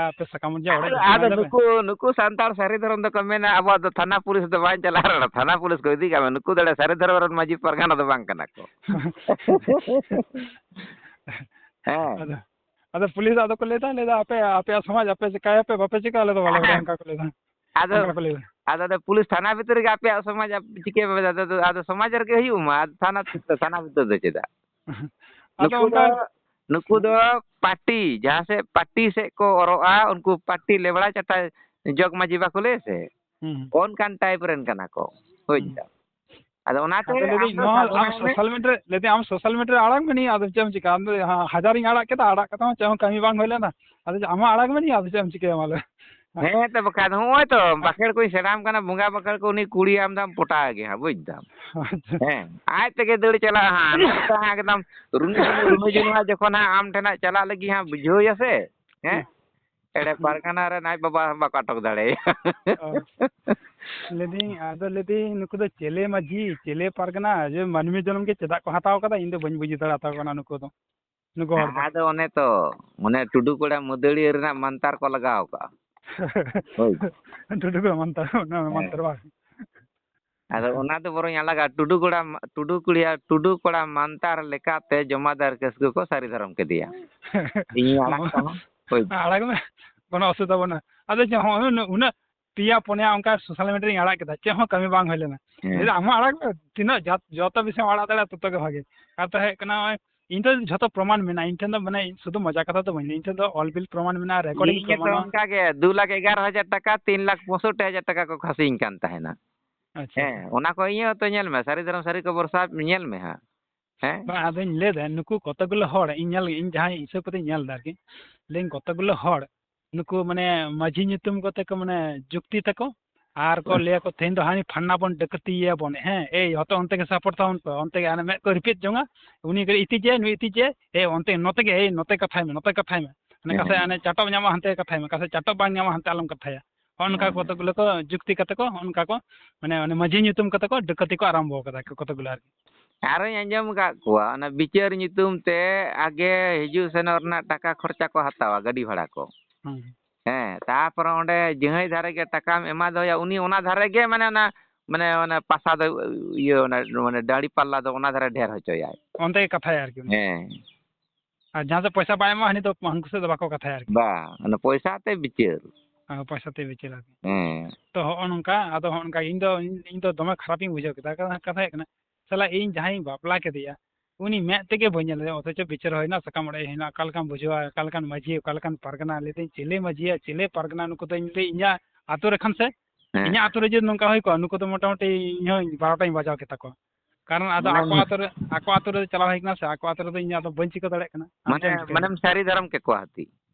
ᱟᱯᱮ ᱥᱟᱠᱟᱢ ᱚᱨᱡᱟ ᱚᱲᱟᱜ ᱟᱫᱚ, ᱤᱧ ᱟᱫᱚ ᱪᱟᱞᱟᱜ ᱟᱞᱮ ᱱᱩᱠᱩ, ᱯᱮ?" ᱱᱩᱠᱩ ᱥᱟᱱᱛᱟᱲ ᱥᱟᱹᱨᱤ ᱫᱷᱚᱨᱚᱢ ᱫᱚᱠᱚ ᱢᱮᱱᱟ, "ᱟᱵᱚᱣᱟᱜ ᱫᱚ ᱛᱷᱟᱱᱟ ᱯᱩᱞᱤᱥ ᱫᱚ ᱵᱟᱝ ᱪᱟᱞᱟᱜ ᱨᱮᱦᱚᱸ, ᱛᱷᱟᱱᱟ ᱯᱩᱞᱤᱥ ᱠᱚ ᱤᱫᱤ ᱠᱟᱜ ᱢᱮ, ᱱᱩᱠᱩ ᱫᱚ ᱥᱟᱹᱨᱤ ᱫᱷᱚᱨᱚᱢ ᱨᱮᱱ ᱢᱟᱹᱡᱷᱤ ᱯᱟᱨᱜᱟᱱᱟ ᱫᱚ ᱵᱟᱝ ᱠᱟᱱᱟ ᱠᱚ᱾" ᱦᱮᱸ᱾ ᱟᱫᱚ ᱟᱫᱚ ᱯᱩᱞᱤᱥ ᱟᱫᱚ ᱠᱚ ᱞᱟᱹᱭᱫᱟ, ᱞᱟᱹᱭᱫᱟ, "ᱟᱯᱮ, ᱟᱯᱮᱭᱟᱜ ᱥᱚᱢᱟᱡᱽ ᱟᱯᱮ ᱪᱤᱠᱟᱹᱭᱟᱯᱮ, ᱵᱟᱯᱮ ᱪᱤᱠᱟᱹᱭᱟ, ᱟᱞᱮ ᱫᱚ ᱵᱟᱞᱮ ᱵᱟᱲᱟᱭᱟ", ᱚᱱᱠᱟ ᱠᱚ ᱞᱟᱹᱭᱫᱟ᱾ ᱟᱫᱚ ᱚᱱᱠᱟ ᱠᱚ ᱞᱟᱹᱭᱫᱟ᱾ ᱟᱫᱚ, ᱟᱫᱚ ᱯᱩᱞᱤᱥ ᱛᱷᱟᱱᱟ ᱵᱷᱤᱛᱤᱨ ᱨᱮᱜᱮ ᱟᱯᱮᱭᱟᱜ ᱥᱚᱢᱟᱡᱽ ᱟᱯ-, ᱪᱤᱠᱟᱹᱭᱟᱯᱮ? ᱟᱫᱚ, ᱟᱫᱚ, ᱟᱫᱚ ᱥᱚᱢᱟᱡᱽ ᱨᱮᱜᱮ ᱦᱩᱭᱩᱜ ᱢᱟ, ᱟᱫᱚ ᱛᱷᱟᱱᱟ, ᱛᱷᱟᱱᱟ ᱵᱷᱤᱛᱤᱨ ᱫᱚ ᱪᱮᱫᱟᱜ? ᱟᱫᱚ ᱱᱩᱠᱩ ᱚᱱᱠᱟ ᱫᱚ, ᱱᱩᱠᱩ ᱫᱚ ᱯᱟᱴᱤ, ᱡᱟᱦᱟᱸ ᱥᱮᱫ ᱯᱟᱴᱤ ᱥᱮᱫ ᱠᱚ ᱚᱨᱚᱜᱼᱟ, ᱩᱱᱠᱩ ᱯᱟᱴᱤ ᱞᱮᱵᱲᱟ ᱪᱟᱴᱟ ᱡᱚᱜᱽ ᱢᱟᱹᱡᱷᱤ ᱵᱟᱠᱚ ᱞᱟᱹᱭᱟ ᱥᱮ? ᱦᱩᱸ᱾ ᱚᱱᱠᱟᱱ type ᱨᱮᱱ ᱠᱟᱱᱟ ᱠᱚ, ᱵᱩᱡᱽ ᱦᱩᱸ᱾ ᱫᱟᱢ? ᱟᱫᱚ ᱚᱱᱟᱛᱮ ᱟᱫᱚ ᱞᱟᱹᱭᱫᱟᱹᱧ, ᱟᱢ ᱫᱚ ᱱᱚᱣᱟ ᱥᱟᱵ ᱟᱢ ᱢᱮ᱾ Social media ᱨᱮ, ᱞᱟᱹᱭᱫᱟᱹᱧ, ᱟᱢ social media ᱨᱮ ᱟᱲᱟᱜ ᱢᱮ ᱱᱤᱭᱟᱹ, ᱟᱫᱚ ᱪᱮᱫ ᱮᱢ ᱪᱤᱠᱟᱹᱭᱟ? ᱟᱢ ᱫᱚ ᱦᱟ-, ᱦᱟᱡᱟᱨᱤᱧ ᱟᱲᱟᱜ ᱠᱮᱫᱟ, ᱟᱲᱟᱜ ᱠᱟᱛᱮ ᱦᱚᱸ ᱪᱮᱫ ᱦᱚᱸ ᱠᱟᱹᱢᱤ ᱵᱟᱝ ᱦᱩᱭ ᱞᱮᱱᱟ᱾ ᱟᱫᱚ ᱟᱢ ᱦᱚᱸ ᱟᱲᱟᱜ ᱢᱮ ᱱᱤᱭᱟᱹ, ᱟᱫᱚ ᱪᱮᱫ ᱮᱢ ᱪᱤᱠᱟᱹᱭᱟ ᱢᱟ ᱞᱟᱹᱭ ᱢᱮ? ᱦᱮᱸ ᱛᱚ, ᱵᱟᱠᱷᱟᱱ ᱱᱚᱜᱼᱚᱭ ᱛᱚ ᱵᱟᱠᱷᱮᱲ ᱠᱚᱧ ᱥᱮᱬᱟᱢ ᱠᱟᱱᱟ, ᱵᱚᱸᱜᱟ ᱵᱟᱠᱷᱮᱲ ᱠᱚ, ᱩᱱᱤ ᱠᱩᱲᱤ ᱟᱢ ᱫᱚᱢ ᱯᱚᱴᱟᱣ ᱜᱮ ᱦᱟᱸᱜ, ᱵᱩᱡᱽ ᱫᱟᱢ? ᱟᱪᱪᱷᱟ᱾ ᱦᱮᱸ, ᱟᱡ ᱛᱮᱜᱮ ᱫᱟᱹᱲ ᱪᱟᱞᱟᱜᱼᱟ ᱦᱟᱸᱜ᱾ ᱱᱚᱛᱮ ᱦᱟᱸᱜ ᱮᱠᱫᱚᱢ ᱨᱩᱱᱩ ᱡᱩᱱᱩ, ᱨᱩᱱᱩ ᱡᱩᱱᱩ ᱦᱟᱸᱜ ᱡᱚᱠᱷᱚᱱ ᱦᱟᱸᱜ ᱟᱢ ᱴᱷᱮᱱ ᱦᱟᱸᱜ ᱪᱟᱞᱟᱜ ᱞᱟᱹᱜᱤᱫ ᱦᱟᱸᱜ ᱵᱩᱡᱷᱟᱹᱣ ᱮᱭᱟ ᱥᱮ, ᱦᱮᱸ? ᱦᱮᱸ᱾ ᱮᱲᱮ ᱯᱟᱨᱜᱟᱱᱟ ᱨᱮᱱ ᱟᱡ ᱵᱟᱵᱟ ᱦᱚᱸ ᱵᱟᱠᱚ ᱟᱴᱚᱠ ᱫᱟᱲᱮᱭᱟᱭᱟ᱾ ᱚ᱾ ᱞᱟᱹᱭᱫᱟᱹᱧ, ᱟᱫᱚ ᱞᱟᱹᱭᱫᱟᱹᱧ, ᱱᱩᱠᱩ ᱫᱚ ᱪᱮᱞᱮ ᱢᱟᱹᱡᱷᱤ, ᱪᱮᱞᱮ ᱯᱟᱨᱜᱟᱱᱟ, ᱡᱮ ᱢᱟᱹᱱᱢᱤ ᱡᱚᱱᱚᱢ ᱜᱮ ᱪᱮᱫᱟᱜ ᱠᱚ ᱦᱟᱛᱟᱣ ᱠᱟᱫᱟ, ᱤᱧ ᱫᱚ ᱵᱟᱹᱧ ᱵᱩᱡᱽ ᱫᱟᱲᱮ ᱟᱛᱟ ᱠᱟᱱᱟ ᱱᱩᱠᱩ ᱫᱚ, ᱱᱩᱠᱩ ᱦᱚᱲ ᱫᱚ᱾ ᱟᱫᱚ ᱚᱱᱮ ᱛᱚ, ᱚᱱᱮ ᱴᱩᱰᱩ ᱠᱚᱲᱟ ᱢᱟᱹᱫᱟᱹᱲᱤᱭᱟᱹ ᱨᱮᱱᱟᱜ ᱢᱟᱱᱛᱟᱨ ᱠᱚ ᱞᱟᱜᱟᱣ ᱠᱟᱜᱼᱟ᱾ ᱦᱳᱭ᱾ ᱴᱩᱰᱩ ᱠᱚᱲᱟ ᱢᱟᱱᱛᱟᱨ, ᱚᱱᱟ ᱦᱮᱸ᱾ ᱢᱟᱱᱛᱟᱨ ᱵᱟᱝ? ᱟᱫᱚ ᱚᱱᱟ ᱫᱚ ᱵᱚᱨᱚᱝ ᱟᱞᱟᱜᱟ, ᱴᱩᱰᱩ ᱠᱚᱲᱟ, ᱴᱩᱰᱩ ᱠᱩᱲᱤᱭᱟ, ᱴᱩᱰᱩ ᱠᱚᱲᱟ ᱢᱟᱱᱛᱟᱨ ᱞᱮᱠᱟᱛᱮ ᱡᱚᱢᱟᱫᱟᱨ ᱠᱤᱥᱠᱩ ᱠᱚ ᱥᱟᱹᱨᱤ ᱫᱷᱚᱨᱚᱢ ᱠᱮᱫᱮᱭᱟ᱾ ᱤᱧᱤᱧ ᱟᱲᱟᱜ ᱛᱟᱢᱟ᱾ ᱦᱳᱭ᱾ ᱟᱲᱟᱜ ᱢᱮ, ᱠᱳᱱᱳ ᱚᱥᱩᱵᱤᱫᱷᱟ ᱵᱟᱹᱱᱩᱜᱼᱟ᱾ ᱟᱫᱚ ᱡᱮ ᱦᱚᱸᱜᱼᱚᱭ ᱩᱱᱟᱹᱜ, ᱩᱱᱟᱹᱜ ᱯᱮᱭᱟ ᱯᱩᱱᱭᱟ ᱚᱱᱠᱟ social media ᱨᱤᱧ ᱟᱲᱟᱜ ᱠᱮᱫᱟ, ᱪᱮᱫ ᱦᱚᱸ ᱠᱟᱹᱢᱤ ᱵᱟᱝ ᱦᱩᱭ ᱞᱮᱱᱟ᱾ ᱦᱮᱸ᱾ ᱞᱟᱹᱭᱫᱟ, ᱟᱢ ᱦᱚᱸ ᱟᱲᱟᱜ ᱢᱮ, ᱛᱤᱱᱟᱹᱜ ᱡᱟ-, ᱡᱚᱛᱚ ᱵᱮᱥᱤᱢ ᱟᱲᱟᱜ ᱫᱟᱲᱮᱭᱟᱜᱼᱟ, ᱛᱚᱛᱚ ᱜᱮ ᱵᱷᱟᱜᱮ᱾ ᱠᱟᱛᱷᱟ ᱦᱩᱭᱩᱜ ᱠᱟᱱᱟ, ᱱᱚᱜᱼᱚᱭ ᱤᱧ ᱴᱷᱮᱱ ᱡᱷᱚᱛᱚ ᱯᱨᱚᱢᱟᱱ ᱢᱮᱱᱟᱜᱼᱟ, ᱤᱧ ᱴᱷᱮᱱ ᱫᱚ ᱢᱟᱱᱮ ᱥᱩᱫᱷᱩ ᱢᱚᱡᱟ ᱠᱟᱛᱷᱟ ᱫᱚ ᱵᱟᱹᱧ ᱞᱟᱹᱭᱟ, ᱤᱧ ᱴᱷᱮᱱ ᱫᱚ ᱚᱞ ᱵᱤᱞ ᱯᱨᱚᱢᱟᱱ ᱢᱮᱱᱟᱜᱼᱟ, recording ᱤᱧ ᱜᱮᱛᱚ ᱯᱨᱚᱢᱟᱱ ᱢᱮᱱᱟᱜᱼᱟ᱾ ᱚᱱᱠᱟ ᱜᱮ ᱫᱩ ᱞᱟᱠᱷ ᱮᱜᱟᱨᱚ ᱦᱟᱡᱟᱨ ᱴᱟᱠᱟ, ᱛᱤᱱ ᱞᱟᱠᱷ ᱯᱚᱸᱭᱥᱚᱴᱴᱤ ᱦᱟᱡᱟᱨ ᱴᱟᱠᱟ ᱠᱚ ᱠᱷᱟᱥᱤᱧ ᱠᱟᱱ ᱛᱟᱦᱮᱱᱟ᱾ ᱟᱪᱪᱷᱟ, ᱦᱮᱸ, ᱟᱪᱪᱷᱟ᱾ ᱚᱱᱟ ᱠᱚ ᱤᱭᱟᱹ ᱦᱚᱸᱛᱚ ᱧᱮᱞ ᱢᱮ, ᱥᱟᱹᱨᱤ ᱫᱷᱚᱨᱚᱢ ᱥᱟᱹᱨᱤ ᱠᱷᱚᱵᱚᱨ ᱥᱟᱵ ᱧᱮᱞ ᱢᱮ ᱦᱟᱸᱜ᱾ ᱦᱮᱸ? ᱵᱟᱝ, ᱟᱫᱚᱧ ᱞᱟᱹᱭᱫᱟ, ᱱᱩᱠᱩ ᱠᱚᱛᱚᱠ ᱜᱩᱞᱳ ᱦᱚᱲ, ᱤᱧ ᱧᱮᱞ, ᱤᱧ ᱡᱟᱦᱟᱸ ᱦᱤᱥᱟᱹᱵ ᱠᱟᱛᱮᱧ ᱧᱮᱞ ᱮᱫᱟ ᱟᱨᱠᱤ, ᱞᱟᱹᱭᱟᱹᱧ ᱠᱚᱛᱚᱠ ᱜᱩᱞᱳ ᱦᱚᱲ, ᱱᱩᱠᱩ ᱢᱟᱱᱮ ᱢᱟᱹᱡᱷᱤ ᱧᱩᱛᱩᱢ ᱠᱚᱛᱮ ᱠᱚ ᱢᱟᱱᱮ ᱡᱩᱠᱛᱤ ᱛᱟᱠᱚ, ᱟᱨ ᱠᱚ ᱦᱮᱸ᱾ ᱞᱟᱹᱭᱟ ᱠᱚ, "ᱛᱮᱦᱮᱧ ᱫᱚ ᱦᱟᱹᱱᱤ ᱯᱷᱟᱱᱱᱟ ᱵᱚᱱ ᱰᱟᱹᱠᱟᱹᱛᱤᱭᱮᱭᱟ ᱵᱚᱱ, ᱦᱮᱸ, ᱮᱭ ᱦᱚᱛᱚ ᱚᱱᱛᱮ ᱜᱮ support ᱛᱟᱵᱚᱱ ᱯᱮ", ᱚᱱᱛᱮ ᱜᱮ ᱦᱟᱱᱮ ᱢᱮᱫ ᱠᱚ ᱨᱤᱯᱤᱫ ᱡᱚᱝᱟ, ᱩᱱᱤ ᱜᱮ ᱤᱛᱤᱡᱮ, ᱱᱩᱭ ᱤᱛᱤᱡᱮ, "ᱮᱭ ᱚᱱᱛᱮ, ᱱᱚᱛᱮ ᱜᱮ, ᱮᱭ ᱱᱚᱛᱮ ᱠᱟᱛᱷᱟᱭ ᱢᱮ, ᱱᱚᱛᱮ ᱠᱟᱛᱷᱟᱭ ᱢᱮ", ᱢᱟᱱᱮ ᱦᱮᱸ᱾ ᱚᱠᱟ ᱥᱮᱫ ᱦᱟᱱᱮ ᱪᱟᱴᱚᱵ ᱧᱟᱢᱚᱜᱼᱟ ᱦᱟᱱᱛᱮ ᱠᱟᱛᱷᱟᱭ ᱢᱮ, ᱚᱠᱟ ᱥᱮᱫ ᱪᱟᱴᱚᱵ ᱵᱟᱝ ᱧᱟᱢᱚᱜᱼᱟ ᱦᱟᱱᱛᱮ ᱟᱞᱚᱢ ᱠᱟᱛᱷᱟᱭᱟ᱾ ᱦᱚᱸᱜᱼᱚ ᱱᱚᱝᱠᱟ ᱦᱮᱸ᱾ ᱠᱚᱛᱚᱠ ᱜᱩᱞᱳ ᱠᱚ ᱡᱩᱠᱛᱤ ᱠᱟᱛᱮ ᱠᱚ, ᱦᱚᱸᱜᱼᱚ ᱱᱚᱝᱠᱟ ᱠᱚ, ᱢᱟᱱᱮ, ᱚᱱᱮ ᱢᱟᱹᱡᱷᱤ ᱧᱩᱛᱩᱢ ᱠᱟᱛᱮ ᱠᱚ ᱰᱟᱹᱠᱟᱹᱛᱤ ᱠᱚ ᱟᱨᱟᱢᱵᱚ ᱟᱠᱟᱫᱟ ᱠᱚ ᱠᱚᱛᱚᱠ ᱜᱩᱞᱳ ᱟᱨᱠᱤ᱾ ᱟᱨᱚᱧ ᱟᱸᱡᱚᱢ ᱟᱠᱟᱫ ᱠᱚᱣᱟ, ᱚᱱᱟ ᱵᱤᱪᱟᱹᱨ ᱧᱩᱛᱩᱢ ᱛᱮ ᱟᱜᱮ ᱦᱤᱡᱩᱜ ᱥᱮᱱᱚᱜ ᱨᱮᱱᱟᱜ ᱴᱟᱠᱟ ᱠᱷᱚᱨᱪᱟ ᱠᱚ ᱦᱟᱛᱟᱣᱟ, ᱜᱟᱹᱰᱤ ᱵᱷᱟᱲᱟ ᱠᱚ᱾ ᱦᱩᱸ᱾ ᱦᱮᱸ, ᱛᱟᱯᱚᱨᱮ ᱚᱸᱰᱮ ᱡᱟᱹᱦᱟᱹᱭ ᱫᱷᱟᱨᱮ ᱜᱮ ᱴᱟᱠᱟᱢ ᱮᱢᱟ ᱫᱚᱭᱟ, ᱩᱱᱤ ᱚᱱᱟ ᱫᱷᱟᱨᱮ ᱜᱮ, ᱢᱟᱱᱮ, ᱚᱱᱟ, ᱢᱟᱱᱮ, ᱚᱱᱟ ᱯᱟᱥᱟ ᱫᱚ, ᱤᱭᱟᱹ, ᱚᱱᱟ, ᱢᱟᱱᱮ, ᱫᱟᱲᱤ ᱯᱟᱞᱞᱟ ᱫᱚ ᱚᱱᱟ ᱫᱷᱟᱨᱮ ᱰᱷᱮᱨ ᱦᱚᱪᱚᱭᱟᱭ᱾ ᱚᱱᱛᱮ ᱜᱮ ᱠᱟᱛᱷᱟᱭᱟ ᱟᱨᱠᱤ ᱩᱱᱤ᱾ ᱦᱮᱸ᱾ ᱟᱨ ᱡᱟᱦᱟᱸ ᱥᱮᱫ ᱯᱚᱭᱥᱟ ᱵᱟᱭ ᱮᱢᱚᱜᱼᱟ, ᱦᱟᱹᱱᱤ ᱫᱚ ᱦᱟᱹᱱᱠᱩ ᱥᱮᱫ ᱫᱚ ᱵᱟᱠᱚ ᱠᱟᱛᱷᱟᱭᱟ ᱟᱨᱠᱤ᱾ ᱵᱟ, ᱚᱱᱟ ᱯᱚᱭᱥᱟ ᱛᱮ ᱵᱤᱪᱟᱹᱨ᱾ ᱦᱮᱸ, ᱯᱚᱭᱥᱟ ᱛᱮ ᱵᱤᱪᱟᱹᱨ ᱟᱨᱠᱤ᱾ ᱦᱮᱸ᱾ ᱛᱚ, ᱦᱚᱸᱜᱼᱚ ᱱᱚᱝᱠᱟ, ᱟᱫᱚ ᱦᱚᱸᱜᱼᱚ ᱱᱚᱝᱠᱟ ᱤᱧ ᱫᱚ, ᱤᱧ ᱫᱚ ᱫᱚᱢᱮ ᱠᱷᱟᱨᱟᱯᱤᱧ ᱵᱩᱡᱷᱟᱹᱣ ᱠᱮᱫᱟ᱾ ᱠᱟᱛᱷᱟ, ᱠᱟᱛᱷᱟ ᱦᱩᱭᱩᱜ ᱠᱟᱱᱟ, ᱥᱟᱞᱟ, ᱤᱧ ᱡᱟᱦᱟᱸᱭᱤᱧ ᱵᱟᱯᱞᱟ ᱠᱮᱫᱮᱭᱟ, ᱩᱱᱤ ᱢᱮᱫ ᱛᱮᱜᱮ ᱵᱟᱹᱧ ᱧᱮᱞ ᱞᱮᱫᱮᱭᱟ, ᱚᱛᱷᱚᱪᱚ ᱵᱤᱪᱟᱹᱨ ᱦᱩᱭᱱᱟ, ᱥᱟᱠᱟᱢ ᱚᱲᱮᱡ ᱦᱩᱭᱱᱟ, ᱚᱠᱟ ᱞᱮᱠᱟᱱ ᱢᱟᱹᱡᱷᱤ, ᱚᱠᱟ ᱞᱮᱠᱟᱱ ᱯᱟᱨᱜᱟᱱᱟ᱾ ᱞᱟᱹᱭᱫᱟᱹᱧ, ᱪᱤᱞᱤ ᱢᱟᱹᱡᱷᱤᱭᱟ, ᱪᱤᱞᱤ ᱯᱟᱨᱜᱟᱱᱟ? ᱱᱩᱠᱩ ᱫᱚ ᱤᱧ ᱞᱟᱹᱭ, ᱤᱧᱟᱹᱜ ᱟᱹᱛᱩ ᱨᱮ ᱠᱷᱟᱱ ᱥᱮ, ᱦᱮᱸ᱾ ᱤᱧᱟᱹᱜ ᱟᱹᱛᱩ ᱨᱮ ᱡᱩᱫᱤ ᱱᱚᱝᱠᱟ ᱦᱩᱭ ᱠᱚᱜᱼᱟ, ᱱᱩᱠᱩ ᱫᱚ ᱢᱚᱴᱟᱢᱩᱴᱤ ᱤᱧ ᱦᱚᱸ ᱵᱟᱨᱚᱴᱟᱧ ᱵᱟᱡᱟᱣ ᱠᱮᱛᱟ ᱠᱚᱣᱟ᱾ ᱠᱟᱨᱚᱱ ᱟᱫᱚ ᱢᱟᱱᱮ ᱟᱠᱚ ᱟᱹᱛᱩ ᱨᱮ, ᱟᱠᱚ ᱟᱹᱛᱩ ᱨᱮ ᱪᱟᱞᱟᱣ ᱦᱩᱭ ᱠᱟᱱᱟ ᱥᱮ, ᱟᱠᱚ ᱟᱹᱛᱩ ᱨᱮᱫᱚ ᱤᱧ ᱟᱫᱚ ᱵᱟᱹᱧ ᱪᱤᱠᱟᱹ ᱫᱟᱲᱮᱭᱟᱜ ᱠᱟᱱᱟ᱾ ᱟᱨ ᱢᱟᱱᱮ, ᱪᱮᱫ ᱮᱢ ᱪᱤᱠᱟᱹᱭᱟ? ᱢᱟᱱᱮᱢ ᱥᱟᱹᱨᱤ ᱫᱷᱚᱨᱚᱢ ᱠᱮᱫ ᱠᱚᱣᱟ ᱦᱟᱹᱛᱤ᱾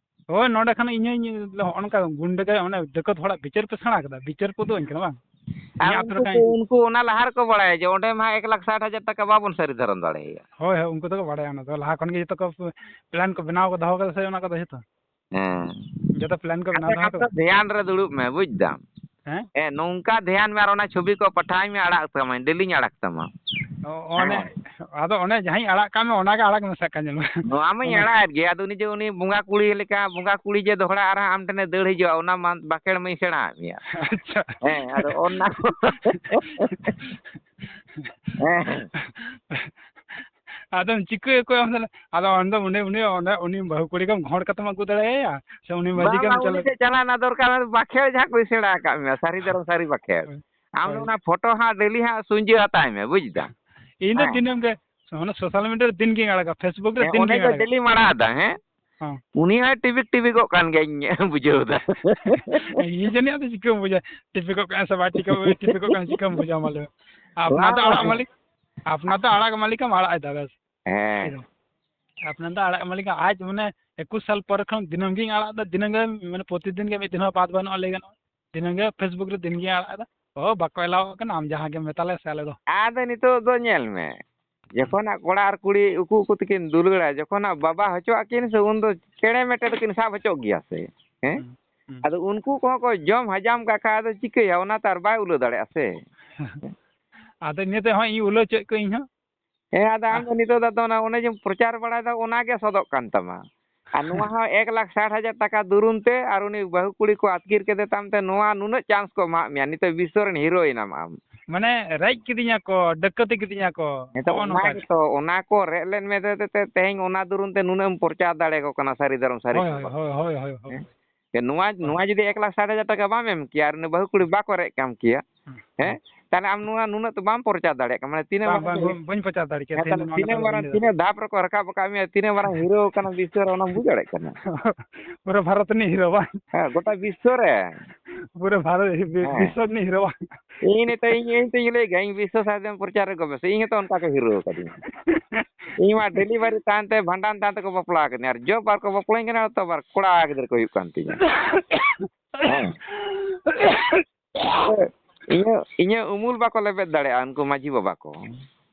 ᱦᱳᱭ, ᱱᱚᱰᱮ ᱠᱷᱚᱱ ᱤᱧ ᱦᱚᱸᱧ ᱱᱚᱜᱼᱚ ᱱᱚᱝᱠᱟ ᱜᱩᱱᱰᱟᱹ ᱜᱮ, ᱚᱱᱮ ᱫᱤᱠᱩ ᱦᱚᱲᱟᱜ ᱵᱤᱪᱟᱹᱨ ᱯᱮ ᱥᱮᱬᱟ ᱠᱮᱫᱟ, ᱵᱤᱪᱟᱹᱨ ᱠᱚᱫᱚ ᱤᱧ ᱠᱟᱱᱟ ᱵᱟᱝ? ᱟᱨ ᱤᱧᱟᱹᱜ ᱟᱹᱛᱩ ᱩᱱᱠᱩ ᱨᱮ ᱠᱚ, ᱠᱟᱹᱧ ᱩᱱᱠᱩ ᱚᱱᱟ ᱞᱟᱦᱟ ᱨᱮᱠᱚ ᱵᱟᱲᱟᱭᱟ ᱡᱮ ᱚᱸᱰᱮ ᱢᱟ ᱮᱠ ᱞᱟᱠᱷ ᱥᱟᱴ ᱦᱟᱡᱟᱨ ᱴᱟᱠᱟ ᱵᱟᱵᱚᱱ ᱥᱟᱹᱨᱤ ᱫᱷᱚᱨᱚᱢ ᱫᱟᱲᱮᱭᱟᱜᱼᱟ᱾ ᱦᱳᱭ, ᱦᱳᱭ, ᱩᱱᱠᱩ ᱫᱚᱠᱚ ᱵᱟᱲᱟᱭᱟ ᱚᱱᱟ ᱫᱚ᱾ ᱞᱟᱦᱟ ᱠᱷᱚᱱ ᱜᱮ ᱡᱚᱛᱚ ᱠᱚ ᱯᱞᱟᱱ ᱠᱚ ᱵᱮᱱᱟᱣ ᱠᱚ ᱫᱚᱦᱚ ᱠᱟᱫᱟ ᱥᱮ ᱚᱱᱟ ᱠᱚᱫᱚ ᱡᱚᱛᱚ᱾ ᱦᱮᱸ᱾ ᱡᱚᱛᱚ ᱯᱞᱟᱱ ᱠᱚ ᱵᱮᱱᱟᱣ ᱟᱫᱚ ᱫᱚᱦᱚ ᱟᱢ ᱫᱚ ᱠᱟᱫᱟ᱾ ᱫᱷᱮᱭᱟᱱ ᱨᱮ ᱫᱩᱲᱩᱵ ᱢᱮ, ᱵᱩᱡᱽ ᱫᱟᱢ᱾ ᱦᱮᱸ? ᱦᱮᱸ, ᱱᱚᱝᱠᱟ ᱫᱷᱮᱭᱟᱱ ᱢᱮ ᱟᱨ ᱚᱱᱟ ᱪᱷᱚᱵᱤ ᱠᱚ ᱯᱟᱴᱷᱟᱣᱟᱹᱧ ᱢᱮ, ᱟᱲᱟᱜ ᱛᱟᱢᱟᱧ, ᱰᱮᱞᱤᱧ ᱟᱲᱟᱜ ᱛᱟᱢᱟ᱾ ᱚ, ᱚᱱᱮ, ᱦᱮᱸ᱾ ᱟᱫᱚ ᱚᱱᱮ ᱡᱟᱦᱟᱸᱧ ᱟᱲᱟᱜ ᱠᱟᱜ ᱢᱮ, ᱚᱱᱟᱜᱮ ᱟᱲᱟᱜ ᱢᱮᱥᱮ ᱠᱷᱟᱱ ᱧᱮᱞ ᱢᱮ᱾ ᱱᱚᱣᱟ ᱢᱟᱧ ᱚᱱᱮ ᱟᱲᱟᱜ ᱮᱫ ᱜᱮ, ᱟᱫᱚ ᱩᱱᱤ ᱡᱮ ᱩᱱᱤ ᱵᱚᱸᱜᱟ ᱠᱩᱲᱤ ᱞᱮᱠᱟ, ᱵᱚᱸᱜᱟ ᱠᱩᱲᱤ ᱡᱮ ᱫᱚᱦᱲᱟ ᱟᱨᱦᱚᱸ ᱟᱢ ᱴᱷᱮᱱᱮ ᱫᱟᱹᱲ ᱦᱤᱡᱩᱜᱼᱟ, ᱚᱱᱟ ᱢᱟ ᱵᱟᱠᱷᱮᱲ ᱢᱟᱧ ᱥᱮᱬᱟ ᱟᱫ ᱢᱮᱭᱟ᱾ ᱟᱪᱪᱷᱟ᱾ ᱦᱮᱸ, ᱟᱫᱚ ᱚᱱᱟ ᱠᱚ ᱦᱮᱸ᱾ ᱟᱫᱚᱢ ᱪᱤᱠᱟᱹᱭᱟ ᱚᱠᱚᱭ ᱟᱢ ᱥᱟᱞᱟᱜ? ᱟᱫᱚ ᱟᱢ ᱫᱚ ᱩᱱᱤ, ᱩᱱᱤ, ᱚᱸᱰᱮ ᱩᱱᱤ ᱵᱟᱹᱦᱩ ᱠᱩᱲᱤ ᱜᱮᱢ ᱜᱷᱚᱲ ᱠᱟᱛᱮᱢ ᱟᱹᱜᱩ ᱫᱟᱲᱮᱭᱟᱭᱟ, ᱥᱮ ᱩᱱᱤ ᱢᱟᱹᱡᱷᱤ ᱵᱟᱝ, ᱜᱮᱢ ᱵᱟᱝ, ᱩᱱᱤ ᱪᱟᱞᱟᱜ? ᱴᱷᱮᱡ ᱪᱟᱞᱟᱜ ᱨᱮᱱᱟᱜ ᱫᱚᱨᱠᱟᱨ, ᱚᱱᱟ ᱫᱚ ᱵᱟᱠᱷᱮᱲ ᱡᱟᱦᱟᱸ ᱠᱚᱭ ᱥᱮᱬᱟ ᱟᱠᱟᱫ ᱢᱮᱭᱟ, ᱥᱟᱹᱨᱤ ᱫᱷᱚᱨᱚᱢ ᱥᱟᱹᱨᱤ ᱵᱟᱠᱷᱮᱲ᱾ ᱦᱳᱭ, ᱟᱢ ᱫᱚ ᱦᱳᱭ᱾ ᱚᱱᱟ ᱯᱷᱳᱴᱳ ᱦᱟᱸᱜ ᱰᱮᱞᱤ ᱦᱟᱸᱜ ᱥᱩᱧᱡᱟᱹ ᱦᱟᱛᱟᱭ ᱢᱮ, ᱵᱩᱡᱽ ᱫᱟᱢ? ᱤᱧ ᱫᱚ ᱦᱮᱸ᱾ ᱫᱤᱱᱟᱹᱢ ᱜᱮ, ᱚᱱᱟ ᱥᱳᱥᱟᱞ ᱢᱤᱰᱤᱭᱟ ᱨᱮ ᱫᱤᱱ ᱜᱤᱧ ᱟᱲᱟᱜᱟ, ᱯᱷᱮᱥᱵᱩᱠ ᱨᱮ ᱦᱮᱸ, ᱫᱤᱱ ᱚᱸᱰᱮ ᱜᱤᱧ ᱜᱮ ᱟᱲᱟᱜᱟ᱾ ᱰᱮᱞᱤᱢ ᱟᱲᱟᱜ ᱮᱫᱟ, ᱦᱮᱸ? ᱦᱮᱸ᱾ ᱩᱱᱤ ᱦᱚᱸᱭ ᱴᱤᱵᱤᱠ ᱴᱤᱵᱤᱠᱚᱜ ᱠᱟᱱ ᱜᱮᱭᱟᱧ ᱵᱩᱡᱷᱟᱹᱣ ᱮᱫᱟ᱾ ᱤᱧ ᱡᱟᱹᱱᱤᱡ ᱟᱫᱚ ᱪᱤᱠᱟᱹᱢ ᱵᱩᱡᱟ? ᱴᱤᱯᱤᱠᱚᱜ ᱠᱟᱱᱟ ᱥᱮ ᱵᱟᱭ ᱴᱤᱯᱤᱠᱚᱜ, ᱴᱤᱯᱤᱠᱚᱜ ᱠᱟᱱᱟ, ᱪᱤᱠᱟᱹᱢ ᱵᱩᱡᱟ ᱢᱟ ᱞᱟᱹᱭ ᱢᱮ? ᱟᱯᱱᱟᱨ ᱫᱚ ᱵᱟᱝ, ᱟᱲᱟᱜ ᱵᱟᱝ᱾ ᱢᱟᱹᱞᱤᱠ, ᱟᱯᱱᱟᱨ ᱫᱚ ᱟᱲᱟᱜ ᱢᱟᱹᱞᱤᱠ ᱮᱢ ᱟᱲᱟᱜ ᱮᱫᱟ, ᱵᱮᱥ᱾ ᱦᱮᱸ᱾ ᱮᱠᱫᱚᱢ᱾ ᱟᱯᱱᱟᱨ ᱫᱚ ᱟᱲᱟᱜ ᱢᱟᱹᱞᱤᱠ ᱟᱡ, ᱢᱟᱱᱮ, ᱮᱠᱩᱥ ᱥᱟᱞ ᱯᱚᱨ ᱠᱷᱚᱱ ᱫᱤᱱᱟᱹᱢ ᱜᱤᱧ ᱟᱲᱟᱜ ᱮᱫᱟ, ᱫᱤᱱᱟᱹᱢ ᱜᱮ, ᱢᱟᱱᱮ, ᱯᱨᱚᱛᱤᱫᱤᱱ ᱜᱮ ᱢᱤᱫ ᱫᱤᱱ ᱦᱚᱸ ᱵᱟᱫ ᱵᱟᱹᱱᱩᱜᱼᱟ, ᱞᱟᱹᱭ ᱜᱟᱱᱚᱜᱼᱟ᱾ ᱫᱤᱱᱟᱹᱢ ᱜᱮ ᱯᱷᱮᱥᱵᱩᱠ ᱨᱮ ᱫᱤᱱ ᱜᱤᱧ ᱟᱲᱟᱜ ᱮᱫᱟ᱾ ᱚ, ᱵᱟᱠᱚ ᱮᱞᱟᱣᱚᱜ ᱠᱟᱱᱟ, ᱟᱢ ᱡᱟᱦᱟᱸ ᱜᱮᱢ ᱢᱮᱛᱟ ᱞᱮ ᱥᱮ ᱟᱞᱮ ᱫᱚ᱾ ᱟᱫᱚ ᱱᱤᱛᱚᱜ ᱫᱚ ᱧᱮᱞ ᱢᱮ, ᱡᱚᱠᱷᱚᱱ ᱦᱟᱸᱜ ᱠᱚᱲᱟ ᱟᱨ ᱠᱩᱲᱤ ᱩᱠᱩ ᱩᱠᱩ ᱛᱮᱠᱤᱱ ᱫᱩᱞᱟᱹᱲᱟ, ᱡᱚᱠᱷᱚᱱ ᱦᱟᱸᱜ ᱵᱟᱵᱟ ᱦᱚᱪᱚᱣᱟᱜ ᱠᱤᱱ ᱥᱮ, ᱩᱱ ᱫᱚ ᱪᱮᱬᱮ ᱢᱮᱴᱮ ᱫᱚᱠᱤᱱ ᱥᱟᱵ ᱦᱚᱪᱚᱜ ᱜᱮᱭᱟ ᱥᱮ, ᱦᱮᱸ? ᱦᱩᱸ, ᱦᱩᱸ᱾ ᱟᱫᱚ ᱩᱱᱠᱩ ᱠᱚᱦᱚᱸ ᱠᱚ ᱡᱚᱢ ᱦᱟᱡᱟᱢ ᱠᱟᱜ ᱠᱷᱟᱡ, ᱟᱫᱚ ᱪᱤᱠᱟᱹᱭᱟ? ᱚᱱᱟ ᱛᱚ ᱟᱨ ᱵᱟᱭ ᱩᱞᱟᱹ ᱫᱟᱲᱮᱭᱟᱜᱼᱟ ᱥᱮ᱾ ᱟᱫᱚ ᱤᱱᱟᱹ ᱛᱮ ᱦᱚᱸ ᱤᱧ ᱩᱞᱟᱹ ᱦᱚᱪᱚᱭᱮᱫ ᱠᱚᱣᱟ ᱤᱧ ᱦᱚᱸ᱾ ᱦᱮᱸ, ᱟᱫᱚ ᱟᱢ ᱟᱦ᱾ ᱫᱚ ᱱᱤᱛᱚᱜ ᱫᱚ ᱟᱫᱚ ᱚᱱᱟ, ᱚᱱᱮ ᱡᱮᱢ ᱯᱨᱚᱪᱟᱨ ᱵᱟᱲᱟᱭᱮᱫᱟ, ᱚᱱᱟ ᱜᱮ ᱥᱚᱫᱚᱜ ᱠᱟᱱ ᱛᱟᱢᱟ᱾ ᱟᱨ ᱱᱚᱣᱟ ᱦᱚᱸ ᱮᱠ ᱞᱟᱠᱷ ᱥᱟᱴ ᱦᱟᱡᱟᱨ ᱴᱟᱠᱟ ᱫᱩᱨᱩᱢ ᱛᱮ, ᱟᱨ ᱩᱱᱤ ᱵᱟᱹᱦᱩ ᱠᱩᱲᱤ ᱠᱚ ᱟᱹᱛᱠᱤᱨ ᱠᱮᱫᱮ ᱛᱟᱢ ᱛᱮ, ᱱᱚᱣᱟ ᱱᱩᱱᱟᱹᱜ ᱪᱟᱱᱥ ᱠᱚ ᱮᱢᱟᱜ ᱢᱮᱭᱟ, ᱱᱤᱛᱚᱜ ᱵᱤᱥᱥᱚ ᱨᱮᱱ ᱦᱤᱨᱳᱭᱤᱱ ᱟᱢ, ᱟᱢ᱾ ᱢᱟᱱᱮ ᱨᱮᱡ ᱠᱤᱫᱤᱧᱟ ᱠᱚ, ᱰᱟᱹᱠᱟᱹᱛᱤ ᱠᱤᱫᱤᱧᱟ ᱠᱚ᱾ ᱱᱤᱛᱚᱜ ᱱᱚᱜᱼᱚ ᱚᱱᱟ ᱱᱚᱝᱠᱟ᱾ ᱜᱮᱛᱚ, ᱚᱱᱟ ᱠᱚ ᱨᱮᱡ ᱞᱮᱫ ᱢᱮ ᱛᱮ, ᱛᱮ, ᱛᱮᱦᱮᱧ ᱚᱱᱟ ᱫᱩᱨᱩᱱ ᱛᱮ ᱱᱩᱱᱟᱹᱜ ᱮᱢ ᱯᱨᱚᱪᱟᱨ ᱫᱟᱲᱮᱭᱟᱠᱚ ᱠᱟᱱᱟ, ᱥᱟᱹᱨᱤ ᱫᱷᱚᱨᱚᱢ ᱥᱟᱹᱨᱤ ᱦᱳᱭ, ᱠᱷᱚᱵᱚᱨ᱾ ᱦᱳᱭ, ᱦᱳᱭ, ᱦᱳᱭ, ᱦᱳᱭ᱾ ᱦᱮᱸ? ᱡᱮ ᱱᱚᱣᱟ, ᱦᱳᱭ᱾ ᱱᱚᱣᱟ ᱡᱩᱫᱤ ᱮᱠ ᱞᱟᱠᱷ ᱥᱟᱴ ᱦᱟᱡᱟᱨ ᱴᱟᱠᱟ ᱵᱟᱢ ᱮᱢ ᱠᱮᱭᱟ ᱟᱨ ᱩᱱᱤ ᱵᱟᱹᱦᱩ ᱠᱩᱲᱤ ᱵᱟᱠᱚ ᱨᱮᱡ ᱠᱟᱢ ᱠᱮᱭᱟ, ᱦᱩᱸ᱾ ᱦᱮᱸ? ᱛᱟᱦᱞᱮ ᱟᱢ ᱱᱚᱣᱟ ᱱᱩᱱᱟᱹᱜ ᱫᱚ ᱵᱟᱢ ᱯᱨᱚᱪᱟᱨ ᱫᱟᱲᱮᱭᱟᱜ ᱠᱟᱱᱟ᱾ ᱢᱟᱱᱮ ᱛᱤᱱᱟᱹᱜ ᱵᱟᱝ, ᱢᱟᱨᱟᱝ ᱵᱟᱝ, ᱤᱭᱟᱹ, ᱵᱟᱹᱧ ᱯᱨᱚᱪᱟᱨ ᱫᱟᱲᱮ ᱠᱮᱭᱟ᱾ ᱦᱮᱸ, ᱛᱮᱦᱮᱧ ᱛᱟᱦᱞᱮ ᱱᱚᱣᱟ ᱛᱤᱱᱟᱹᱜ ᱠᱟᱛᱷᱟ ᱢᱟᱨᱟᱝ, ᱵᱟᱹᱧ ᱞᱟᱹᱭ ᱫᱟᱲᱮᱭᱟᱜᱼᱟ᱾ ᱛᱤᱱᱟᱹᱜ ᱫᱷᱟᱯ ᱨᱮᱠᱚ ᱨᱟᱠᱟᱵ ᱟᱠᱟᱫ ᱢᱮᱭᱟ, ᱛᱤᱱᱟᱹᱜ ᱢᱟᱨᱟᱝ ᱦᱤᱨᱳ ᱠᱟᱱᱟ ᱵᱤᱥᱥᱚ ᱨᱮ, ᱚᱱᱟᱢ ᱵᱩᱡᱽ ᱫᱟᱲᱮᱭᱟᱜ ᱠᱟᱱᱟ᱾ ᱯᱩᱨᱟᱹ ᱵᱷᱟᱨᱚᱛ ᱨᱤᱱᱤᱡ ᱦᱤᱨᱳ ᱵᱟᱝ? ᱦᱮᱸ, ᱜᱚᱴᱟ ᱵᱤᱥᱥᱚ ᱨᱮ᱾ ᱯᱩᱨᱟᱹ ᱵᱷᱟᱨᱚᱛ, ᱵᱤ-, ᱦᱮᱸ᱾ ᱵᱤᱥᱥᱚ ᱨᱤᱱᱤᱡ ᱦᱤᱨᱳ ᱵᱟᱝ? ᱤᱧ ᱱᱤᱛᱚᱜ ᱤᱧ, ᱤᱧ ᱛᱤᱧ ᱞᱟᱹᱭ ᱜᱮᱭᱟ, ᱤᱧ ᱵᱤᱥᱥᱚ ᱥᱟᱨᱡᱚᱢ ᱯᱨᱚᱪᱟᱨ ᱨᱮ ᱜᱚᱵᱮᱥ, ᱤᱧ ᱦᱚᱸᱛᱚ ᱚᱱᱠᱟ ᱠᱚ ᱦᱤᱨᱳ ᱟᱠᱟᱫᱤᱧᱟ᱾ ᱤᱧ ᱢᱟ ᱰᱮᱞᱤᱵᱷᱟᱨᱤ ᱛᱟᱦᱮᱱ ᱛᱮ, ᱵᱷᱟᱸᱰᱟᱱ ᱛᱟᱦᱮᱱ ᱛᱮᱠᱚ ᱵᱟᱯᱞᱟ ᱟᱠᱟᱫᱤᱧᱟ, ᱟᱨ ᱡᱚᱵ ᱟᱨ ᱠᱚ ᱵᱟᱯᱞᱟᱧ ᱠᱟᱱᱟ, ᱛᱚ ᱟᱵᱟᱨ ᱠᱚᱲᱟ ᱜᱤᱫᱽᱨᱟᱹ ᱠᱚ ᱦᱩᱭᱩᱜ ᱠᱟᱱ ᱛᱤᱧᱟ᱾ ᱦᱮᱸ᱾ ᱤᱧᱟᱹᱜ, ᱤᱧᱟᱹᱜ ᱩᱢᱩᱞ ᱵᱟᱠᱚ ᱞᱮᱵᱮᱫ ᱫᱟᱲᱮᱭᱟᱜᱼᱟ ᱩᱱᱠᱩ ᱢᱟᱹᱡᱷᱤ ᱵᱟᱵᱟ ᱠᱚ᱾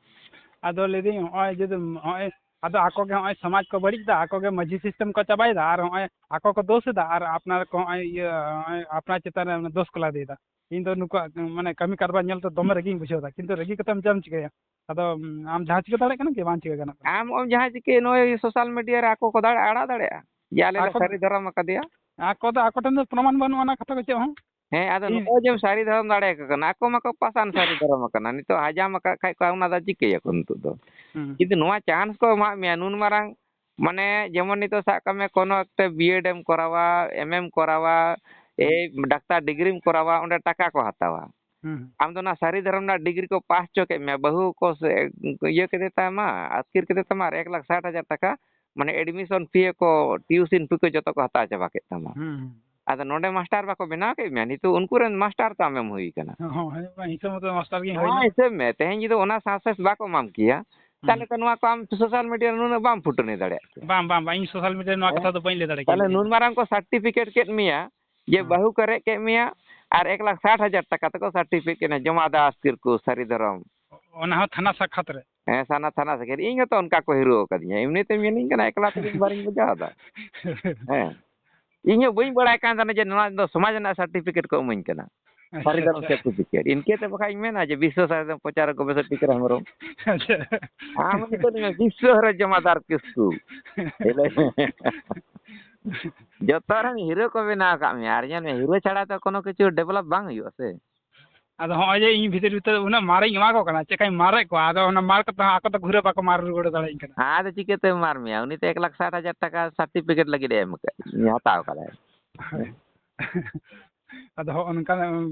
ᱟᱫᱚ ᱞᱟᱹᱭᱫᱟᱹᱧ, ᱱᱚᱜᱼᱚᱭ ᱡᱩᱫᱤ, ᱱᱚᱜᱼᱚᱭ, ᱟᱫᱚ ᱟᱠᱚ ᱜᱮ ᱱᱚᱜᱼᱚᱭ ᱥᱚᱢᱟᱡᱽ ᱠᱚ ᱵᱟᱹᱲᱤᱡ ᱮᱫᱟ, ᱟᱠᱚ ᱜᱮ ᱢᱟᱹᱡᱷᱤ ᱥᱤᱥᱴᱮᱢ ᱠᱚ ᱪᱟᱵᱟᱭᱮᱫᱟ, ᱟᱨ ᱱᱚᱜᱼᱚᱭ ᱟᱠᱚ ᱠᱚ ᱫᱳᱥ ᱮᱫᱟ, ᱟᱨ ᱟᱯᱱᱟᱨ ᱠᱚ ᱱᱚᱜᱼᱚᱭ ᱤᱭᱟᱹ, ᱱᱚᱜᱼᱚᱭ ᱟᱯᱱᱟᱨ ᱪᱮᱛᱟᱱ ᱨᱮ ᱫᱳᱥ ᱠᱚ ᱞᱟᱫᱮᱭᱮᱫᱟ᱾ ᱤᱧ ᱫᱚ ᱱᱩᱠᱩᱣᱟᱜ, ᱢᱟᱱᱮ, ᱠᱟᱹᱢᱤ ᱠᱟᱨᱵᱟᱨ ᱧᱮᱞ ᱛᱮ ᱫᱚᱢᱮ ᱨᱟᱹᱜᱤᱧ ᱵᱩᱡᱷᱟᱹᱣ ᱮᱫᱟ, ᱠᱤᱱᱛᱩ ᱨᱟᱹᱜᱤ ᱠᱟᱛᱮᱢ ᱪᱮᱫ ᱮᱢ ᱪᱤᱠᱟᱹᱭᱟ? ᱟᱫᱚ, ᱩᱢ, ᱟᱢ ᱡᱟᱦᱟᱸ ᱪᱤᱠᱟᱹ ᱫᱟᱲᱮᱭᱟᱜ ᱠᱟᱱᱟ ᱠᱤ? ᱵᱟᱝ ᱪᱤᱠᱟᱹ ᱜᱟᱱᱚᱜ ᱠᱟᱱᱟ᱾ ᱟᱢ ᱚᱢ ᱡᱟᱦᱟᱸ ᱪᱤᱠᱟᱹᱭ, ᱱᱚᱜᱼᱚᱭ ᱥᱳᱥᱟᱞ ᱢᱤᱰᱤᱭᱟ ᱨᱮ ᱟᱠᱚ ᱠᱚ ᱫᱟᱲᱮ ᱟᱲᱟᱜ ᱫᱟᱲᱮᱭᱟᱜᱼᱟ ᱡᱮ ᱟᱞᱮ ᱞᱮ ᱟᱠᱚ ᱫᱚ, ᱥᱟᱹᱨᱤ ᱫᱷᱚᱨᱚᱢ ᱟᱠᱟᱫᱮᱭᱟ᱾ ᱟᱠᱚ ᱫᱚ, ᱟᱠᱚ ᱴᱷᱮᱱ ᱫᱚ ᱯᱨᱚᱢᱟᱱ ᱵᱟᱹᱱᱩᱜᱼᱟ ᱚᱱᱟ ᱠᱟᱛᱷᱟ ᱠᱚ ᱪᱮᱫ ᱦᱚᱸ᱾ ᱦᱮᱸ, ᱟᱫᱚ ᱤᱧ ᱱᱚᱜᱼᱚᱭ ᱡᱮᱢ ᱥᱟᱹᱨᱤ ᱫᱷᱚᱨᱚᱢ ᱫᱟᱲᱮᱭᱟᱠᱚ ᱠᱟᱱᱟ, ᱟᱠᱚ ᱢᱟᱠᱚ ᱯᱟᱥᱟᱱ ᱥᱟᱹᱨᱤ ᱫᱷᱚᱨᱚᱢ ᱟᱠᱟᱱᱟ, ᱱᱤᱛᱚᱜ ᱦᱟᱡᱟᱢ ᱟᱠᱟᱫ ᱠᱷᱟᱡ ᱠᱚ, ᱚᱱᱟ ᱫᱚ ᱪᱤᱠᱟᱹᱭᱟᱠᱚ ᱱᱤᱛᱚᱜ ᱫᱚ? ᱦᱩᱸ᱾ ᱡᱩᱫᱤ ᱱᱚᱣᱟ ᱪᱟᱱᱥ ᱠᱚ ᱮᱢᱟᱜ ᱢᱮᱭᱟ, ᱱᱩᱱ ᱢᱟᱨᱟᱝ, ᱢᱟᱱᱮ, ᱡᱮᱢᱚᱱ ᱱᱤᱛᱚᱜ ᱥᱟᱵ ᱠᱟᱜ ᱢᱮ, ᱠᱳᱱᱳ ᱮᱠᱴᱟ ᱵᱤᱭᱮᱰ ᱮᱢ ᱠᱚᱨᱟᱣᱟ, ᱮᱢ ᱮᱢ ᱠᱚᱨᱟᱣᱟ, ᱦᱩᱸ᱾ ᱮᱭ ᱰᱟᱠᱛᱟᱨ ᱰᱤᱜᱽᱨᱤᱢ ᱠᱚᱨᱟᱣᱟ, ᱚᱸᱰᱮ ᱴᱟᱠᱟ ᱠᱚ ᱦᱟᱛᱟᱣᱟ᱾ ᱦᱩᱸ᱾ ᱟᱢ ᱫᱚ ᱚᱱᱟ ᱥᱟᱹᱨᱤ ᱫᱷᱚᱨᱚᱢ ᱨᱮᱱᱟᱜ ᱰᱤᱜᱽᱨᱤ ᱠᱚ ᱯᱟᱥ ᱦᱚᱪᱚ ᱠᱮᱫ ᱢᱮᱭᱟ, ᱵᱟᱹᱦᱩ ᱠᱚ ᱥᱮ ᱤᱭᱟᱹ ᱠᱮᱫᱮ ᱛᱟᱢᱟ, ᱟᱹᱛᱠᱤᱨ ᱠᱮᱫᱮ ᱛᱟᱢᱟ, ᱟᱨ ᱮᱠ ᱞᱟᱠᱷ ᱥᱟᱴ ᱦᱟᱡᱟᱨ ᱴᱟᱠᱟ, ᱢᱟᱱᱮ, ᱮᱰᱢᱤᱥᱚᱱ ᱯᱷᱤ ᱠᱚ, ᱴᱤᱭᱩᱥᱤᱱ ᱯᱷᱤ ᱠᱚ ᱡᱚᱛᱚ ᱠᱚ ᱦᱟᱛᱟᱣ ᱪᱟᱵᱟ ᱠᱮᱫ ᱛᱟᱢᱟ᱾ ᱦᱩᱸ᱾ ᱟᱫᱚ ᱱᱚᱰᱮ ᱢᱟᱥᱴᱟᱨ ᱵᱟᱠᱚ ᱵᱮᱱᱟᱣ ᱠᱮᱫ ᱢᱮᱭᱟ, ᱱᱤᱛᱚᱜ ᱩᱱᱠᱩ ᱨᱮᱱ ᱢᱟᱥᱴᱟᱨ ᱛᱚ ᱟᱢᱮᱢ ᱦᱩᱭ ᱠᱟᱱᱟ᱾ ᱦᱚᱸ, ᱦᱚᱸ, ᱦᱤᱥᱟᱹᱵ ᱢᱚᱛᱚ ᱢᱟᱥᱴᱟᱨ ᱜᱤᱧ ᱱᱚᱣᱟ ᱦᱩᱭᱱᱟ᱾ ᱦᱤᱥᱟᱹᱵ ᱢᱮ, ᱛᱮᱦᱮᱧ ᱡᱩᱫᱤ ᱚᱱᱟ ᱥᱟᱠᱥᱮᱥ ᱵᱟᱠᱚ ᱮᱢᱟᱢ ᱠᱮᱭᱟ, ᱦᱩᱸ᱾ ᱛᱟᱦᱞᱮ ᱛᱚ ᱱᱚᱣᱟ ᱠᱚ ᱟᱢ ᱥᱳᱥᱟᱞ ᱢᱤᱰᱤᱭᱟ ᱨᱮ ᱱᱩᱱᱟᱹᱜ ᱵᱟᱢ ᱯᱷᱩᱴᱟᱹᱱᱤ ᱫᱟᱲᱮᱭᱟᱜ ᱠᱮᱭᱟ᱾ ᱵᱟᱝ, ᱵᱟᱝ, ᱵᱟᱝ, ᱤᱧ ᱥᱳᱥᱟᱞ ᱢᱤᱰᱤᱭᱟ ᱨᱮ ᱱᱚᱣᱟ ᱦᱮᱸ? ᱠᱟᱛᱷᱟ ᱫᱚ ᱵᱟᱹᱧ ᱞᱟᱹᱭ ᱫᱟᱲᱮ ᱠᱮᱭᱟ᱾ ᱛᱟᱦᱞᱮ ᱱᱩᱱ ᱢᱟᱨᱟᱝ ᱠᱚ ᱥᱟᱨᱴᱤᱯᱷᱤᱠᱮᱴ ᱠᱮᱫ ᱢᱮᱭᱟ ᱡᱮ ᱦᱩᱸ᱾ ᱵᱟᱹᱦᱩ ᱠᱚ ᱨᱮᱡ ᱠᱮᱫ ᱢᱮᱭᱟ ᱟᱨ ᱮᱠ ᱞᱟᱠᱷ ᱥᱟᱴ ᱦᱟᱡᱟᱨ ᱴᱟᱠᱟ ᱛᱮᱠᱚ ᱥᱟᱨᱴᱤᱯᱷᱤᱠᱮᱴ ᱠᱮᱫ ᱢᱮᱭᱟ, ᱡᱚᱢᱟ ᱫᱟᱥ ᱠᱤᱨᱠᱩ ᱥᱟᱹᱨᱤ ᱫᱷᱚᱨᱚᱢ᱾ ᱚᱱᱟ ᱦᱚᱸ ᱛᱷᱟᱱᱟ ᱥᱟᱠᱷᱟᱛ ᱨᱮ᱾ ᱦᱮᱸ, ᱥᱟᱱᱟ ᱛᱷᱟᱱᱟ ᱥᱟᱹᱠᱷᱟᱹᱨᱤ᱾ ᱤᱧ ᱦᱚᱸᱛᱚ ᱚᱱᱠᱟ ᱠᱚ ᱦᱤᱨᱳ ᱟᱠᱟᱫᱤᱧᱟ᱾ ᱮᱢᱱᱤ ᱛᱮ ᱢᱮᱱᱟᱹᱧ ᱠᱟᱱᱟ, ᱮᱠᱞᱟ ᱛᱮᱜᱮ ᱵᱟᱨᱤᱧ ᱵᱟᱡᱟᱣ ᱮᱫᱟ᱾ ᱦᱮᱸ᱾ ᱤᱧ ᱦᱚᱸ ᱵᱟᱹᱧ ᱵᱟᱲᱟᱭ ᱠᱟᱱ ᱛᱟᱦᱮᱱᱟ ᱡᱮ ᱱᱚᱣᱟ ᱫᱚ ᱥᱚᱢᱟᱡᱽ ᱨᱮᱱᱟᱜ ᱥᱟᱨᱴᱤᱯᱷᱤᱠᱮᱴ ᱠᱚ ᱤᱢᱟᱹᱧ ᱠᱟᱱᱟ᱾ ᱟᱪᱪᱷᱟ, ᱥᱟᱹᱨᱤ ᱫᱷᱚᱨᱚᱢ ᱟᱪᱪᱷᱟ᱾ ᱥᱟᱨᱴᱤᱯᱷᱤᱠᱮᱴ᱾ ᱤᱱᱠᱟᱹ ᱛᱮ ᱵᱟᱠᱷᱟᱡ ᱤᱧ ᱢᱮᱱᱟ ᱡᱮ ᱵᱤᱥᱥᱚ ᱥᱟᱹᱨᱤ ᱫᱷᱚᱨᱚᱢ ᱯᱨᱚᱪᱟᱨᱚᱠ ᱜᱚᱵᱮᱥᱚᱠ ᱴᱤᱠᱟᱹᱨᱟᱢ ᱦᱮᱢᱵᱨᱚᱢ᱾ ᱟᱪᱪᱷᱟ᱾ ᱟᱢ ᱱᱤᱛᱚᱜ ᱫᱚ ᱵᱤᱥᱥᱚ ᱨᱮ ᱡᱚᱢᱟᱫᱟᱨ ᱠᱤᱥᱠᱩ᱾ ᱡᱚᱛᱚ ᱨᱮᱱ ᱦᱤᱨᱳ ᱠᱚ ᱵᱮᱱᱟᱣ ᱟᱠᱟᱫ ᱢᱮᱭᱟ᱾ ᱟᱨ ᱧᱮᱞ ᱢᱮ, ᱦᱤᱨᱳ ᱪᱷᱟᱲᱟ ᱛᱚ ᱠᱳᱱᱳ ᱠᱤᱪᱷᱩ ᱰᱮᱵᱷᱞᱚᱯ ᱵᱟᱝ ᱦᱩᱭᱩᱜᱼᱟ ᱥᱮ᱾ ᱟᱫᱚ ᱦᱚᱸᱜᱼᱚᱭ ᱡᱮ ᱤᱧ ᱵᱷᱤᱛᱤᱨ ᱵᱷᱤᱛᱤᱨ ᱩᱱᱟᱹᱜ ᱢᱟᱨᱤᱧ ᱮᱢᱟ ᱠᱚ ᱠᱟᱱᱟ, ᱪᱮᱠᱟᱧ ᱢᱟᱨᱮᱫ ᱠᱚᱣᱟ? ᱟᱫᱚ ᱚᱱᱟ ᱢᱟᱨ ᱠᱟᱛᱮ ᱦᱚᱸ ᱟᱠᱚ ᱫᱚ ᱜᱷᱩᱨᱟᱹ ᱵᱟᱠᱚ ᱢᱟᱨ ᱨᱩᱣᱟᱹᱲ ᱫᱟᱲᱮᱭᱟᱹᱧ ᱠᱟᱱᱟ᱾ ᱟᱫᱚ ᱪᱤᱠᱟᱹᱛᱮ ᱢᱟᱨ ᱢᱮᱭᱟ? ᱩᱱᱤ ᱛᱚ ᱮᱠ ᱞᱟᱠᱷ ᱥᱟᱴ ᱦᱟᱡᱟᱨ ᱴᱟᱠᱟ certificate ᱞᱟᱹᱜᱤᱫ ᱮ ᱮᱢ ᱠᱟᱜ, ᱦᱟᱛᱟᱣ ᱠᱟᱫᱟᱭ᱾ ᱦᱳᱭ᱾ ᱟᱫᱚ ᱦᱚᱸᱜᱼᱚ ᱱᱚᱝᱠᱟ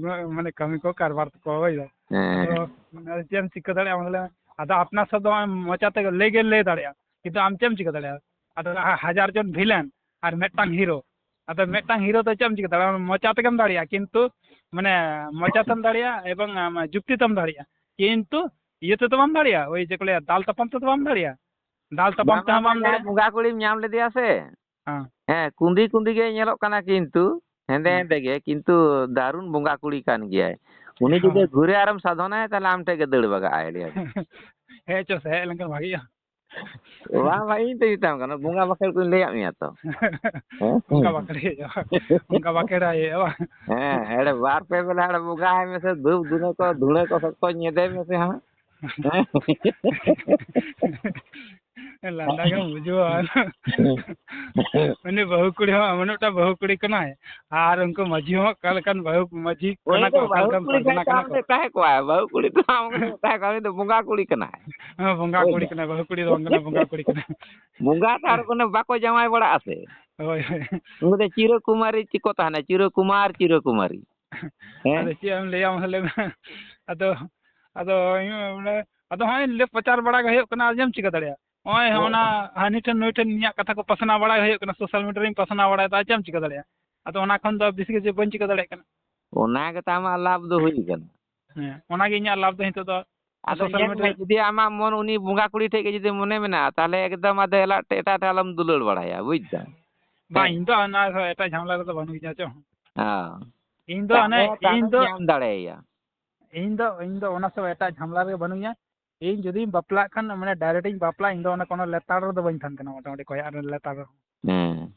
ᱢᱟᱱᱮ ᱠᱟᱹᱢᱤ ᱠᱚ ᱠᱟᱨᱵᱟᱨ ᱛᱟᱠᱚ, ᱦᱳᱭ ᱫᱚ᱾ ᱦᱮᱸ᱾ ᱟᱫᱚ ᱢᱟᱱᱮ ᱪᱮᱫ ᱮᱢ ᱪᱤᱠᱟᱹ ᱫᱟᱲᱮᱭᱟᱜᱼᱟ ᱢᱟᱥᱮ ᱞᱟᱹᱭ ᱢᱮ? ᱟᱫᱚ ᱟᱯᱱᱟᱨ ᱥᱮᱫ ᱫᱚ ᱱᱚᱜᱼᱚᱭ ᱢᱚᱪᱟ ᱛᱮᱜᱮ ᱞᱟᱹᱭ ᱜᱮ ᱞᱟᱹᱭ ᱫᱟᱲᱮᱭᱟᱜᱼᱟ, ᱠᱤᱱᱛᱩ ᱟᱢ ᱪᱮᱫ ᱮᱢ ᱪᱤᱠᱟᱹ ᱫᱟᱲᱮᱭᱟᱜᱼᱟ? ᱟᱫᱚ ᱦᱟ-, ᱦᱟᱡᱟᱨ ᱡᱚᱱ villain ᱟᱨ ᱢᱤᱫᱴᱟᱝ hero᱾ ᱟᱫᱚ ᱢᱤᱫᱴᱟᱝ hero ᱫᱚ ᱪᱮᱫ ᱮᱢ ᱪᱤᱠᱟᱹ ᱫᱟᱲᱮᱭᱟᱜᱼᱟ? ᱢᱚᱪᱟ ᱛᱮᱜᱮᱢ ᱫᱟᱲᱮᱭᱟᱜᱼᱟ, ᱠᱤᱱᱛᱩ ᱢᱟᱱᱮ ᱢᱚᱪᱟ ᱛᱮᱢ ᱫᱟᱲᱮᱭᱟᱜᱼᱟ ᱮᱵᱚᱝ ᱟᱢ ᱡᱩᱠᱛᱤ ᱛᱮᱢ ᱫᱟᱲᱮᱭᱟᱜᱼᱟ, ᱠᱤᱱᱛᱩ ᱤᱭᱟᱹ ᱛᱮᱫᱚ ᱵᱟᱢ ᱫᱟᱲᱮᱭᱟᱜᱼᱟ, ᱳᱭ ᱪᱮᱫ ᱠᱚ ᱞᱟᱹᱭᱟ, ᱫᱟᱞ ᱛᱟᱯᱟᱢ ᱛᱮᱫᱚ ᱵᱟᱢ ᱫᱟᱲᱮᱭᱟᱜᱼᱟ᱾ ᱫᱟᱞ ᱛᱟᱯᱟᱢ ᱵᱟᱝᱟ, ᱛᱮᱦᱚᱸ ᱵᱟᱢ ᱵᱟᱝᱟ, ᱫᱟᱲᱮᱭᱟᱜᱼᱟ᱾ ᱵᱚᱸᱜᱟ ᱠᱩᱲᱤᱢ ᱧᱟᱢ ᱞᱮᱫᱮᱭᱟ ᱥᱮ? ᱦᱮᱸ᱾ ᱦᱮᱸ, ᱠᱩᱸᱫᱤ ᱠᱩᱸᱫᱤ ᱜᱮᱭ ᱧᱮᱞᱚᱜ ᱠᱟᱱᱟ, ᱠᱤᱱᱛᱩ ᱦᱮᱸᱫᱮ ᱦᱮᱸ᱾ ᱦᱮᱸᱫᱮ ᱜᱮ, ᱠᱤᱱᱛᱩ ᱫᱟᱨᱩᱱ ᱵᱚᱸᱜᱟ ᱠᱩᱲᱤ ᱠᱟᱱ ᱜᱮᱭᱟᱭ᱾ ᱩᱱᱤ ᱡᱩᱫᱤ ᱦᱳᱭ᱾ ᱜᱷᱩᱨᱮ ᱟᱨᱮᱢ ᱥᱟᱫᱷᱚᱱᱟᱭᱟ, ᱛᱟᱦᱞᱮ ᱟᱢ ᱴᱷᱮᱡ ᱜᱮ ᱫᱟᱹᱲ ᱵᱟᱜᱟᱜᱼᱟᱭ, ᱞᱟᱹᱭᱟ᱾ ᱦᱮᱡ ᱦᱚᱪᱚ ᱥᱮ, ᱦᱮᱡ ᱞᱮᱱᱠᱷᱟᱱ ᱵᱷᱟᱜᱤᱜᱼᱟ᱾ ᱵᱟᱝ, ᱵᱟᱝ, ᱤᱧ ᱛᱚᱧ ᱢᱮᱛᱟᱢ ᱠᱟᱱᱟ, ᱵᱚᱸᱜᱟ ᱵᱟᱠᱷᱮᱲ ᱠᱚᱧ ᱞᱟᱹᱭᱟᱫ ᱢᱮᱭᱟ ᱛᱚ᱾ ᱦᱮᱸ? ᱚᱱᱠᱟ ᱵᱟᱠᱷᱮᱲ ᱦᱩᱭᱩᱜᱼᱟ, ᱚᱱᱠᱟ ᱵᱟᱠᱷᱮᱲ ᱦᱩᱭᱩᱜᱼᱟ, ᱵᱟᱝ? ᱦᱮᱸ, ᱮᱲᱮ ᱵᱟᱨ ᱯᱮ ᱵᱮᱞᱟ ᱮᱲᱮ ᱵᱚᱸᱜᱟ ᱟᱭ ᱢᱮᱥᱮ, ᱫᱷᱩᱯ ᱫᱷᱩᱬᱟᱹ ᱠᱚ, ᱫᱷᱩᱬᱟᱹ ᱠᱚ ᱥᱚᱠᱛᱚ ᱧᱮᱫᱮ ᱢᱮᱥᱮ ᱦᱟᱸᱜ᱾ ᱦᱮᱸ? ᱞᱟᱸᱫᱟ ᱜᱮᱢ ᱵᱩᱡᱷᱟᱹᱣᱟ᱾ ᱩᱱᱤ ᱵᱟᱹᱦᱩ ᱠᱩᱲᱤ ᱦᱚᱸ ᱮᱢᱚᱱ ᱢᱤᱫᱴᱟᱝ ᱵᱟᱹᱦᱩ ᱠᱩᱲᱤ ᱠᱟᱱᱟᱭ, ᱟᱨ ᱩᱱᱠᱩ ᱢᱟᱹᱡᱷᱤ ᱦᱚᱸ ᱚᱠᱟ ᱞᱮᱠᱟᱱ ᱵᱟᱹᱦᱩ, ᱢᱟᱹᱡᱷᱤ ᱩᱱᱤ ᱠᱟᱱᱟ ᱠᱚ, ᱫᱚ ᱚᱠᱟ ᱵᱟᱹᱦᱩ ᱞᱮᱠᱟᱱ ᱠᱩᱲᱤ ᱯᱟᱨᱜᱟᱱᱟ ᱠᱷᱟᱡ ᱫᱚ ᱠᱟᱱᱟ ᱟᱢ ᱠᱚ᱾ ᱴᱷᱮᱱ ᱛᱟᱦᱮᱸ ᱠᱚᱜᱼᱟᱭ, ᱵᱟᱹᱦᱩ ᱠᱩᱲᱤ ᱫᱚ ᱟᱢ ᱴᱷᱮᱱ ᱛᱟᱦᱮᱸ ᱠᱚᱜᱼᱟ, ᱩᱱᱤ ᱫᱚ ᱵᱚᱸᱜᱟ ᱠᱩᱲᱤ ᱠᱟᱱᱟᱭ᱾ ᱦᱮᱸ, ᱵᱚᱸᱜᱟ ᱵᱩᱡᱽ ᱠᱩᱲᱤ ᱫᱟᱢ? ᱠᱟᱱᱟᱭ, ᱵᱟᱹᱦᱩ ᱠᱩᱲᱤ ᱫᱚ ᱵᱟᱝ ᱠᱟᱱᱟ, ᱵᱚᱸᱜᱟ ᱠᱩᱲᱤ ᱠᱟᱱᱟᱭ᱾ ᱵᱚᱸᱜᱟ ᱛᱚ ᱟᱨ ᱠᱚᱱᱚ ᱵᱟᱠᱚ ᱡᱟᱶᱟᱭ ᱵᱟᱲᱟᱜᱼᱟ ᱥᱮ᱾ ᱦᱳᱭ, ᱦᱳᱭ᱾ ᱩᱱᱠᱩ ᱫᱚ ᱪᱤᱨᱚ ᱠᱩᱢᱟᱨᱤ ᱪᱮᱫ ᱠᱚ ᱛᱟᱦᱮᱱᱟ, ᱪᱤᱨᱚ ᱠᱩᱢᱟᱨ, ᱪᱤᱨᱚ ᱠᱩᱢᱟᱨᱤ᱾ ᱦᱮᱸ? ᱟᱫᱚ ᱪᱮᱫ ᱮᱢ ᱞᱟᱹᱭᱟ ᱢᱟᱥᱮ ᱞᱟᱹᱭ ᱢᱮ? ᱟᱫᱚ, ᱟᱫᱚ ᱤᱧ ᱢᱟᱱᱮ, ᱟᱫᱚ ᱦᱚᱸᱜᱼᱚᱭ ᱞᱟᱹᱭ ᱯᱨᱚᱪᱟᱨ ᱵᱟᱲᱟ ᱜᱮ ᱦᱩᱭᱩᱜ ᱠᱟᱱᱟ, ᱟᱨ ᱪᱮᱫ ᱮᱢ ᱪᱤᱠᱟᱹ ᱫᱟᱲᱮᱭᱟᱜᱼᱟ? ᱱᱚᱜᱼᱚᱭ ᱦᱳᱭ᱾ ᱚᱱᱟ ᱦᱟᱹᱱᱤ ᱴᱷᱮᱱ ᱱᱩᱭ ᱴᱷᱮᱱ ᱤᱧᱟᱹᱜ ᱠᱟᱛᱷᱟ ᱠᱚ ᱯᱟᱥᱱᱟᱣ ᱵᱟᱲᱟᱭ ᱦᱩᱭᱩᱜ ᱠᱟᱱᱟ, social media ᱨᱤᱧ ᱯᱟᱥᱱᱟᱣ ᱵᱟᱲᱟᱭᱮᱫᱟ, ᱪᱮᱫ ᱮᱢ ᱪᱤᱠᱟᱹ ᱫᱟᱲᱮᱭᱟᱜᱼᱟ? ᱟᱫᱚ ᱚᱱᱟ ᱠᱷᱚᱱ ᱫᱚ ᱵᱮᱥᱤ ᱠᱤᱪᱷᱩ ᱵᱟᱹᱧ ᱪᱤᱠᱟᱹ ᱫᱟᱲᱮᱭᱟᱜ ᱠᱟᱱᱟ᱾ ᱚᱱᱟ ᱜᱮ ᱛᱟᱢ ᱞᱟᱵᱷ ᱫᱚ ᱦᱩᱭ ᱠᱟᱱᱟ᱾ ᱦᱮᱸ, ᱚᱱᱟᱜᱮ ᱤᱧᱟᱹᱜ ᱞᱟᱵᱷ ᱫᱚ ᱱᱤᱛᱚᱜ ᱫᱚ ᱟᱫᱚ social ᱧᱮᱞ media ᱢᱮ, ᱨᱮ᱾ ᱡᱩᱫᱤ ᱟᱢᱟᱜ ᱢᱚᱱ ᱩᱱᱤ ᱵᱚᱸᱜᱟ ᱠᱩᱲᱤ ᱴᱷᱮᱡ ᱜᱮ ᱡᱩᱫᱤ ᱢᱚᱱᱮ ᱢᱮᱱᱟᱜᱼᱟ, ᱛᱟᱦᱞᱮ ᱮᱠᱫᱚᱢ ᱟᱫᱚ ᱮᱞᱟᱜ ᱴᱷᱮᱡ, ᱮᱴᱟᱜ ᱴᱷᱮᱡ ᱟᱞᱚᱢ ᱫᱩᱞᱟᱹᱲ ᱵᱟᱲᱟᱭᱟ, ᱵᱩᱡᱽ ᱫᱟᱢ? ᱵᱟᱝ, ᱦᱮᱸ᱾ ᱤᱧ ᱫᱚ ᱚᱱᱟ ᱮᱴᱟᱜ ᱡᱷᱟᱢᱮᱞᱟ ᱨᱮᱫᱚ ᱵᱟᱹᱱᱩᱧᱟ ᱪᱚ᱾ ᱦᱚᱸ᱾ ᱤᱧ ᱫᱚ ᱚᱱᱮ, ᱛᱟᱦᱞᱮ ᱤᱧ ᱛᱟᱦᱞᱮᱢ ᱫᱚ, ᱧᱟᱢ ᱫᱟᱲᱮᱭᱟᱭᱟ᱾ ᱤᱧ ᱫᱚ, ᱤᱧ ᱫᱚ ᱚᱱᱟ ᱥᱚᱵ ᱮᱴᱟᱜ ᱡᱷᱟᱢᱮᱞᱟ ᱨᱮᱜᱮ ᱵᱟᱹᱱᱩᱧᱟ᱾ ᱤᱧ ᱡᱩᱫᱤᱧ ᱵᱟᱯᱞᱟᱜ ᱠᱷᱟᱱ, ᱢᱟᱱᱮ, direct ᱤᱧ ᱵᱟᱯᱞᱟᱜᱼᱟ, ᱤᱧ ᱫᱚ ᱚᱱᱟ ᱠᱳᱱᱳ ᱞᱮᱛᱟᱲ ᱨᱮᱫᱚ ᱵᱟᱹᱧ ᱛᱟᱦᱮᱱ ᱠᱟᱱᱟ, ᱢᱚᱴᱟᱢᱩᱴᱤ ᱠᱚᱭᱟᱜ ᱨᱮ ᱞᱮᱛᱟᱲ ᱨᱮᱦᱚᱸ᱾ ᱦᱮᱸ᱾ ᱦᱮᱸ,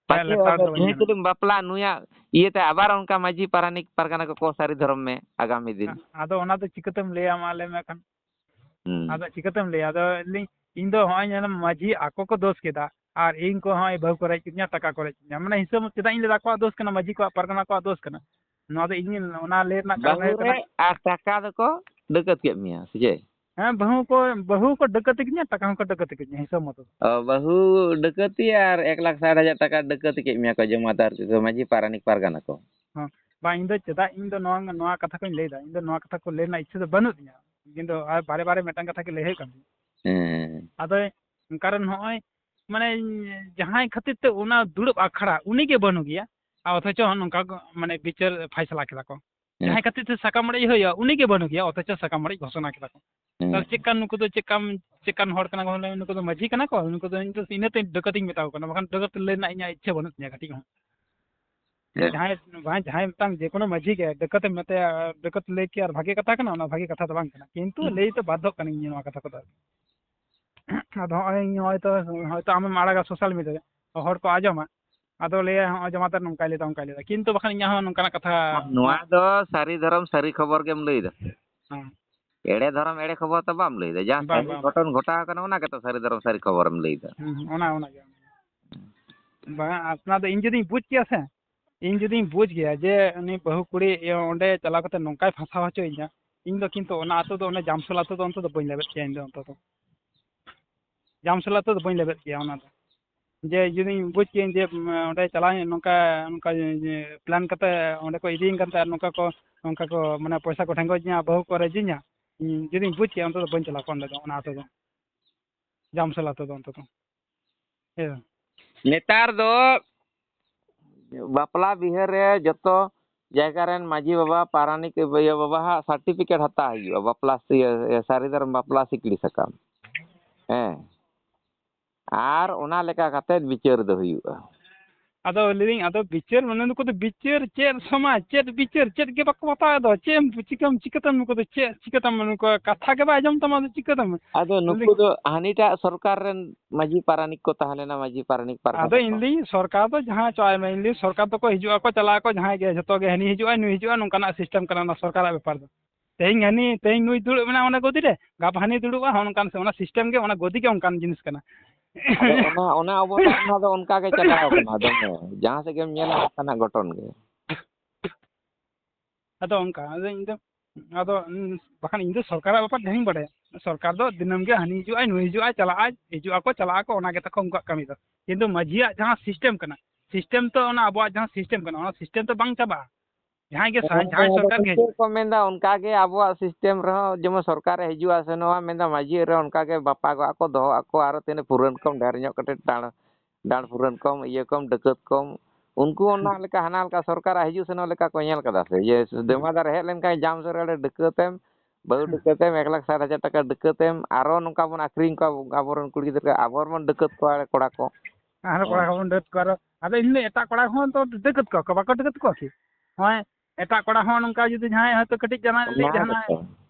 ᱯᱟᱪᱮ ᱞᱮᱛᱟᱲ ᱫᱚ ᱵᱟᱹᱧ ᱡᱟᱦᱟᱸᱭ ᱛᱟᱦᱮᱱᱟ᱾ ᱥᱟᱹᱛᱮᱢ ᱵᱟᱯᱞᱟᱜ, ᱱᱩᱭᱟᱜ ᱤᱭᱟᱹᱛᱮ ᱟᱵᱟᱨ ᱚᱱᱠᱟ ᱢᱟᱹᱡᱷᱤ ᱯᱟᱨᱟᱱᱤᱠ ᱯᱟᱨᱜᱟᱱᱟ ᱠᱚᱠᱚ ᱥᱟᱹᱨᱤ ᱫᱷᱚᱨᱚᱢ ᱢᱮ ᱟᱜᱟᱢᱤ ᱫᱤᱱ᱾ ᱟᱫᱚ ᱚᱱᱟ ᱫᱚ ᱪᱤᱠᱟᱹᱛᱮᱢ ᱞᱟᱹᱭᱟ, ᱢᱟ ᱞᱟᱹᱭ ᱢᱮ ᱠᱷᱟᱱ? ᱦᱩᱸ᱾ ᱟᱫᱚ ᱪᱤᱠᱟᱹᱛᱮᱢ ᱞᱟᱹᱭᱟ? ᱟᱫᱚ ᱞᱟᱹᱭᱟᱹᱧ, ᱤᱧ ᱫᱚ ᱦᱚᱸᱜᱼᱚᱭ ᱧᱮᱞ ᱢᱮ, ᱢᱟᱹᱡᱷᱤ ᱟᱠᱚ ᱠᱚ ᱫᱳᱥ ᱠᱮᱫᱟ, ᱟᱨ ᱤᱧ ᱠᱚ ᱦᱚᱸᱜᱼᱚᱭ ᱵᱟᱹᱦᱩ ᱠᱚ ᱨᱮᱡ ᱠᱤᱫᱤᱧᱟ, ᱴᱟᱠᱟ ᱠᱚ ᱨᱮᱡ ᱠᱤᱫᱤᱧᱟ᱾ ᱢᱟᱱᱮ, ᱦᱤᱥᱟᱹᱵ ᱪᱮᱫᱟᱜ ᱤᱧ ᱞᱟᱹᱭᱫᱟ ᱟᱠᱚᱣᱟᱜ ᱫᱳᱥ ᱠᱟᱱᱟ, ᱢᱟᱹᱡᱷᱤ ᱠᱚᱣᱟᱜ, ᱯᱟᱨᱜᱟᱱᱟ ᱠᱚᱣᱟᱜ ᱫᱳᱥ ᱠᱟᱱᱟ? ᱱᱚᱣᱟ ᱫᱚ ᱤᱧ ᱚᱱᱟ ᱞᱟᱹᱭ ᱨᱮᱱᱟᱜ ᱠᱟᱨᱚᱱ ᱵᱟᱹᱦᱩ ᱦᱩᱭᱩᱜ ᱨᱮ ᱠᱟᱱᱟ᱾ ᱟᱨ ᱴᱟᱠᱟ ᱫᱚᱠᱚ ᱰᱟᱹᱠᱟᱹᱛ ᱠᱮᱫ ᱢᱮᱭᱟ ᱥᱮ ᱪᱮᱫ? ᱦᱮᱸ, ᱵᱟᱹᱦᱩ ᱠᱚ, ᱵᱟᱹᱦᱩ ᱠᱚ ᱰᱟᱹᱠᱟᱹᱛᱤ ᱠᱤᱫᱤᱧᱟ, ᱴᱟᱠᱟ ᱦᱚᱸᱠᱚ ᱰᱟᱹᱠᱟᱹᱛᱤ ᱠᱤᱫᱤᱧᱟ, ᱦᱤᱥᱟᱹᱵ ᱢᱚᱛᱚ ᱫᱚ᱾ ᱚ, ᱵᱟᱹᱦᱩ ᱰᱟᱹᱠᱟᱹᱛᱤ ᱟᱨ ᱮᱠ ᱞᱟᱠᱷ ᱥᱟᱴ ᱦᱟᱡᱟᱨ ᱴᱟᱠᱟ ᱰᱟᱹᱠᱟᱹᱛᱤ ᱠᱮᱫ ᱢᱮᱭᱟ ᱠᱚ ᱡᱚᱢᱟᱫᱟᱨ ᱠᱚ, ᱢᱟᱹᱡᱷᱤ ᱯᱟᱨᱟᱱᱤᱠ ᱯᱟᱨᱜᱟᱱᱟ ᱠᱚ᱾ ᱦᱮᱸ, ᱵᱟᱝ, ᱤᱧ ᱫᱚ ᱪᱮᱫᱟᱜ, ᱤᱧ ᱫᱚ ᱱᱚᱣᱟ, ᱱᱚᱣᱟ ᱠᱟᱛᱷᱟ ᱠᱚᱧ ᱞᱟᱹᱭᱫᱟ, ᱤᱧ ᱫᱚ ᱱᱚᱣᱟ ᱠᱟᱛᱷᱟ ᱠᱚ ᱞᱟᱹᱭ ᱨᱮᱱᱟᱜ ᱤᱪᱪᱷᱟᱹ ᱫᱚ ᱵᱟᱹᱱᱩᱜ ᱛᱤᱧᱟ, ᱠᱤᱱᱛᱩ ᱟᱨ ᱵᱟᱨᱮ ᱵᱟᱨᱮ ᱢᱤᱫᱴᱟᱝ ᱠᱟᱛᱷᱟ ᱜᱮ ᱞᱟᱹᱭ ᱦᱩᱭᱩᱜ ᱠᱟᱱ ᱛᱤᱧᱟ᱾ ᱦᱮᱸ᱾ ᱟᱫᱚ ᱠᱟᱨᱚᱱ ᱱᱚᱜᱼᱚᱭ, ᱢᱟᱱᱮ, ᱡᱟᱦᱟᱸᱭ ᱠᱷᱟᱹᱛᱤᱨ ᱛᱮ ᱚᱱᱟ ᱫᱩᱲᱩᱵ ᱟᱠᱷᱲᱟ ᱩᱱᱤ ᱜᱮ ᱵᱟᱹᱱᱩᱜ ᱜᱮᱭᱟ, ᱟᱨ ᱚᱛᱷᱚᱪᱚ ᱱᱚᱝᱠᱟ ᱠᱚ, ᱢᱟᱱᱮ, ᱵᱤᱪᱟᱹᱨ ᱯᱷᱟᱭᱥᱟᱞᱟ ᱠᱮᱫᱟ ᱠᱚ᱾ ᱦᱮᱸ᱾ ᱡᱟᱦᱟᱸᱭ ᱠᱷᱟᱹᱛᱤᱨ ᱛᱮ ᱥᱟᱠᱟᱢ ᱚᱲᱮᱡ ᱦᱩᱭᱩᱜᱼᱟ, ᱩᱱᱤ ᱜᱮ ᱵᱟᱹᱱᱩᱜ ᱜᱮᱭᱟ, ᱚᱛᱷᱚᱪᱚ ᱥᱟᱠᱟᱢ ᱚᱲᱮᱡ ᱜᱷᱳᱥᱚᱱᱟ ᱠᱮᱫᱟ ᱠᱚ᱾ ᱦᱮᱸ᱾ ᱛᱟᱦᱚᱞᱮ ᱪᱮᱫᱠᱟᱱ ᱱᱩᱠᱩ ᱫᱚ, ᱪᱮᱫᱠᱟᱱ, ᱪᱮᱫᱠᱟᱱ ᱦᱚᱲ ᱠᱟᱱᱟ ᱠᱚ? ᱱᱩᱠᱩ ᱫᱚ ᱢᱟᱹᱡᱷᱤ ᱠᱟᱱᱟ ᱠᱚ? ᱱᱩᱠᱩ ᱫᱚ ᱤᱧ ᱫᱚ ᱤᱱᱟᱹᱛᱮ ᱰᱟᱹᱠᱟᱹᱛᱤᱧ ᱢᱮᱛᱟ ᱠᱚ ᱠᱟᱱᱟ, ᱵᱟᱠᱷᱟᱱ ᱰᱟᱹᱠᱟᱹᱛ ᱞᱟᱹᱭ ᱨᱮᱱᱟᱜ ᱤᱧᱟᱹᱜ ᱤᱪᱪᱷᱟᱹ ᱵᱟᱹᱱᱩᱜ ᱛᱤᱧᱟᱹ ᱠᱟᱹᱴᱤᱡ ᱦᱚᱸ᱾ ᱦᱮᱸ᱾ ᱱᱚᱣᱟ ᱫᱚ ᱥᱟᱹᱨᱤ ᱫᱷᱚᱨᱚᱢ ᱥᱟᱹᱨᱤ ᱠᱷᱚᱵᱚᱨ ᱜᱮᱢ ᱞᱟᱹᱭᱫᱟ᱾ ᱦᱮᱸ᱾ ᱮᱲᱮ ᱫᱷᱚᱨᱚᱢ ᱮᱲᱮ ᱠᱷᱚᱵᱚᱨ ᱛᱚ ᱵᱟᱢ ᱞᱟᱹᱭᱫᱟ, ᱡᱟᱦᱟᱸ ᱵᱟᱝ, ᱥᱟᱹᱨᱤ ᱵᱟᱝ᱾ ᱜᱷᱚᱴᱚᱱ ᱜᱷᱚᱴᱟᱣ ᱠᱟᱱᱟ ᱚᱱᱟ ᱜᱮᱛᱚ ᱥᱟᱹᱨᱤ ᱫᱷᱚᱨᱚᱢ ᱥᱟᱹᱨᱤ ᱠᱷᱚᱵᱚᱨᱮᱢ ᱞᱟᱹᱭᱫᱟ᱾ ᱦᱩᱸ, ᱦᱩᱸ, ᱚᱱᱟ, ᱚᱱᱟ ᱜᱮ᱾ ᱵᱟᱝ, ᱚᱱᱟ ᱫᱚ ᱤᱧ ᱡᱩᱫᱤᱧ ᱵᱩᱡᱽ ᱠᱮᱭᱟ ᱥᱮ, ᱤᱧ ᱡᱩᱫᱤᱧ ᱵᱩᱡᱽ ᱜᱮᱭᱟ ᱡᱮ ᱩᱱᱤ ᱵᱟᱹᱦᱩ ᱠᱩᱲᱤ ᱤᱭᱟᱹ ᱚᱸᱰᱮ ᱪᱟᱞᱟᱣ ᱠᱟᱛᱮ ᱱᱚᱝᱠᱟᱭ ᱯᱷᱟᱸᱥᱟᱣ ᱦᱚᱪᱚᱭᱤᱧᱟ, ᱤᱧ ᱫᱚ ᱠᱤᱱᱛᱩ ᱚᱱᱟ ᱟᱹᱛᱩ ᱫᱚ, ᱚᱱᱮ ᱡᱟᱢᱥᱳᱞ ᱟᱹᱛᱩ ᱫᱚ ᱚᱱᱛᱮ ᱫᱚ ᱵᱟᱹᱧ ᱞᱮᱵᱮᱫ ᱠᱮᱭᱟ ᱤᱧ ᱫᱚ ᱚᱱᱛᱮ ᱫᱚ᱾ ᱡᱟᱢᱥᱳᱞ ᱟᱹᱛᱩ ᱫᱚ ᱵᱟᱹᱧ ᱞᱮᱵᱮᱫ ᱠᱮᱭᱟ ᱚᱱᱟ ᱫᱚ᱾ ᱡᱮ ᱡᱩᱫᱤᱧ ᱵᱩᱡᱽ ᱠᱮᱭᱟᱹᱧ ᱡᱮ, ᱩᱸ, ᱚᱸᱰᱮ ᱪᱟᱞᱟᱣ ᱦᱩᱭᱩᱜᱼᱟ, ᱱᱚᱝᱠᱟ, ᱱᱚᱝᱠᱟ, ᱤᱭᱟᱹ, ᱯᱞᱟᱱ ᱠᱟᱛᱮ ᱚᱸᱰᱮ ᱠᱚ ᱤᱫᱤᱭᱤᱧ ᱠᱟᱱ ᱛᱟᱦᱮᱸᱫ, ᱱᱚᱝᱠᱟ ᱠᱚ, ᱱᱚᱝᱠᱟ ᱠᱚ, ᱢᱟᱱᱮ, ᱯᱚᱭᱥᱟ ᱠᱚ ᱴᱷᱮᱸᱜᱚᱡᱤᱧᱟ, ᱵᱟᱹᱦᱩ ᱠᱚ ᱨᱮᱡᱤᱧᱟ, ᱤᱧ ᱡᱩᱫᱤᱧ ᱵᱩᱡᱽ ᱠᱮᱭᱟ, ᱚᱱᱛᱮ ᱫᱚ ᱵᱟᱹᱧ ᱪᱟᱞᱟᱣ ᱠᱚᱜᱼᱟ ᱚᱸᱰᱮ ᱫᱚ, ᱚᱱᱟ ᱟᱹᱛᱩ ᱫᱚ᱾ ᱡᱟᱢᱥᱳᱞ ᱟᱹᱛᱩ ᱫᱚ ᱚᱱᱛᱮ ᱫᱚ᱾ ᱦᱮᱸ᱾ ᱱᱮᱛᱟᱨ ᱫᱚ ᱵᱟᱯᱞᱟ ᱵᱤᱦᱟᱹ ᱨᱮ ᱡᱚᱛᱚ ᱡᱟᱭᱜᱟ ᱨᱮᱱ ᱢᱟᱹᱡᱷᱤ ᱵᱟᱵᱟ, ᱯᱟᱨᱟᱱᱤᱠ ᱤᱭᱟᱹ ᱵᱟᱵᱟ ᱦᱟᱜ ᱥᱟᱨᱴᱤᱯᱷᱤᱠᱮᱴ ᱦᱟᱛᱟᱣ ᱦᱩᱭᱩᱜᱼᱟ, ᱵᱟᱯᱞᱟ ᱤᱭᱟᱹ, ᱤᱭᱟᱹ, ᱥᱟᱹᱨᱤ ᱫᱷᱚᱨᱚᱢ ᱵᱟᱯᱞᱟ ᱥᱤᱠᱲᱤ ᱥᱟᱠᱟᱢ᱾ ᱦᱮᱸ᱾ ᱟᱨ ᱚᱱᱟ ᱞᱮᱠᱟ ᱠᱟᱛᱮ ᱵᱤᱪᱟᱹᱨ ᱫᱚ ᱦᱩᱭᱩᱜᱼᱟ᱾ ᱟᱫᱚ ᱞᱟᱹᱭᱫᱟᱹᱧ, ᱟᱫᱚ ᱵᱤᱪᱟᱹᱨ, ᱢᱟᱱᱮ, ᱱᱩᱠᱩ ᱫᱚ ᱵᱤᱪᱟᱹᱨ ᱪᱮᱫ ᱥᱚᱢᱟᱡᱽ, ᱪᱮᱫ ᱵᱤᱪᱟᱹᱨ, ᱪᱮᱫ ᱜᱮ ᱵᱟᱠᱚ ᱦᱟᱛᱟᱣ ᱮᱫᱟ᱾ ᱪᱮᱫ ᱮᱢ ᱪᱤᱠᱟᱹᱢ, ᱪᱤᱠᱟᱹᱛᱮᱢ, ᱱᱩᱠᱩ ᱫᱚ ᱪᱮᱫ ᱪᱤᱠᱟᱹᱛᱮᱢ, ᱱᱩᱠᱩ ᱠᱟᱛᱷᱟ ᱜᱮ ᱵᱟᱭ ᱟᱸᱡᱚᱢ ᱛᱟᱢᱟ, ᱟᱫᱚ ᱪᱤᱠᱟᱹᱛᱮᱢ? ᱟᱫᱚ ᱱᱩᱠᱩ ᱞᱟᱹᱭᱫᱟᱹᱧ, ᱫᱚ ᱦᱟᱹᱱᱤᱴᱟᱜ ᱥᱚᱨᱠᱟᱨ ᱨᱮᱱ ᱢᱟᱹᱡᱷᱤ ᱯᱟᱨᱟᱱᱤᱠ ᱠᱚ ᱛᱟᱦᱮᱸ ᱞᱮᱱᱟ, ᱢᱟᱹᱡᱷᱤ ᱯᱟᱨᱟᱱᱤᱠ ᱯᱟᱨᱜᱟᱱᱟ ᱟᱫᱚ ᱠᱚ᱾ ᱤᱧ ᱞᱟᱹᱭ, ᱥᱚᱨᱠᱟᱨ ᱫᱚ ᱡᱟᱦᱟᱸ ᱪᱟᱞᱟᱜ ᱢᱮ, ᱤᱧ ᱞᱟᱹᱭ, ᱥᱚᱨᱠᱟᱨ ᱫᱚᱠᱚ ᱦᱤᱡᱩᱜ ᱟᱠᱚ, ᱪᱟᱞᱟᱜ ᱟᱠᱚ, ᱡᱟᱦᱟᱸᱭ ᱜᱮ, ᱡᱷᱚᱛᱚ ᱜᱮ, ᱦᱟᱹᱱᱤ ᱦᱤᱡᱩᱜᱼᱟᱭ, ᱱᱩᱭ ᱦᱤᱡᱩᱜᱼᱟ, ᱱᱚᱝᱠᱟᱱᱟᱜ ᱥᱤᱥᱴᱮᱢ ᱠᱟᱱᱟ ᱚᱱᱟ ᱥᱚᱨᱠᱟᱨᱟᱜ ᱵᱮᱯᱟᱨ ᱫᱚ᱾ ᱛᱮᱦᱮᱧ ᱦᱟᱹᱱᱤ, ᱛᱮᱦᱮᱧ ᱱᱩᱭ ᱫᱩᱲᱩᱵ ᱢᱮᱱᱟᱭ ᱚᱱᱟ ᱜᱚᱫᱤ ᱨᱮ, ᱜᱟᱯᱟ ᱦᱟᱹᱱᱤ ᱫᱩᱲᱩᱵᱼᱟ, ᱦᱚᱸ, ᱚᱱᱠᱟᱱ ᱥᱮ, ᱚᱱᱟ ᱥᱤᱥᱴᱮᱢ ᱜᱮ, ᱚᱱᱟ ᱜᱚᱫᱤ ᱜᱮ ᱚᱱᱠᱟᱱ ᱡᱤᱱᱤᱥ ᱠᱟᱱᱟ᱾ ᱟᱫᱚ ᱚᱱᱟ, ᱚᱱᱟ ᱚᱵᱚᱥᱛᱟ ᱚᱱᱟ ᱫᱚ ᱚᱱᱠᱟ ᱜᱮ ᱪᱟᱞᱟᱣ ᱠᱟᱱᱟ ᱫᱚᱢᱮ᱾ ᱡᱟᱦᱟᱸ ᱥᱮᱫ ᱜᱮᱢ ᱧᱮᱞᱟ, ᱚᱱᱠᱟᱱᱟᱜ ᱜᱷᱚᱴᱚᱱ ᱜᱮ᱾ ᱟᱫᱚ ᱚᱱᱠᱟ, ᱟᱫᱚ ᱤᱧ ᱫᱚ, ᱟᱫᱚ, ᱩᱸ, ᱵᱟᱠᱷᱟᱱ ᱤᱧ ᱫᱚ ᱥᱚᱨᱠᱟᱨᱟᱜ ᱵᱮᱯᱟᱨ ᱡᱟᱦᱟᱸᱧ ᱵᱟᱰᱟᱭᱟ, ᱥᱚᱨᱠᱟᱨ ᱫᱚ ᱫᱤᱱᱟᱹᱢ ᱜᱮ ᱦᱟᱹᱱᱤ ᱦᱤᱡᱩᱜᱼᱟᱭ, ᱱᱩᱭ ᱦᱤᱡᱩᱜᱼᱟᱭ, ᱪᱟᱞᱟᱜᱼᱟᱭ, ᱦᱤᱡᱩᱜ ᱟᱠᱚ, ᱪᱟᱞᱟᱜ ᱟᱠᱚ, ᱚᱱᱟ ᱜᱮ ᱛᱟᱠᱚ ᱩᱱᱠᱩᱣᱟᱜ ᱠᱟᱹᱢᱤ ᱫᱚ᱾ ᱠᱤᱱᱛᱩ ᱢᱟᱹᱡᱷᱤᱭᱟᱜ ᱡᱟᱦᱟᱸ system ᱠᱟᱱᱟ, system ᱛᱚ ᱚᱱᱟ ᱟᱵᱚᱣᱟᱜ ᱡᱟᱦᱟᱸ system ᱠᱟᱱᱟ, ᱚᱱᱟ system ᱛᱚ ᱵᱟᱝ ᱪᱟᱵᱟᱜᱼᱟ᱾ ᱡᱟᱦᱟᱸᱭ ᱜᱮ ᱥᱟ-, ᱦᱮᱸ, ᱡᱟᱦᱟᱸᱭ ᱟᱫᱚ ᱥᱚᱨᱠᱟᱨ ᱜᱮ ᱪᱮᱫ ᱦᱤᱡᱩᱜ᱾ ᱠᱚ ᱢᱮᱱᱫᱟ, ᱚᱱᱠᱟ ᱜᱮ ᱟᱵᱚᱣᱟᱜ system ᱨᱮᱦᱚᱸ ᱡᱮᱢᱚᱱ ᱥᱚᱨᱠᱟᱨᱮ ᱦᱤᱡᱩᱜᱼᱟ ᱥᱮ ᱱᱚᱣᱟ ᱢᱮᱱᱫᱟ ᱢᱟᱹᱡᱷᱤ ᱨᱮ ᱚᱱᱠᱟ ᱜᱮ ᱵᱟᱯᱟᱜᱚᱜᱼᱟ ᱠᱚ, ᱫᱚᱦᱚᱜ ᱟᱠᱚ, ᱟᱨᱚ ᱛᱤᱱᱟᱹᱜ ᱯᱩᱨᱟᱹᱱ ᱠᱚᱢ ᱰᱷᱮᱨ ᱧᱚᱜ ᱠᱟᱹᱴᱤᱡ ᱰᱟᱸᱲ, ᱰᱟᱸᱲ ᱯᱩᱨᱟᱹᱱ ᱠᱚᱢ, ᱤᱭᱟᱹ ᱠᱚᱢ, ᱰᱟᱹᱠᱟᱹᱛ ᱠᱚᱢ, ᱩᱱᱠᱩ ᱚᱱᱟ ᱞᱮᱠᱟ ᱦᱟᱱᱟ ᱞᱮᱠᱟ ᱥᱚᱨᱠᱟᱨᱟᱜ ᱦᱤᱡᱩᱜ ᱥᱮᱱᱚᱜ ᱞᱮᱠᱟ ᱠᱚ ᱧᱮᱞ ᱠᱟᱫᱟ ᱥᱮ? ᱡᱮ ᱡᱚᱢᱟᱫᱟᱨ ᱦᱮᱡ ᱞᱮᱱᱠᱷᱟᱱ ᱡᱟᱢ ᱥᱮᱨ ᱰᱟᱹᱠᱟᱹᱛᱮᱢ, ᱵᱟᱹᱦᱩ ᱰᱟᱹᱠᱟᱹᱛᱮᱢ, ᱮᱠ ᱞᱟᱠᱷ ᱥᱟᱴ ᱦᱟᱡᱟᱨ ᱴᱟᱠᱟ ᱰᱟᱹᱠᱟᱹᱛᱮᱢ, ᱟᱨᱚ ᱱᱚᱝᱠᱟ ᱵᱚᱱ ᱟᱹᱠᱷᱨᱤᱧ ᱠᱚᱣᱟ ᱟᱵᱚᱨᱮᱱ ᱠᱩᱲᱤ ᱜᱤᱫᱽᱨᱟᱹ, ᱟᱵᱚ ᱦᱚᱲ ᱵᱚᱱ ᱰᱟᱹᱠᱟᱹᱛ ᱠᱚᱣᱟ ᱠᱚᱲᱟ ᱠᱚ᱾ ᱟᱨ ᱠᱚᱲᱟ ᱠᱚᱵᱚᱱ ᱰᱟᱹᱠᱟᱹᱛ ᱠᱚᱣᱟ ᱟᱨᱚ᱾ ᱟᱫᱚ ᱤᱧ ᱫᱚ ᱮᱴᱟᱜ ᱠᱚᱲᱟ ᱦᱚᱸ ᱛᱚ ᱰᱟᱹᱠᱟᱹᱛ ᱠᱚᱣᱟ ᱠᱚ, ᱵᱟᱠᱚ ᱰᱟᱹᱠᱟᱹᱛ ᱠᱚᱣᱟ ᱠᱤ? ᱦᱚᱸᱜᱼᱚᱭ ᱮᱴᱟᱜ ᱠᱚᱲᱟ ᱦᱚᱸ ᱱᱚᱝᱠᱟ ᱡᱩᱫᱤ ᱡᱟᱦᱟᱸᱭ ᱦᱚᱭᱛᱳ ᱠᱟᱹᱴᱤᱡ ᱡᱟᱦᱟᱱᱟᱜ ᱞᱟᱹᱭ, ᱚᱱᱟ ᱡᱟᱦᱟᱱᱟᱜ, ᱜᱮᱛᱚ᱾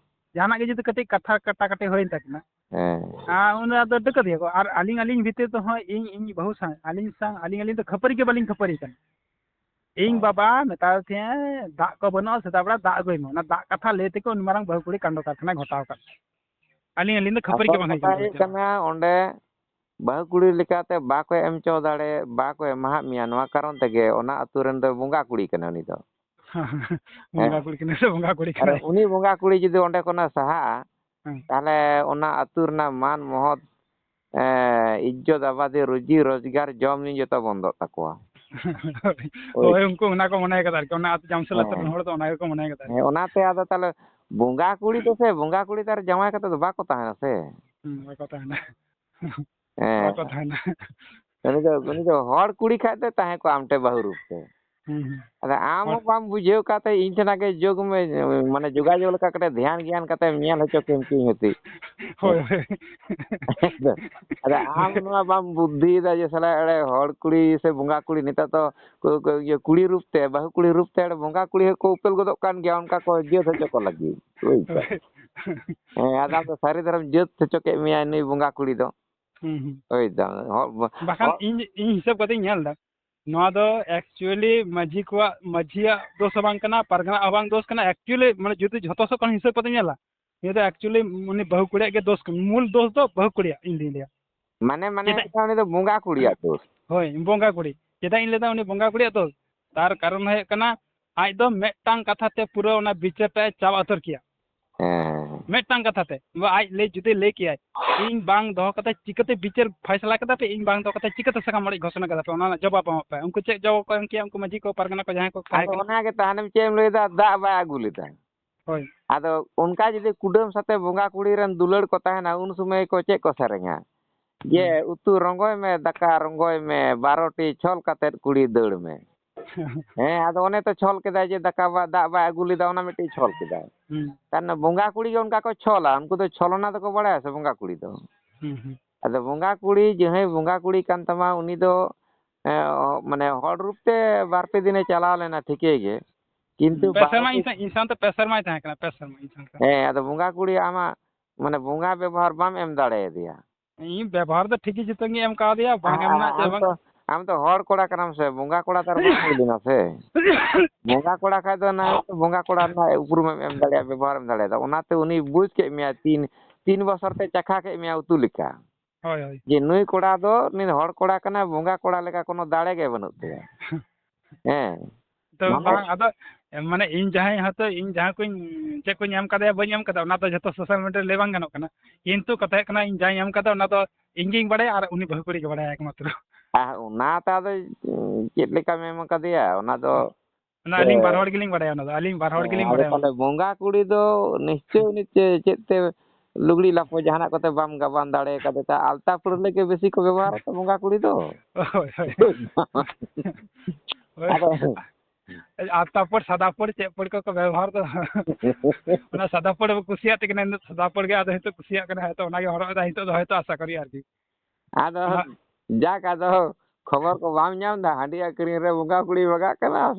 ᱡᱟᱦᱟᱱᱟᱜ ᱜᱮ ᱡᱩᱫᱤ ᱠᱟᱹᱴᱤᱡ ᱠᱟᱛᱷᱟ ᱠᱟᱴᱟ ᱠᱟᱴᱤ ᱦᱩᱭᱮᱱ ᱛᱟᱹᱠᱤᱱᱟ, ᱦᱮᱸ᱾ ᱟᱨ ᱩᱱ ᱫᱚ ᱟᱫᱚ ᱰᱟᱹᱠᱟᱹᱛ ᱜᱮᱭᱟ ᱠᱚ᱾ ᱟᱨ ᱟᱹᱞᱤᱧ, ᱟᱹᱞᱤᱧ ᱵᱷᱤᱛᱤᱨ ᱫᱚ ᱦᱚᱸ ᱤᱧ, ᱤᱧ ᱵᱟᱹᱦᱩ ᱥᱟᱶ, ᱟᱹᱞᱤᱧ ᱥᱟᱶ, ᱟᱹᱞᱤᱧ, ᱟᱹᱞᱤᱧ ᱫᱚ ᱠᱷᱟᱹᱯᱟᱹᱨᱤ ᱜᱮ ᱵᱟᱹᱞᱤᱧ ᱠᱷᱟᱹᱯᱟᱹᱨᱤ ᱠᱟᱱᱟ᱾ ᱤᱧ ᱦᱮᱸ᱾ ᱵᱟᱵᱟ ᱢᱮᱛᱟᱣ ᱫᱤᱧᱟᱭ, "ᱫᱟᱜ ᱠᱚ ᱵᱟᱹᱱᱩᱜᱼᱟ, ᱥᱮᱛᱟᱜ ᱵᱮᱲᱟ ᱫᱟᱜ ᱟᱹᱜᱩᱭ ᱢᱮ᱾" ᱚᱱᱟ ᱫᱟᱜ ᱠᱟᱛᱷᱟ ᱞᱟᱹᱭ ᱛᱮᱜᱮ ᱩᱱ ᱢᱟᱨᱟᱝ ᱵᱟᱹᱦᱩ ᱠᱩᱲᱤ ᱠᱟᱱᱰᱚ ᱠᱟᱨᱠᱷᱟᱱᱟᱭ ᱜᱷᱚᱴᱟᱣ ᱟᱠᱟᱫ᱾ ᱟᱹᱞᱤᱧ, ᱟᱹᱞᱤᱧ ᱫᱚ ᱠᱷᱟᱹᱯᱟᱹᱨᱤ ᱜᱮ ᱟᱥᱚᱞ ᱵᱟᱝ ᱦᱩᱭ ᱠᱟᱛᱷᱟ ᱠᱟᱱ ᱦᱩᱭᱩᱜ ᱛᱟᱹᱞᱤᱧᱟ᱾ ᱠᱟᱱᱟ, ᱚᱸᱰᱮ ᱵᱟᱹᱦᱩ ᱠᱩᱲᱤ ᱞᱮᱠᱟᱛᱮ ᱵᱟᱠᱚ ᱮᱢ ᱦᱚᱪᱚ ᱫᱟᱲᱮ, ᱵᱟᱠᱚ ᱮᱢᱟᱦᱟᱫ ᱢᱮᱭᱟ, ᱱᱚᱣᱟ ᱠᱟᱨᱚᱱ ᱛᱮᱜᱮ ᱚᱱᱟ ᱟᱹᱛᱩ ᱨᱮᱱ ᱫᱚ ᱵᱚᱸᱜᱟ ᱠᱩᱲᱤ ᱠᱟᱱᱟᱭ ᱩᱱᱤ ᱫᱚ᱾ ᱦᱮᱸ᱾ ᱵᱚᱸᱜᱟ ᱠᱩᱲᱤ ᱠᱟᱱᱟᱭ ᱥᱮ ᱵᱚᱸᱜᱟ ᱠᱩᱲᱤ ᱟᱨ ᱠᱟᱱᱟᱭ? ᱩᱱᱤ ᱵᱚᱸᱜᱟ ᱠᱩᱲᱤ ᱡᱩᱫᱤ ᱚᱸᱰᱮ ᱠᱷᱚᱱᱮ ᱥᱟᱦᱟᱜᱼᱟ, ᱦᱮᱸ᱾ ᱛᱟᱦᱞᱮ ᱚᱱᱟ ᱟᱹᱛᱩ ᱨᱮᱱᱟᱜ ᱢᱟᱱ ᱢᱚᱦᱚᱛ, ᱮ, ᱤᱡᱽᱡᱚᱛ ᱟᱵᱟᱫᱤ, ᱨᱩᱡᱤ ᱨᱳᱡᱽᱜᱟᱨ, ᱡᱚᱢ ᱧᱩ ᱡᱚᱛᱚ ᱵᱚᱱᱫᱚᱜ ᱛᱟᱠᱚᱣᱟ᱾ ᱦᱳᱭ᱾ ᱦᱳᱭ, ᱩᱱᱠᱩ ᱚᱱᱟ ᱠᱚ ᱢᱚᱱᱮ ᱠᱟᱫᱟ ᱟᱨᱠᱤ, ᱚᱱᱟ ᱟᱹᱛᱩ ᱡᱟᱢᱥᱮᱫ ᱟᱹᱛᱩ ᱨᱮᱱ ᱦᱮᱸ᱾ ᱦᱚᱲ ᱫᱚ ᱚᱱᱟ ᱜᱮᱠᱚ ᱢᱚᱱᱮ ᱠᱟᱫᱟ ᱟᱨᱠᱤ᱾ ᱦᱮᱸ, ᱚᱱᱟᱛᱮ ᱟᱫᱚ ᱛᱟᱦᱞᱮ ᱵᱚᱸᱜᱟ ᱠᱩᱲᱤ ᱫᱚ ᱥᱮ, ᱵᱚᱸᱜᱟ ᱠᱩᱲᱤ ᱫᱚ ᱟᱨ ᱡᱟᱶᱟᱭ ᱠᱟᱛᱮ ᱫᱚ ᱵᱟᱠᱚ ᱛᱟᱦᱮᱱᱟ ᱥᱮ᱾ ᱦᱩᱸ, ᱵᱟᱠᱚ ᱛᱟᱦᱮᱱᱟ᱾ ᱦᱮᱸ᱾ ᱵᱟᱠᱚ ᱛᱟᱦᱮᱱᱟ᱾ ᱩᱱᱤ ᱫᱚ, ᱩᱱᱤ ᱫᱚ ᱦᱚᱲ ᱠᱩᱲᱤ ᱠᱷᱟᱡ ᱫᱚ ᱛᱟᱦᱮᱸ ᱠᱚᱜᱼᱟ ᱟᱢ ᱴᱷᱮᱱ ᱵᱟᱹᱦᱩ ᱨᱩᱯ ᱛᱮ᱾ ᱦᱩᱸ, ᱦᱩᱸ᱾ ᱟᱫᱚ ᱟᱢ ᱦᱚᱲ ᱦᱚᱸ ᱵᱟᱢ ᱵᱩᱡᱷᱟᱹᱣ ᱠᱟᱛᱮ ᱤᱧ ᱴᱷᱮᱱᱟᱜ ᱜᱮ ᱡᱳᱜᱽ ᱢᱮ, ᱢᱟᱱᱮ ᱡᱳᱜᱟᱡᱳᱜᱽ ᱞᱮᱠᱟ ᱠᱟᱹᱴᱤᱡ ᱫᱷᱮᱭᱟᱱ ᱜᱮᱭᱟᱱ ᱠᱟᱛᱮ ᱧᱮᱞ ᱦᱚᱪᱚ ᱠᱮᱢ ᱠᱤᱧ ᱦᱩᱛᱤ᱾ ᱦᱳᱭ, ᱦᱳᱭ᱾ ᱟᱫᱚ ᱟᱢ ᱱᱚᱣᱟ ᱵᱟᱢ ᱵᱩᱫᱽᱫᱷᱤᱭᱮᱫᱟ ᱡᱮ ᱥᱟᱞᱟ ᱮᱲᱮ ᱦᱚᱲ ᱠᱩᱲᱤ ᱥᱮ ᱵᱚᱸᱜᱟ ᱠᱩᱲᱤ ᱱᱤᱛᱚᱜ ᱫᱚ ᱠᱚ, ᱠᱚ, ᱤᱭᱟᱹ, ᱠᱩᱲᱤ ᱨᱩᱯ ᱛᱮ, ᱵᱟᱹᱦᱩ ᱠᱩᱲᱤ ᱨᱩᱯ ᱛᱮ ᱮᱲᱮ ᱵᱚᱸᱜᱟ ᱠᱩᱲᱤ ᱦᱚᱸᱠᱚ ᱩᱯᱮᱞ ᱜᱚᱫᱚᱜ ᱠᱟᱱ ᱜᱮᱭᱟ ᱚᱱᱠᱟ ᱠᱚ ᱡᱟᱹᱛ ᱦᱚᱪᱚ ᱠᱚ ᱞᱟᱹᱜᱤᱫ, ᱵᱩᱡᱽ ᱫᱟᱢ? ᱦᱳᱭ᱾ ᱦᱮᱸ, ᱟᱫᱚ ᱟᱢ ᱫᱚ ᱥᱟᱹᱨᱤ ᱫᱷᱚᱨᱚᱢ ᱡᱟᱹᱛ ᱦᱚᱪᱚ ᱠᱮᱫ ᱢᱮᱭᱟᱭ ᱱᱩᱭ ᱵᱚᱸᱜᱟ ᱠᱩᱲᱤ ᱫᱚ᱾ ᱦᱩᱸ, ᱦᱩᱸ᱾ ᱦᱳᱭ ᱫᱟᱢ, ᱦᱚᱲ, ᱵᱟᱠᱷᱟᱱ ᱦᱚᱲ ᱤᱧ, ᱤᱧ ᱦᱤᱥᱟᱹᱵ ᱠᱟᱛᱮᱧ ᱧᱮᱞ ᱮᱫᱟ, ᱱᱚᱣᱟ ᱫᱚ actually ᱢᱟᱹᱡᱷᱤ ᱠᱚᱣᱟᱜ, ᱢᱟᱹᱡᱷᱤᱭᱟᱜ ᱫᱳᱥ ᱦᱚᱸ ᱵᱟᱝ ᱠᱟᱱᱟ, ᱯᱟᱨᱜᱟᱱᱟ ᱦᱚᱸ ᱵᱟᱝ ᱫᱳᱥ ᱠᱟᱱᱟ᱾ Actually, ᱢᱟᱱᱮ, ᱡᱩᱫᱤ ᱡᱷᱚᱛᱚ ᱥᱮᱫ ᱠᱷᱚᱱ ᱦᱤᱥᱟᱹᱵ ᱠᱟᱛᱮ ᱧᱮᱞᱟ, ᱱᱤᱭᱟᱹ ᱫᱚ actually ᱩᱱᱤ ᱵᱟᱹᱦᱩ ᱠᱩᱲᱤᱭᱟᱜ ᱜᱮ ᱫᱳᱥ ᱠᱟᱱᱟ᱾ ᱢᱩᱞ ᱫᱳᱥ ᱫᱚ ᱵᱟᱹᱦᱩ ᱠᱩᱲᱤᱭᱟᱜ, ᱤᱧ ᱫᱩᱧ ᱞᱟᱹᱭᱟ᱾ ᱢᱟᱱᱮ, ᱢᱟᱱᱮ, ᱪᱮᱫᱟᱜ? ᱩᱱᱤ ᱫᱚ ᱵᱚᱸᱜᱟ ᱠᱩᱲᱤᱭᱟᱜ ᱫᱳᱥ᱾ ᱦᱳᱭ, ᱵᱚᱸᱜᱟ ᱠᱩᱲᱤ᱾ ᱪᱮᱫᱟᱜ ᱤᱧ ᱞᱟᱹᱭᱫᱟ ᱩᱱᱤ ᱵᱚᱸᱜᱟ ᱠᱩᱲᱤᱭᱟᱜ ᱫᱳᱥ? ᱛᱟᱨ ᱠᱟᱨᱚᱱ ᱦᱩᱭᱩᱜ ᱠᱟᱱᱟ, ᱟᱡ ᱫᱚ ᱢᱤᱫᱴᱟᱝ ᱠᱟᱛᱷᱟ ᱛᱮ ᱯᱩᱨᱟᱹ ᱚᱱᱟ ᱵᱤᱪᱟᱹᱨ ᱴᱟᱜ ᱮ ᱪᱟᱵᱟ ᱩᱛᱟᱹᱨ ᱠᱮᱭᱟ᱾ ᱦᱮᱸ᱾ ᱢᱤᱫᱴᱟᱝ ᱠᱟᱛᱷᱟ ᱛᱮ, ᱟᱡ ᱞᱟᱹᱭ, ᱡᱩᱫᱤ ᱞᱟᱹᱭ ᱠᱮᱭᱟᱭ, "ᱤᱧ ᱵᱟᱝ ᱫᱚᱦᱚ ᱠᱟᱛᱮ ᱪᱤᱠᱟᱹᱛᱮ ᱵᱤᱪᱟᱹᱨ ᱯᱷᱟᱭᱥᱟᱞᱟ ᱠᱮᱫᱟ ᱯᱮ, ᱤᱧ ᱵᱟᱝ ᱫᱚᱦᱚ ᱠᱟᱛᱮ ᱪᱤᱠᱟᱹᱛᱮ ᱥᱟᱠᱟᱢ ᱚᱲᱮᱡ ᱜᱷᱳᱥᱚᱱᱟ ᱠᱮᱫᱟ ᱯᱮ, ᱚᱱᱟ ᱨᱮᱱᱟᱜ ᱡᱚᱵᱟᱵ ᱮᱢᱚᱜ ᱯᱮ"? ᱩᱱᱠᱩ ᱪᱮᱫ ᱡᱚᱵᱟᱵ ᱠᱚ ᱮᱢ ᱠᱮᱭᱟ, ᱩᱱᱠᱩ ᱢᱟᱹᱡᱷᱤ ᱠᱚ, ᱯᱟᱨᱜᱟᱱᱟ ᱠᱚ, ᱡᱟᱦᱟᱸᱭ ᱠᱚ ᱛᱟᱦᱮᱸ ᱟᱫᱚ ᱠᱟᱱᱟ? ᱚᱱᱟ ᱜᱮ ᱛᱟᱦᱮᱱᱮᱢ ᱪᱮᱫ ᱮᱢ ᱞᱟᱹᱭᱫᱟ, ᱫᱟᱜ ᱵᱟᱭ ᱟᱹᱜᱩ ᱞᱮᱫᱟ᱾ ᱦᱳᱭ᱾ ᱟᱫᱚ ᱚᱱᱠᱟ ᱡᱩᱫᱤ ᱠᱩᱰᱟᱹᱢ ᱥᱟᱛᱮ ᱵᱚᱸᱜᱟ ᱠᱩᱲᱤ ᱨᱮᱱ ᱫᱩᱞᱟᱹᱲ ᱠᱚ ᱛᱟᱦᱮᱱᱟ, ᱩᱱ ᱥᱚᱢᱚᱭ ᱠᱚ ᱪᱮᱫ ᱠᱚ ᱥᱮᱨᱮᱧᱟ? ᱡᱮ, ᱦᱩᱸ᱾ "ᱩᱛᱩ ᱨᱚᱸᱜᱚᱭ ᱢᱮ, ᱫᱟᱠᱟ ᱨᱚᱸᱜᱚᱭ ᱢᱮ, ᱵᱟᱨᱚ ᱴᱤ ᱪᱷᱚᱞ ᱠᱟᱛᱮᱫ ᱠᱩᱲᱤ ᱫᱟᱹᱲ ᱢᱮ᱾" ᱦᱮᱸ, ᱟᱫᱚ ᱚᱱᱮ ᱛᱚ ᱪᱷᱚᱞ ᱠᱮᱫᱟᱭ ᱡᱮ ᱫᱟᱠᱟ ᱵᱟ-, ᱫᱟᱜ ᱵᱟᱭ ᱟᱹᱜᱩ ᱞᱮᱫᱟ, ᱚᱱᱟ ᱢᱤᱫᱴᱤᱡ ᱪᱷᱚᱞ ᱠᱮᱫᱟᱭ᱾ ᱦᱩᱸ᱾ ᱛᱟᱨ ᱢᱟᱱᱮ ᱵᱚᱸᱜᱟ ᱠᱩᱲᱤ ᱜᱮ ᱚᱱᱠᱟ ᱠᱚ ᱪᱷᱚᱞᱟ, ᱩᱱᱠᱩ ᱫᱚ ᱪᱷᱚᱞᱚᱱᱟ ᱫᱚᱠᱚ ᱵᱟᱲᱟᱭᱟ ᱥᱮ ᱵᱚᱸᱜᱟ ᱠᱩᱲᱤ ᱫᱚ? ᱦᱩᱸ, ᱦᱩᱸ᱾ ᱟᱫᱚ ᱵᱚᱸᱜᱟ ᱠᱩᱲᱤ, ᱡᱟᱦᱟᱸᱭ ᱵᱚᱸᱜᱟ ᱠᱩᱲᱤ ᱠᱟᱱ ᱛᱟᱢᱟ, ᱩᱱᱤ ᱫᱚ, ᱮ, ᱚ, ᱢᱟᱱᱮ ᱦᱚᱲ ᱨᱩᱯ ᱛᱮ ᱵᱟᱨ ᱯᱮ ᱫᱤᱱᱮ ᱪᱟᱞᱟᱣ ᱞᱮᱱᱟ ᱴᱷᱤᱠᱟᱹ ᱜᱮ, ᱠᱤᱱᱛᱩ ᱯᱮ ᱥᱮᱨᱢᱟ ᱵᱟᱨᱚᱴᱤ ᱤᱧ ᱥᱟᱶ, ᱤᱧ ᱥᱟᱶᱛᱮ ᱯᱮ ᱥᱮᱨᱢᱟᱭ ᱛᱟᱦᱮᱸ ᱠᱟᱱᱟ, ᱯᱮ ᱥᱮᱨᱢᱟ ᱤᱧ ᱥᱟᱶᱛᱮ᱾ ᱦᱮᱸ, ᱟᱫᱚ ᱵᱚᱸᱜᱟ ᱠᱩᱲᱤ ᱟᱢᱟᱜ, ᱢᱟᱱᱮ ᱵᱚᱸᱜᱟ ᱵᱮᱵᱚᱦᱟᱨ ᱵᱟᱢ ᱮᱢ ᱫᱟᱲᱮᱭᱟᱫᱮᱭᱟ᱾ ᱤᱧ ᱵᱮᱵᱚᱦᱟᱨ ᱫᱚ ᱴᱷᱤᱠ ᱜᱮ ᱡᱚᱛᱚ ᱜᱮ ᱮᱢ ᱠᱟᱣᱫᱮᱭᱟ, ᱵᱟᱝ ᱮᱢ ᱟ-, ᱨᱮᱱᱟᱜ ᱪᱮᱫ ᱟᱢ ᱵᱟᱝ᱾ ᱛᱚ, ᱟᱢ ᱫᱚ ᱦᱚᱲ ᱠᱚᱲᱟ ᱠᱟᱱᱟᱢ ᱥᱮ, ᱵᱚᱸᱜᱟ ᱠᱚᱲᱟ ᱛᱚ ᱟᱨ ᱵᱟᱢ ᱦᱩᱭ ᱞᱮᱱᱟ ᱥᱮ᱾ ᱵᱚᱸᱜᱟ ᱠᱚᱲᱟ ᱠᱷᱟᱡ ᱫᱚ ᱱᱟ ᱵᱚᱸᱜᱟ ᱠᱚᱲᱟ ᱨᱮᱱᱟᱜ ᱩᱯᱨᱩᱢ ᱮᱢ ᱮᱢ ᱫᱟᱲᱮᱭᱟᱜᱼᱟ, ᱵᱮᱵᱚᱦᱟᱨ ᱮᱢ ᱫᱟᱲᱮᱭᱟᱜᱼᱟ᱾ ᱚᱱᱟᱛᱮ ᱩᱱᱤ ᱵᱩᱡᱽ ᱠᱮᱫ ᱢᱮᱭᱟ, ᱛᱤᱱ, ᱛᱤᱱ ᱵᱚᱪᱷᱚᱨ ᱛᱮ ᱪᱟᱠᱷᱟ ᱠᱮᱫ ᱢᱮᱭᱟ ᱩᱛᱩ ᱞᱮᱠᱟ᱾ ᱦᱳᱭ, ᱦᱳᱭ᱾ ᱡᱮ ᱱᱩᱭ ᱠᱚᱲᱟ ᱫᱚ, ᱱᱩᱭ ᱦᱚᱲ ᱠᱚᱲᱟ ᱠᱟᱱᱟᱭ, ᱵᱚᱸᱜᱟ ᱠᱚᱲᱟ ᱞᱮᱠᱟ ᱠᱳᱱᱳ ᱫᱟᱲᱮ ᱜᱮ ᱵᱟᱹᱱᱩᱜ ᱛᱟᱭᱟ᱾ ᱦᱮᱸ᱾ ᱛᱚ ᱢᱟᱱᱮ ᱵᱟᱝ, ᱟᱫᱚ, ᱢᱟᱱᱮ ᱤᱧ ᱡᱟᱦᱟᱸᱭ ᱦᱚᱭᱛᱳ ᱤᱧ ᱡᱟᱦᱟᱸ ᱠᱚᱧ, ᱪᱮᱫ ᱠᱚᱧ ᱮᱢ ᱠᱟᱫᱮᱭᱟ, ᱵᱟᱹᱧ ᱮᱢ ᱠᱟᱫᱟ, ᱚᱱᱟ ᱫᱚ ᱡᱷᱚᱛᱚ social media ᱨᱮ ᱞᱟᱹᱭ ᱵᱟᱝ ᱜᱟᱱᱚᱜ ᱠᱟᱱᱟ᱾ ᱠᱤᱱᱛᱩ ᱠᱟᱛᱷᱟ ᱦᱩᱭᱩᱜ ᱠᱟᱱᱟ, ᱤᱧ ᱡᱟᱦᱟᱸᱧ ᱮᱢ ᱠᱟᱫᱟ, ᱚᱱᱟ ᱫᱚ ᱤᱧ ᱜᱤᱧ ᱵᱟᱲᱟᱭᱟ ᱟᱨ ᱩᱱᱤ ᱵᱟᱹᱦᱩ ᱠᱩᱲᱤ ᱜᱮ ᱵᱟᱲᱟᱭᱟ ᱮᱠᱢᱟᱛᱨᱚ᱾ ᱟᱨ ᱚᱱᱟ ᱛᱚ ᱟᱫᱚ, ᱩᱸ, ᱪᱮᱫ ᱞᱮᱠᱟᱢ ᱮᱢ ᱠᱟᱫᱮᱭᱟ, ᱚᱱᱟ ᱫᱚ, ᱚᱱᱟ ᱟᱹᱞᱤᱧ ᱵᱟᱨ ᱦᱚᱲ ᱜᱮᱞᱤᱧ ᱵᱟᱲᱟᱭᱟ, ᱚᱱᱟ ᱫᱚ ᱟᱹᱞᱤᱧ ᱵᱟᱨ ᱦᱚᱲ ᱦᱮᱸ, ᱜᱮᱞᱤᱧ ᱟᱫᱚ ᱵᱟᱲᱟᱭᱟ, ᱚᱱᱟ ᱛᱟᱦᱚᱞᱮ ᱫᱚ᱾ ᱵᱚᱸᱜᱟ ᱠᱩᱲᱤ ᱫᱚ ᱱᱤᱥᱪᱳᱭ ᱩᱱᱤ ᱪᱮ-, ᱪᱮᱫ ᱛᱮ ᱞᱩᱜᱽᱲᱤ ᱞᱟᱯᱚ ᱡᱟᱦᱟᱱᱟᱜ ᱠᱚᱛᱮ ᱵᱟᱢ ᱜᱟᱵᱟᱱ ᱫᱟᱲᱮ ᱠᱟᱫᱮ ᱛᱟᱦᱮᱸᱫ, ᱟᱞᱛᱟ ᱯᱟᱹᱲᱞᱟᱹ ᱜᱮ ᱵᱮᱥᱤ ᱠᱚ ᱵᱮᱵᱚᱦᱟᱨᱟ ᱛᱚ ᱵᱚᱸᱜᱟ ᱠᱩᱲᱤ ᱫᱚ᱾ ᱦᱳᱭ, ᱦᱳᱭ᱾ ᱦᱳᱭ᱾ ᱟᱫᱚ ᱟᱨ ᱛᱟᱨᱯᱚᱨ ᱥᱟᱫᱟ ᱯᱟᱹᱲ ᱪᱮᱫ ᱯᱟᱹᱲ ᱠᱚᱠᱚ ᱵᱮᱵᱚᱦᱟᱨ ᱫᱚ᱾ ᱚᱱᱟ ᱥᱟᱫᱟ ᱯᱟᱹᱲ ᱠᱩᱥᱤᱭᱟᱜ ᱛᱮᱜᱮ ᱱᱤᱛ ᱥᱟᱫᱟ ᱯᱟᱹᱲ ᱜᱮ ᱟᱫᱚ ᱱᱤᱛᱚᱜ ᱠᱩᱥᱤᱭᱟᱜ ᱠᱟᱱᱟ, ᱦᱚᱭᱛᱚ ᱚᱱᱟᱜᱮ ᱦᱚᱨᱚᱜ ᱮᱫᱟ ᱱᱤᱛᱚᱜ ᱫᱚ, ᱦᱚᱭᱛᱚ ᱟᱥᱟ ᱠᱚᱨᱤ ᱟᱨᱠᱤ᱾ ᱟᱫᱚ ᱚᱱᱟ ᱡᱟᱠ, ᱟᱫᱚ ᱠᱷᱚᱵᱚᱨ ᱠᱚ ᱵᱟᱢ ᱧᱟᱢ ᱮᱫᱟ? ᱦᱟᱺᱰᱤ ᱟᱹᱠᱷᱨᱤᱧ ᱨᱮ ᱵᱚᱸᱜᱟ ᱠᱩᱲᱤ ᱵᱟᱜᱟᱜ ᱠᱟᱱᱟ᱾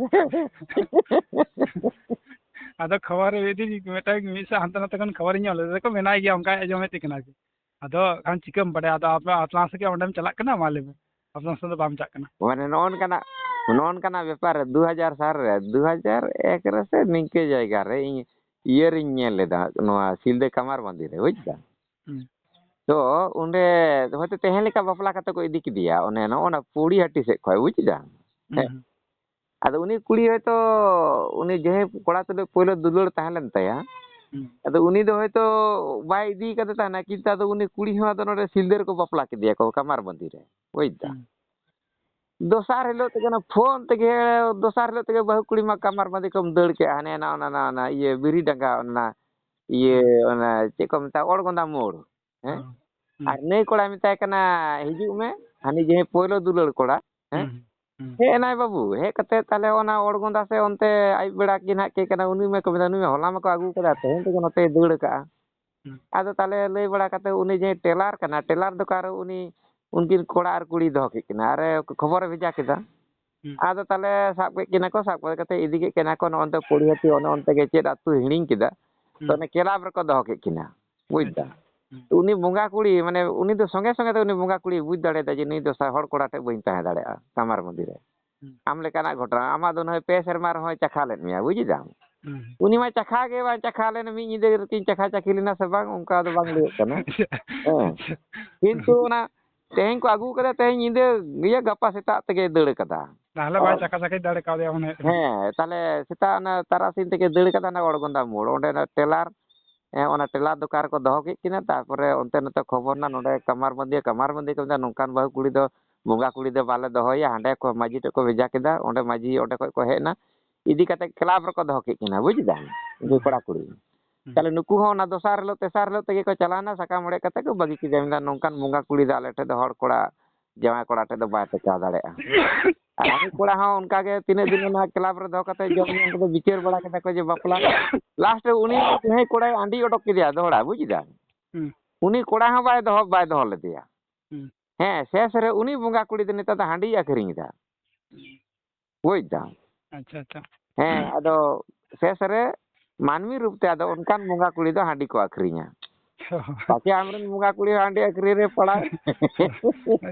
ᱟᱫᱚ ᱠᱷᱚᱵᱚᱨ ᱢᱤᱫ ᱫᱤᱱ ᱢᱤᱫᱴᱟᱝ ᱢᱤᱫ ᱥᱮᱫ ᱦᱟᱱᱛᱮ ᱱᱟᱛᱮ ᱠᱷᱚᱱ ᱠᱷᱚᱵᱚᱨᱤᱧ ᱧᱟᱢ ᱞᱮᱫᱟ, ᱠᱚ ᱢᱮᱱᱟᱭ ᱜᱮᱭᱟ, ᱚᱱᱠᱟᱭ ᱟᱸᱡᱚᱢᱮᱫ ᱛᱟᱦᱮᱸ ᱠᱟᱱᱟ ᱟᱨᱠᱤ᱾ ᱟᱫᱚ ᱠᱷᱟᱱ ᱪᱤᱠᱟᱹᱢ ᱵᱟᱰᱟᱭᱟ? ᱟᱫᱚ ᱟᱯᱮ ᱟᱛᱱᱟ ᱥᱮᱫ ᱜᱮ ᱚᱸᱰᱮᱢ ᱪᱟᱞᱟᱜ ᱠᱟᱱᱟ? ᱢᱟ ᱞᱟᱹᱭ ᱢᱮ, ᱟᱛᱱᱟ ᱥᱮᱫ ᱫᱚ ᱵᱟᱢ ᱪᱟᱞᱟᱜ ᱠᱟᱱᱟ? ᱢᱟᱱᱮ ᱱᱚᱜᱼᱚ ᱱᱚᱝᱠᱟᱱᱟᱜ, ᱱᱚᱜᱼᱚ ᱱᱚᱝᱠᱟᱱᱟᱜ ᱵᱮᱯᱟᱨ ᱨᱮ ᱫᱩ ᱦᱟᱡᱟᱨ ᱥᱟᱞ ᱨᱮ, ᱫᱩ ᱦᱟᱡᱟᱨ ᱮᱠ ᱨᱮ ᱥᱮ ᱱᱤᱝᱠᱟᱹ ᱡᱟᱭᱜᱟ ᱨᱮ ᱤᱧ ᱤᱭᱟᱹ ᱨᱤᱧ ᱧᱮᱞ ᱞᱮᱫᱟ, ᱱᱚᱣᱟ ᱥᱤᱞᱫᱟᱹ ᱠᱟᱢᱟᱨ ᱵᱟᱸᱫᱤ ᱨᱮ, ᱵᱩᱡᱽ ᱫᱟᱢ? ᱦᱩᱸ᱾ ᱛᱚ ᱚᱸᱰᱮ ᱦᱚᱭᱛᱳ ᱛᱟᱦᱮᱸ ᱞᱮᱠᱟ ᱵᱟᱯᱞᱟ ᱠᱟᱛᱮ ᱠᱚ ᱤᱫᱤ ᱠᱮᱫᱮᱭᱟ, ᱚᱱᱮ ᱱᱚᱜᱼᱚ ᱱᱟ ᱯᱚᱲᱤᱦᱟᱹᱴᱤ ᱥᱮᱫ ᱠᱷᱚᱱ, ᱵᱩᱡᱽ ᱫᱟᱢ? ᱦᱩᱸ, ᱦᱩᱸ᱾ ᱟᱫᱚ ᱩᱱᱤ ᱠᱩᱲᱤ ᱦᱚᱭᱛᱳ ᱩᱱᱤ ᱡᱟᱦᱟᱸᱭ ᱠᱚᱲᱟ ᱛᱩᱞᱩᱡ ᱯᱳᱭᱞᱳ ᱫᱩᱞᱟᱹᱲ ᱛᱟᱦᱮᱸ ᱞᱮᱱ ᱛᱟᱭᱟ, ᱦᱩᱸ᱾ ᱟᱫᱚ ᱩᱱᱤ ᱫᱚ ᱦᱚᱭᱛᱳ ᱵᱟᱭ ᱤᱫᱤ ᱠᱟᱫᱮ ᱛᱟᱦᱮᱱᱟ, ᱠᱤᱱᱛᱩ ᱟᱫᱚ ᱩᱱᱤ ᱠᱩᱲᱤ ᱦᱚᱸ ᱟᱫᱚ ᱱᱚᱰᱮ ᱥᱤᱞᱫᱟᱹ ᱨᱮᱠᱚ ᱵᱟᱯᱞᱟ ᱠᱮᱫᱮᱭᱟ ᱠᱚ ᱠᱟᱢᱟᱨ ᱵᱟᱸᱫᱤ ᱨᱮ, ᱵᱩᱡᱽ ᱫᱟᱢ᱾ ᱦᱩᱸ᱾ ᱫᱚᱥᱟᱨ ᱦᱤᱞᱳᱜ ᱛᱮᱜᱮ ᱚᱱᱟ ᱯᱷᱳᱱ ᱛᱮᱜᱮ, ᱫᱚᱥᱟᱨ ᱦᱤᱞᱳᱜ ᱛᱮᱜᱮ ᱵᱟᱹᱦᱩ ᱠᱩᱲᱤ ᱢᱟ ᱠᱟᱢᱟᱨ ᱵᱟᱸᱫᱤ ᱠᱷᱚᱱ ᱫᱟᱹᱲ ᱠᱮᱜᱼᱟ, ᱦᱟᱱᱮ ᱚᱱᱟ, ᱚᱱᱟ, ᱚᱱᱟ, ᱚᱱᱟ ᱤᱭᱟᱹ ᱵᱤᱨᱤ ᱰᱟᱸᱜᱟ, ᱚᱱᱟ ᱤᱭᱟᱹ, ᱦᱩᱸ᱾ ᱚᱱᱟ ᱪᱮᱫ ᱠᱚ ᱢᱮᱛᱟᱜᱼᱟ, ᱚᱲᱜᱚᱸᱫᱟ ᱢᱳᱲ᱾ ᱦᱮᱸ? ᱦᱚᱸ᱾ ᱦᱩᱸ᱾ ᱟᱨ ᱱᱩᱭ ᱠᱚᱲᱟᱭ ᱢᱮᱛᱟᱭ ᱠᱟᱱᱟ, "ᱦᱤᱡᱩᱜ ᱢᱮ, ᱦᱟᱹᱱᱤ ᱡᱟᱦᱟᱸᱭ ᱯᱳᱭᱞᱳ ᱫᱩᱞᱟᱹᱲ ᱠᱚᱲᱟ, ᱦᱮᱸ? ᱦᱩᱸ, ᱦᱩᱸ᱾ ᱦᱮᱡ ᱮᱱᱟᱭ ᱵᱟᱹᱵᱩ, ᱦᱮᱡ ᱠᱟᱛᱮ ᱛᱟᱦᱞᱮ ᱚᱱᱟ ᱚᱲᱜᱚᱸᱫᱟ ᱥᱮ ᱚᱱᱛᱮ ᱟᱹᱭᱩᱵ ᱵᱮᱲᱟ ᱜᱮ ᱱᱟᱦᱟᱜ ᱠᱮ ᱠᱟᱱᱟ, ᱩᱱᱤ ᱢᱟ ᱠᱚ ᱢᱮᱛᱟ, ᱱᱩᱭ ᱢᱟ ᱦᱚᱞᱟ ᱢᱟᱠᱚ ᱟᱹᱜᱩ ᱠᱟᱫᱟ, ᱛᱮᱦᱮᱧ ᱛᱮᱜᱮ ᱱᱚᱛᱮᱭ ᱫᱟᱹᱲ ᱠᱟᱜᱼᱟ᱾" ᱦᱩᱸ᱾ ᱟᱫᱚ ᱛᱟᱦᱞᱮ ᱞᱟᱹᱭ ᱵᱟᱲᱟ ᱠᱟᱛᱮ ᱩᱱᱤ ᱡᱟᱦᱟᱸᱭ ᱴᱮᱞᱟᱨ ᱠᱟᱱᱟ, ᱴᱮᱞᱟᱨ ᱫᱚᱠᱟᱱ ᱨᱮ ᱩᱱᱤ, ᱩᱱᱠᱤᱱ ᱠᱚᱲᱟ ᱟᱨ ᱠᱩᱲᱤᱭ ᱫᱚᱦᱚ ᱠᱮᱫ ᱠᱤᱱᱟ, ᱟᱨᱮ ᱠᱷᱚᱵᱚᱨᱮ ᱵᱷᱮᱡᱟ ᱠᱮᱫᱟ᱾ ᱦᱩᱸ᱾ ᱟᱫᱚ ᱛᱟᱦᱞᱮ ᱥᱟᱵ ᱠᱮᱫ ᱠᱤᱱᱟ ᱠᱚ, ᱥᱟᱵ ᱠᱮᱫ ᱠᱟᱛᱮ ᱤᱫᱤ ᱠᱮᱫ ᱠᱤᱱᱟ ᱠᱚ ᱱᱚᱜᱼᱚ ᱱᱚᱛᱮ ᱯᱚᱲᱤᱦᱟᱹᱛᱤ, ᱚᱱᱮ ᱚᱱᱛᱮ ᱜᱮ ᱪᱮᱫ ᱟᱹᱛᱩ ᱦᱤᱲᱤᱧ ᱠᱮᱫᱟ᱾ ᱛᱚ ᱦᱩᱸ᱾ ᱚᱱᱮ ᱠᱞᱟᱵᱽ ᱨᱮᱠᱚ ᱫᱚᱦᱚ ᱠᱮᱫ ᱠᱤᱱᱟ, ᱵᱩᱡᱽ ᱟᱪᱪᱷᱟ᱾ ᱫᱟᱢ᱾ ᱦᱩᱸ᱾ ᱛᱚ ᱩᱱᱤ ᱵᱚᱸᱜᱟ ᱠᱩᱲᱤ, ᱢᱟᱱᱮ ᱩᱱᱤ ᱫᱚ ᱥᱚᱸᱜᱮ ᱥᱚᱸᱜᱮ ᱛᱮ ᱩᱱᱤ ᱵᱚᱸᱜᱟ ᱠᱩᱲᱤ ᱵᱩᱡᱽ ᱫᱟᱲᱮᱭᱟᱫᱟ ᱡᱮ ᱱᱩᱭ ᱫᱚ ᱥᱟ-, ᱦᱚᱲ ᱠᱚᱲᱟ ᱴᱷᱮᱡ ᱵᱟᱹᱧ ᱛᱟᱦᱮᱸ ᱫᱟᱲᱮᱭᱟᱜᱼᱟ ᱠᱟᱢᱟᱨ ᱢᱚᱱᱫᱤᱨ ᱨᱮ᱾ ᱦᱩᱸ᱾ ᱟᱢ ᱞᱮᱠᱟᱱᱟᱜ ᱜᱷᱚᱴᱚᱱᱟ, ᱟᱢᱟᱜ ᱫᱚ ᱱᱚᱜᱼᱚᱭ ᱯᱮ ᱥᱮᱨᱢᱟ ᱨᱮᱦᱚᱸᱭ ᱪᱟᱠᱷᱟ ᱞᱮᱫ ᱢᱮᱭᱟ, ᱵᱩᱡᱽ ᱫᱟᱢ᱾ ᱦᱩᱸ᱾ ᱩᱱᱤ ᱢᱟ ᱪᱟᱠᱷᱟ ᱜᱮ ᱵᱟᱝ ᱪᱟᱠᱷᱟ ᱞᱮᱱ, ᱢᱤᱫ ᱧᱤᱫᱟᱹ ᱨᱮᱠᱤᱱ ᱪᱟᱠᱷᱟ ᱪᱟᱹᱠᱷᱤ ᱞᱮᱱᱟ ᱥᱮ ᱵᱟᱝ, ᱚᱱᱠᱟ ᱫᱚ ᱵᱟᱝ ᱞᱟᱹᱭᱚᱜ ᱠᱟᱱᱟ᱾ ᱟᱪᱪᱷᱟ, ᱦᱮᱸ᱾ ᱟᱪᱪᱷᱟ᱾ ᱠᱤᱱᱛᱩ ᱚᱱᱟ ᱛᱮᱦᱮᱧ ᱠᱚ ᱟᱹᱜᱩ ᱠᱟᱫᱟ, ᱛᱮᱦᱮᱧ ᱧᱤᱫᱟᱹ, ᱤᱭᱟᱹ, ᱜᱟᱯᱟ ᱥᱮᱛᱟᱜ ᱛᱮᱜᱮ ᱫᱟᱹᱲ ᱠᱟᱫᱟ᱾ ᱛᱟᱦᱞᱮ ᱵᱟᱭ ᱚ᱾ ᱪᱟᱠᱷᱟ ᱪᱟᱹᱠᱷᱤ ᱫᱟᱲᱮ ᱠᱟᱣᱫᱮᱭᱟ ᱢᱚᱱᱮ ᱦᱩᱭᱩᱜ ᱠᱟᱱᱟ᱾ ᱦᱮᱸ, ᱛᱟᱦᱞᱮ ᱥᱮᱛᱟᱜ ᱚᱱᱟ ᱛᱟᱨᱟᱥᱤᱧ ᱛᱮᱜᱮ ᱫᱟᱹᱲ ᱠᱟᱫᱟ, ᱚᱱᱟ ᱚᱲᱜᱚᱸᱫᱟ ᱢᱳᱲ, ᱚᱸᱰᱮ ᱚᱱᱟ ᱴᱮᱞᱟᱨ, ᱦᱮᱸ, ᱚᱱᱟ ᱴᱮᱞᱟᱨ ᱫᱚᱠᱟᱱ ᱨᱮᱠᱚ ᱫᱚᱦᱚ ᱠᱮᱫ ᱠᱤᱱᱟ᱾ ᱛᱟᱨᱯᱚᱨᱮ ᱚᱱᱛᱮ ᱱᱚᱛᱮ ᱠᱷᱚᱵᱚᱨ ᱱᱟ, ᱱᱚᱰᱮ ᱠᱟᱢᱟᱨ ᱵᱟᱸᱫᱤᱭᱟ, ᱠᱟᱢᱟᱨ ᱵᱟᱸᱫᱤᱭᱟ ᱠᱚ ᱢᱮᱛᱟ, ᱱᱚᱝᱠᱟᱱ ᱵᱟᱹᱦᱩ ᱠᱩᱲᱤ ᱫᱚ, ᱵᱚᱸᱜᱟ ᱠᱩᱲᱤ ᱫᱚ ᱵᱟᱞᱮ ᱫᱚᱦᱚᱭᱟ, ᱦᱟᱸᱰᱮ ᱠᱚ ᱢᱟᱹᱡᱷᱤ ᱴᱷᱮᱡ ᱠᱚ ᱵᱷᱮᱡᱟ ᱠᱮᱫᱟ, ᱚᱸᱰᱮ ᱢᱟᱹᱡᱷᱤ ᱚᱸᱰᱮ ᱠᱷᱚᱡ ᱠᱚ ᱦᱮᱡ ᱮᱱᱟ, ᱤᱫᱤ ᱠᱟᱛᱮ ᱠᱞᱟᱵᱽ ᱨᱮᱠᱚ ᱫᱚᱦᱚ ᱠᱮᱫ ᱠᱤᱱᱟ, ᱵᱩᱡᱽ ᱫᱟᱢ, ᱩᱱᱠᱩ ᱦᱩᱸ᱾ ᱠᱚᱲᱟ ᱠᱩᱲᱤ᱾ ᱦᱩᱸ᱾ ᱛᱟᱦᱞᱮ ᱱᱩᱠᱩ ᱦᱚᱸ ᱚᱱᱟ ᱫᱚᱥᱟᱨ ᱦᱤᱞᱳᱜ, ᱛᱮᱥᱟᱨ ᱦᱤᱞᱳᱜ ᱛᱮᱜᱮ ᱠᱚ ᱪᱟᱞᱟᱣᱱᱟ, ᱥᱟᱠᱟᱢ ᱚᱲᱮᱡ ᱠᱟᱛᱮ ᱠᱚ ᱵᱟᱹᱜᱤ ᱠᱮᱫᱟ, ᱢᱮᱱᱫᱟ, "ᱱᱚᱝᱠᱟᱱ ᱵᱚᱸᱜᱟ ᱠᱩᱲᱤ ᱫᱚ ᱟᱞᱮ ᱴᱷᱮᱡ ᱫᱚ ᱦᱚᱲ ᱠᱚᱲᱟ, ᱡᱟᱶᱟᱭ ᱠᱚᱲᱟ ᱴᱷᱮᱡ ᱫᱚ ᱵᱟᱭ ᱴᱮᱠᱟᱣ ᱫᱟᱲᱮᱭᱟᱜᱼᱟ᱾" ᱟᱨ ᱦᱟᱹᱱᱤ ᱠᱚᱲᱟ ᱦᱚᱸ ᱚᱱᱠᱟ ᱜᱮ ᱛᱤᱱᱟᱹᱜ ᱫᱤᱱ ᱚᱱᱟ ᱠᱞᱟᱵᱽ ᱨᱮ ᱫᱚᱦᱚ ᱠᱟᱛᱮ ᱡᱚᱢ ᱧᱩ ᱩᱱᱠᱩ ᱫᱚ ᱵᱤᱪᱟᱹᱨ ᱵᱟᱲᱟ ᱠᱮᱫᱟ ᱠᱚ ᱡᱮ ᱵᱟᱯᱞᱟ᱾ ᱞᱟᱥᱴ ᱨᱮ ᱩᱱᱤ ᱡᱟᱦᱟᱸᱭ ᱠᱚᱲᱟᱭ ᱟᱺᱰᱤ ᱚᱰᱚᱠ ᱠᱮᱫᱮᱭᱟ ᱫᱚᱦᱲᱟ, ᱵᱩᱡᱽ ᱫᱟᱢ? ᱦᱩᱸ᱾ ᱩᱱᱤ ᱠᱚᱲᱟ ᱦᱚᱸ ᱵᱟᱭ ᱫᱚᱦᱚ, ᱵᱟᱭ ᱫᱚᱦᱚ ᱞᱮᱫᱮᱭᱟ᱾ ᱦᱩᱸ᱾ ᱦᱮᱸ, ᱥᱮᱥ ᱨᱮ ᱩᱱᱤ ᱵᱚᱸᱜᱟ ᱠᱩᱲᱤ ᱫᱚ ᱱᱮᱛᱟᱨ ᱫᱚ ᱦᱟᱺᱰᱤᱭ ᱟᱹᱠᱷᱨᱤᱧ ᱮᱫᱟ᱾ ᱦᱩᱸ᱾ ᱵᱩᱡᱽ ᱫᱟᱢ? ᱟᱪᱪᱷᱟ, ᱟᱪᱪᱷᱟ᱾ ᱦᱮᱸ, ᱟᱫᱚ ᱥᱮᱥ ᱨᱮ ᱢᱟᱹᱱᱢᱤ ᱨᱩᱯ ᱛᱮ ᱟᱫᱚ ᱚᱱᱠᱟᱱ ᱵᱚᱸᱜᱟ ᱠᱩᱲᱤ ᱫᱚ ᱦᱟᱺᱰᱤ ᱠᱚ ᱟᱹᱠᱷᱨᱤᱧᱟ᱾ ᱯᱟᱪᱮ ᱟᱢᱨᱮᱱ ᱵᱚᱸᱜᱟ ᱠᱩᱲᱤ ᱦᱚᱸ ᱦᱟᱺᱰᱤ ᱟᱹᱠᱷᱨᱤᱧ ᱨᱮ ᱯᱟᱲᱟᱣ᱾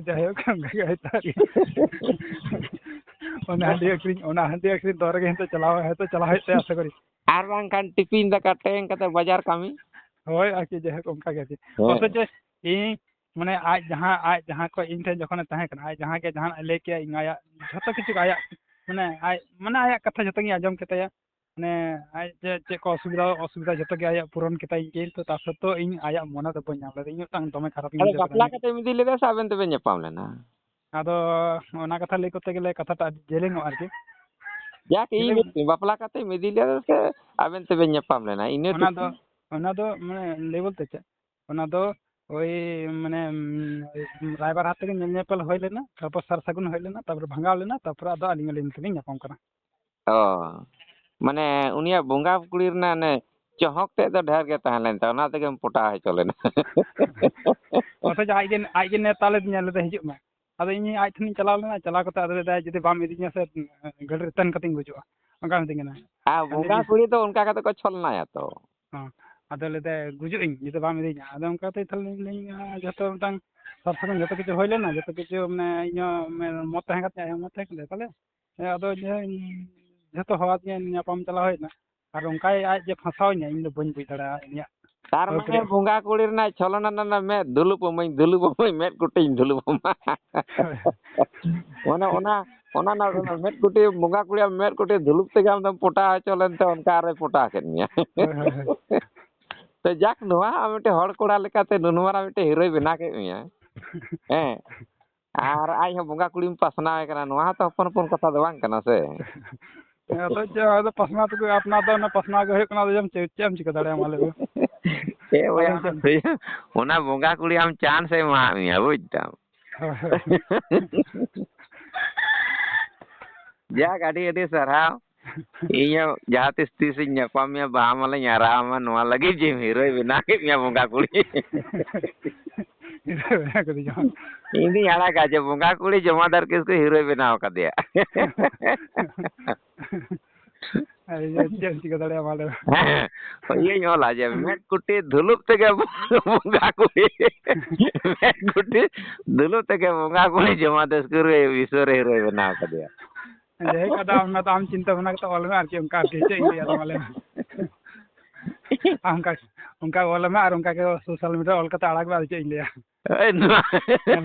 ᱡᱟᱭᱦᱳᱠ, ᱚᱱᱠᱟ ᱜᱮ ᱦᱚᱭᱛᱳ ᱟᱨᱠᱤ᱾ ᱚᱱᱟ ᱦᱟᱺᱰᱤ ᱟᱹᱠᱷᱨᱤᱧ, ᱚᱱᱟ ᱦᱟᱺᱰᱤ ᱟᱹᱠᱷᱨᱤᱧ ᱫᱚᱨ ᱨᱮᱜᱮ ᱦᱚᱭᱛᱳ ᱪᱟᱞᱟᱣ, ᱦᱚᱭᱛᱳ ᱪᱟᱞᱟᱣ ᱦᱩᱭᱩᱜ ᱛᱟᱭᱟ, ᱟᱥᱟ ᱠᱚᱨᱤ᱾ ᱟᱨ ᱵᱟᱝᱠᱷᱟᱱ ᱴᱤᱯᱤᱱ ᱫᱟᱠᱟ ᱴᱮᱝ ᱠᱟᱛᱮ ᱵᱟᱡᱟᱨ ᱠᱟᱹᱢᱤ᱾ ᱦᱳᱭ, ᱟᱨᱠᱤ, ᱡᱟᱭᱦᱳᱠ, ᱚᱱᱠᱟ ᱜᱮ ᱟᱨᱠᱤ᱾ ᱦᱮᱸ᱾ ᱚᱛᱷᱚᱪᱚ ᱤᱧ, ᱢᱟᱱᱮ, ᱟᱡ ᱡᱟᱦᱟᱸ, ᱟᱡ ᱡᱟᱦᱟᱸ ᱠᱷᱚᱱ ᱤᱧ ᱴᱷᱮᱱ ᱡᱚᱠᱷᱚᱱᱮ ᱛᱟᱦᱮᱸ ᱠᱟᱱᱟ, ᱟᱡ ᱡᱟᱦᱟᱸ ᱜᱮ ᱡᱟᱦᱟᱱᱟᱜ ᱮ ᱞᱟᱹᱭ ᱠᱮᱭᱟ, ᱤᱧ ᱟᱭᱟᱜ ᱡᱷᱚᱛᱚ ᱠᱤᱪᱷᱩ ᱜᱮ ᱟᱭᱟᱜ ᱢᱟᱱᱮ ᱟᱡ, ᱢᱟᱱᱮ ᱟᱭᱟᱜ ᱠᱟᱛᱷᱟ ᱡᱚᱛᱚ ᱜᱤᱧ ᱟᱸᱡᱚᱢ ᱠᱮᱛᱟᱭᱟ᱾ ᱢᱟᱱᱮ ᱟᱡ ᱡᱮ ᱪᱮᱫ ᱠᱚ ᱚᱥᱩᱵᱤᱫᱷᱟ, ᱚᱥᱩᱵᱤᱫᱷᱟ ᱡᱚᱛᱚ ᱜᱮ ᱟᱭᱟᱜ ᱯᱩᱨᱚᱱ ᱠᱮᱛᱟᱭ, ᱠᱤᱱᱛᱩ ᱛᱟ ᱥᱚᱛᱛᱮᱣ ᱤᱧ ᱟᱭᱟᱜ ᱢᱚᱱᱮ ᱫᱚ ᱵᱟᱹᱧ ᱧᱟᱢ ᱞᱮᱫᱟ᱾ ᱤᱧ ᱢᱤᱫᱴᱟᱝ ᱫᱚᱢᱮ ᱠᱷᱟᱨᱟᱯ ᱤᱧ ᱟᱫᱚ ᱵᱩᱡᱷᱟᱹᱣ ᱠᱮᱫᱟ᱾ ᱵᱟᱯᱞᱟ ᱠᱟᱛᱮᱢ ᱤᱫᱤ ᱞᱮᱫᱟ ᱥᱮ ᱟᱵᱮᱱ ᱛᱮᱵᱮᱱ ᱧᱟᱯᱟᱢ ᱞᱮᱱᱟ? ᱟᱫᱚ ᱚᱱᱟ ᱠᱟᱛᱷᱟ ᱞᱟᱹᱭ ᱠᱚᱨᱛᱮ ᱜᱮᱞᱮ ᱠᱟᱛᱷᱟᱴᱟᱜ ᱟᱹᱰᱤ ᱡᱮᱞᱮᱧᱚᱜᱼᱟ ᱟᱨᱠᱤ᱾ ᱡᱟᱠ, ᱤᱧ ᱡᱮᱞᱮᱧ᱾ ᱵᱟᱯᱞᱟ ᱠᱟᱛᱮᱢ ᱤᱫᱤ ᱞᱮᱫᱟ ᱥᱮ ᱟᱵᱮᱱ ᱛᱮᱵᱮᱱ ᱧᱟᱯᱟᱢ ᱞᱮᱱᱟ? ᱤᱱᱟᱹ ᱚᱱᱟ ᱴᱩᱠᱩ᱾ ᱫᱚ, ᱚᱱᱟ ᱫᱚ ᱢᱟᱱᱮ ᱞᱟᱹᱭ ᱵᱚᱞᱛᱮ ᱪᱮᱫ, ᱚᱱᱟ ᱫᱚ ᱳᱭ ᱢᱟᱱᱮ, ᱩᱢ, ᱨᱟᱭᱵᱟᱨ ᱦᱟᱴ ᱛᱮᱜᱮ ᱧᱮᱞ ᱧᱮᱯᱮᱞ ᱦᱩᱭ ᱞᱮᱱᱟ, ᱛᱟᱨᱯᱚᱨ ᱥᱟᱨ ᱥᱟᱹᱜᱩᱱ ᱦᱩᱭ ᱞᱮᱱᱟ, ᱛᱟᱨᱯᱚᱨ ᱵᱷᱟᱸᱜᱟᱣ ᱞᱮᱱᱟ, ᱛᱟᱨᱯᱚᱨ ᱟᱫᱚ ᱟᱹᱞᱤᱧ ᱟᱹᱞᱤᱧ ᱛᱮᱞᱤᱧ ᱧᱟᱯᱟᱢ ᱠᱟᱱᱟ᱾ ᱚ, ᱢᱟᱱᱮ ᱩᱱᱤᱭᱟᱜ ᱵᱚᱸᱜᱟ ᱠᱩᱲᱤ ᱨᱮᱱᱟᱜ ᱚᱱᱮ ᱪᱚᱦᱚᱸᱠ ᱛᱮᱫ ᱫᱚ ᱰᱷᱮᱨ ᱜᱮ ᱛᱟᱦᱮᱸ ᱞᱮᱱ ᱛᱟᱭᱟ, ᱚᱱᱟ ᱛᱮᱜᱮᱢ ᱯᱚᱴᱟᱣ ᱦᱚᱪᱚ ᱞᱮᱱᱟ᱾ ᱚᱛᱷᱚᱪ ᱟᱡ ᱜᱮ, ᱟᱡ ᱜᱮ ᱱᱮᱣᱛᱟ ᱞᱮᱫᱤᱧᱟ, ᱞᱟᱹᱭᱫᱟ, "ᱦᱤᱡᱩᱜ ᱢᱮ᱾" ᱟᱫᱚ ᱤᱧ ᱟᱡ ᱴᱷᱮᱱᱤᱧ ᱪᱟᱞᱟᱣ ᱞᱮᱱᱟ, ᱪᱟᱞᱟᱣ ᱠᱟᱛᱮ ᱟᱫᱚ ᱞᱟᱹᱭᱫᱟᱭ, "ᱡᱩᱫᱤ ᱵᱟᱢ ᱤᱫᱤᱧᱟ ᱥᱮ ᱜᱟᱹᱰᱤ ᱨᱮ ᱛᱟᱦᱮᱱ ᱠᱟᱛᱮᱧ ᱜᱩᱡᱩᱜᱼᱟ", ᱚᱱᱠᱟ ᱢᱤᱛᱟᱹᱧ ᱠᱟᱱᱟ᱾ ᱟᱨ ᱟᱫᱚ ᱵᱚᱸᱜᱟ ᱤᱧ ᱠᱩᱲᱤ ᱫᱚ ᱚᱱᱠᱟ ᱠᱟᱛᱮ ᱠᱚ ᱪᱷᱚᱞᱱᱟᱭᱟ ᱛᱚ᱾ ᱦᱚᱸ, ᱟᱫᱚ ᱞᱟᱹᱭᱫᱟᱭ, "ᱜᱩᱡᱩᱜ ᱟᱹᱧ ᱡᱩᱫᱤ ᱵᱟᱢ ᱤᱫᱤᱧᱟ᱾" ᱟᱫᱚ ᱚᱱᱠᱟ ᱠᱟᱛᱮ ᱛᱟᱦᱞᱮ ᱞᱟᱹᱭ ᱡᱚᱛᱚ ᱢᱤᱫᱴᱟᱝ ᱥᱟᱨ ᱥᱟᱹᱜᱩᱱ ᱡᱚᱛᱚ ᱠᱤᱪᱷᱩ ᱦᱩᱭ ᱞᱮᱱᱟ, ᱡᱚᱛᱚ ᱠᱤᱪᱷᱩ ᱢᱟᱱᱮ ᱤᱧ ᱦᱚᱸ ᱢᱚᱛ ᱛᱟᱦᱮᱸ ᱠᱟᱛᱮ ᱟᱭᱟᱜ ᱢᱚᱛ ᱛᱟᱦᱮᱸ ᱠᱟᱱ ᱛᱟᱭᱟ᱾ ᱛᱟᱦᱞᱮ ᱦᱮᱸ, ᱟᱫᱚ ᱡᱮ ᱡᱷᱚᱛᱚ ᱦᱚᱲ ᱟᱛᱮ ᱧᱟᱯᱟᱢ ᱪᱟᱞᱟᱣ ᱦᱩᱭᱱᱟ᱾ ᱟᱨ ᱚᱱᱠᱟᱭ ᱟᱡ ᱡᱮ ᱯᱷᱟᱸᱥᱟᱣᱤᱧᱟᱹ, ᱤᱧ ᱫᱚ ᱵᱟᱹᱧ ᱵᱩᱡᱽ ᱫᱟᱲᱮᱭᱟᱜᱼᱟ ᱩᱱᱤᱭᱟᱜ ᱛᱟᱨ ᱦᱚᱨ ᱢᱟᱱᱮ ᱠᱚᱨᱮ᱾ ᱵᱚᱸᱜᱟ ᱠᱩᱲᱤ ᱨᱮᱱᱟᱜ ᱪᱷᱚᱞᱚᱱᱟ ᱨᱮᱱᱟᱜ ᱢᱮᱫ ᱫᱩᱞᱩᱯ ᱟᱹᱢᱟᱹᱧ, ᱫᱩᱞᱩᱯ ᱟᱹᱢᱟᱹᱧ, ᱢᱮᱫ ᱠᱩᱴᱤᱧ ᱫᱩᱞᱩᱯ ᱟᱢᱟ᱾ ᱦᱳᱭ᱾ ᱢᱟᱱᱮ ᱚᱱᱟ, ᱚᱱᱟ ᱨᱮᱱᱟᱜ ᱢᱮᱫ ᱠᱩᱴᱤ, ᱵᱚᱸᱜᱟ ᱠᱩᱲᱤᱭᱟᱜ ᱢᱮᱫ ᱠᱩᱴᱤ ᱫᱩᱞᱩᱯ ᱛᱮᱜᱮ ᱟᱢ ᱫᱚᱢ ᱯᱚᱴᱟᱣ ᱦᱚᱪᱚ ᱞᱮᱱᱛᱮ ᱚᱱᱠᱟ ᱟᱨᱚᱭ ᱯᱚᱴᱟᱣ ᱠᱮᱫ ᱢᱮᱭᱟ᱾ ᱦᱳᱭ, ᱦᱳᱭ, ᱦᱳᱭ᱾ ᱛᱚ ᱡᱟᱠ, ᱱᱚᱣᱟ ᱦᱚᱸ ᱟᱢ ᱢᱤᱫᱴᱮᱱ ᱦᱚᱲ ᱠᱚᱲᱟ ᱞᱮᱠᱟᱛᱮ ᱱᱩᱱᱩ ᱢᱟᱨᱟᱝ ᱢᱤᱫᱴᱮᱱ ᱦᱤᱨᱳᱭ ᱵᱮᱱᱟᱣ ᱠᱮᱫ ᱢᱮᱭᱟ᱾ ᱦᱮᱸ᱾ ᱟᱨ ᱟᱡ ᱦᱚᱸ ᱵᱚᱸᱜᱟ ᱠᱩᱲᱤᱢ ᱯᱟᱥᱱᱟᱣ ᱮ ᱠᱟᱱᱟ, ᱱᱚᱣᱟ ᱦᱚᱸᱛᱚ ᱦᱚᱯᱚᱱ ᱦᱚᱯᱚᱱ ᱠᱟᱛᱷᱟ ᱫᱚ ᱵᱟᱝ ᱠᱟᱱᱟ ᱥᱮ᱾ ᱦᱮᱸ, ᱟᱫᱚ ᱪᱮᱫ, ᱟᱫᱚ ᱯᱟᱥᱱᱟᱣ ᱛᱮᱜᱮ ᱟᱯᱱᱟᱨ ᱫᱚ ᱚᱱᱟ ᱯᱟᱥᱱᱟᱣ ᱜᱮ ᱦᱩᱭᱩᱜ ᱠᱟᱱᱟ, ᱟᱫᱚ ᱪᱮᱫ, ᱪᱮᱫ ᱮᱢ ᱪᱤᱠᱟᱹ ᱫᱟᱲᱮᱭᱟᱜᱼᱟ, ᱢᱟ ᱞᱟᱹᱭ ᱢᱮ? ᱪᱮᱫ ᱵᱚᱭᱦᱟ, ᱟᱫᱚ ᱚᱱᱟ ᱪᱮᱫ? ᱦᱩᱭᱩᱜ, ᱚᱱᱟ ᱵᱚᱸᱜᱟ ᱠᱩᱲᱤ ᱟᱢ ᱪᱟᱱᱥ ᱮ ᱮᱢᱟᱫ ᱢᱮᱭᱟ, ᱵᱩᱡᱽ ᱫᱟᱢ᱾ ᱦᱳᱭ, ᱦᱳᱭ᱾ ᱡᱟᱠ, ᱟᱹᱰᱤ ᱟᱹᱰᱤ ᱥᱟᱨᱦᱟᱣ᱾ ᱤᱧ ᱦᱚᱸ ᱡᱟᱦᱟᱸ ᱛᱤᱥ ᱛᱤᱥᱤᱧ ᱧᱟᱯᱟᱢ ᱢᱮᱭᱟ, ᱵᱟᱦᱟ ᱢᱟᱞᱟᱧ ᱟᱨᱟᱣ ᱟᱢᱟ, ᱱᱚᱣᱟ ᱞᱟᱹᱜᱤᱫ ᱡᱮ ᱦᱤᱨᱳᱭ ᱵᱮᱱᱟᱣ ᱠᱮᱫ ᱢᱮᱭᱟ ᱵᱚᱸᱜᱟ ᱠᱩᱲᱤ᱾ ᱦᱤᱨᱳᱭ ᱵᱮᱱᱟᱣ ᱠᱟᱹᱫᱤᱧᱟ᱾ ᱤᱧ ᱫᱩᱧ ᱟᱲᱟᱜᱟ ᱡᱮ ᱵᱚᱸᱜᱟ ᱠᱩᱲᱤ ᱡᱚᱢᱟᱫᱟᱨ ᱠᱤᱥᱠᱩ ᱦᱤᱨᱳᱭ ᱵᱮᱱᱟᱣ ᱠᱟᱫᱮᱭᱟ᱾ ᱟᱨ ᱤᱧ ᱫᱚ ᱪᱮᱫ ᱮᱢ ᱪᱤᱠᱟᱹ ᱫᱟᱲᱮᱭᱟᱜᱼᱟ, ᱢᱟ ᱞᱟᱹᱭ ᱢᱮ? ᱦᱮᱸ, ᱤᱭᱟᱹᱧ ᱚᱞᱟ ᱡᱮ ᱢᱮᱫ ᱠᱩᱴᱤ ᱫᱷᱩᱞᱩᱯ ᱛᱮᱜᱮ ᱵᱚᱸᱜᱟ ᱠᱩᱲᱤ, ᱢᱮᱫ ᱠᱩᱴᱤ ᱫᱷᱩᱞᱩᱯ ᱛᱮᱜᱮ ᱵᱚᱸᱜᱟ ᱠᱩᱲᱤ ᱡᱚᱢᱟᱫᱟᱨ ᱠᱤᱥᱠᱩ ᱵᱤᱥᱥᱚ ᱨᱮ ᱦᱤᱨᱳᱭ ᱵᱮᱱᱟᱣ ᱠᱟᱫᱮᱭᱟ᱾ ᱡᱟᱭᱦᱳᱠ, ᱟᱫᱚ ᱚᱱᱟ ᱫᱚ ᱟᱢ ᱪᱤᱱᱛᱟᱹ ᱵᱷᱟᱵᱽᱱᱟ ᱠᱟᱛᱮ ᱚᱞ ᱢᱮ ᱟᱨᱠᱤ, ᱚᱱᱠᱟ ᱟᱨᱠᱤ ᱪᱮᱫ ᱤᱧ ᱞᱟᱹᱭᱟ, ᱟᱫᱚ ᱢᱟ ᱞᱟᱹᱭ ᱢᱮ᱾ ᱟᱨ ᱚᱱᱠᱟ, ᱚᱱᱠᱟ ᱚᱞ ᱢᱮ ᱟᱨ ᱚᱱᱠᱟ ᱜᱮ ᱥᱳᱥᱟᱞ ᱢᱤᱰᱤᱭᱟ ᱨᱮ ᱚᱞ ᱠᱟᱛᱮ ᱟᱲᱟᱜ ᱢᱮ, ᱟᱫᱚ ᱪᱮᱫ ᱤᱧ ᱞᱟᱹᱭᱟ? ᱮᱭ, ᱱᱚᱣᱟ,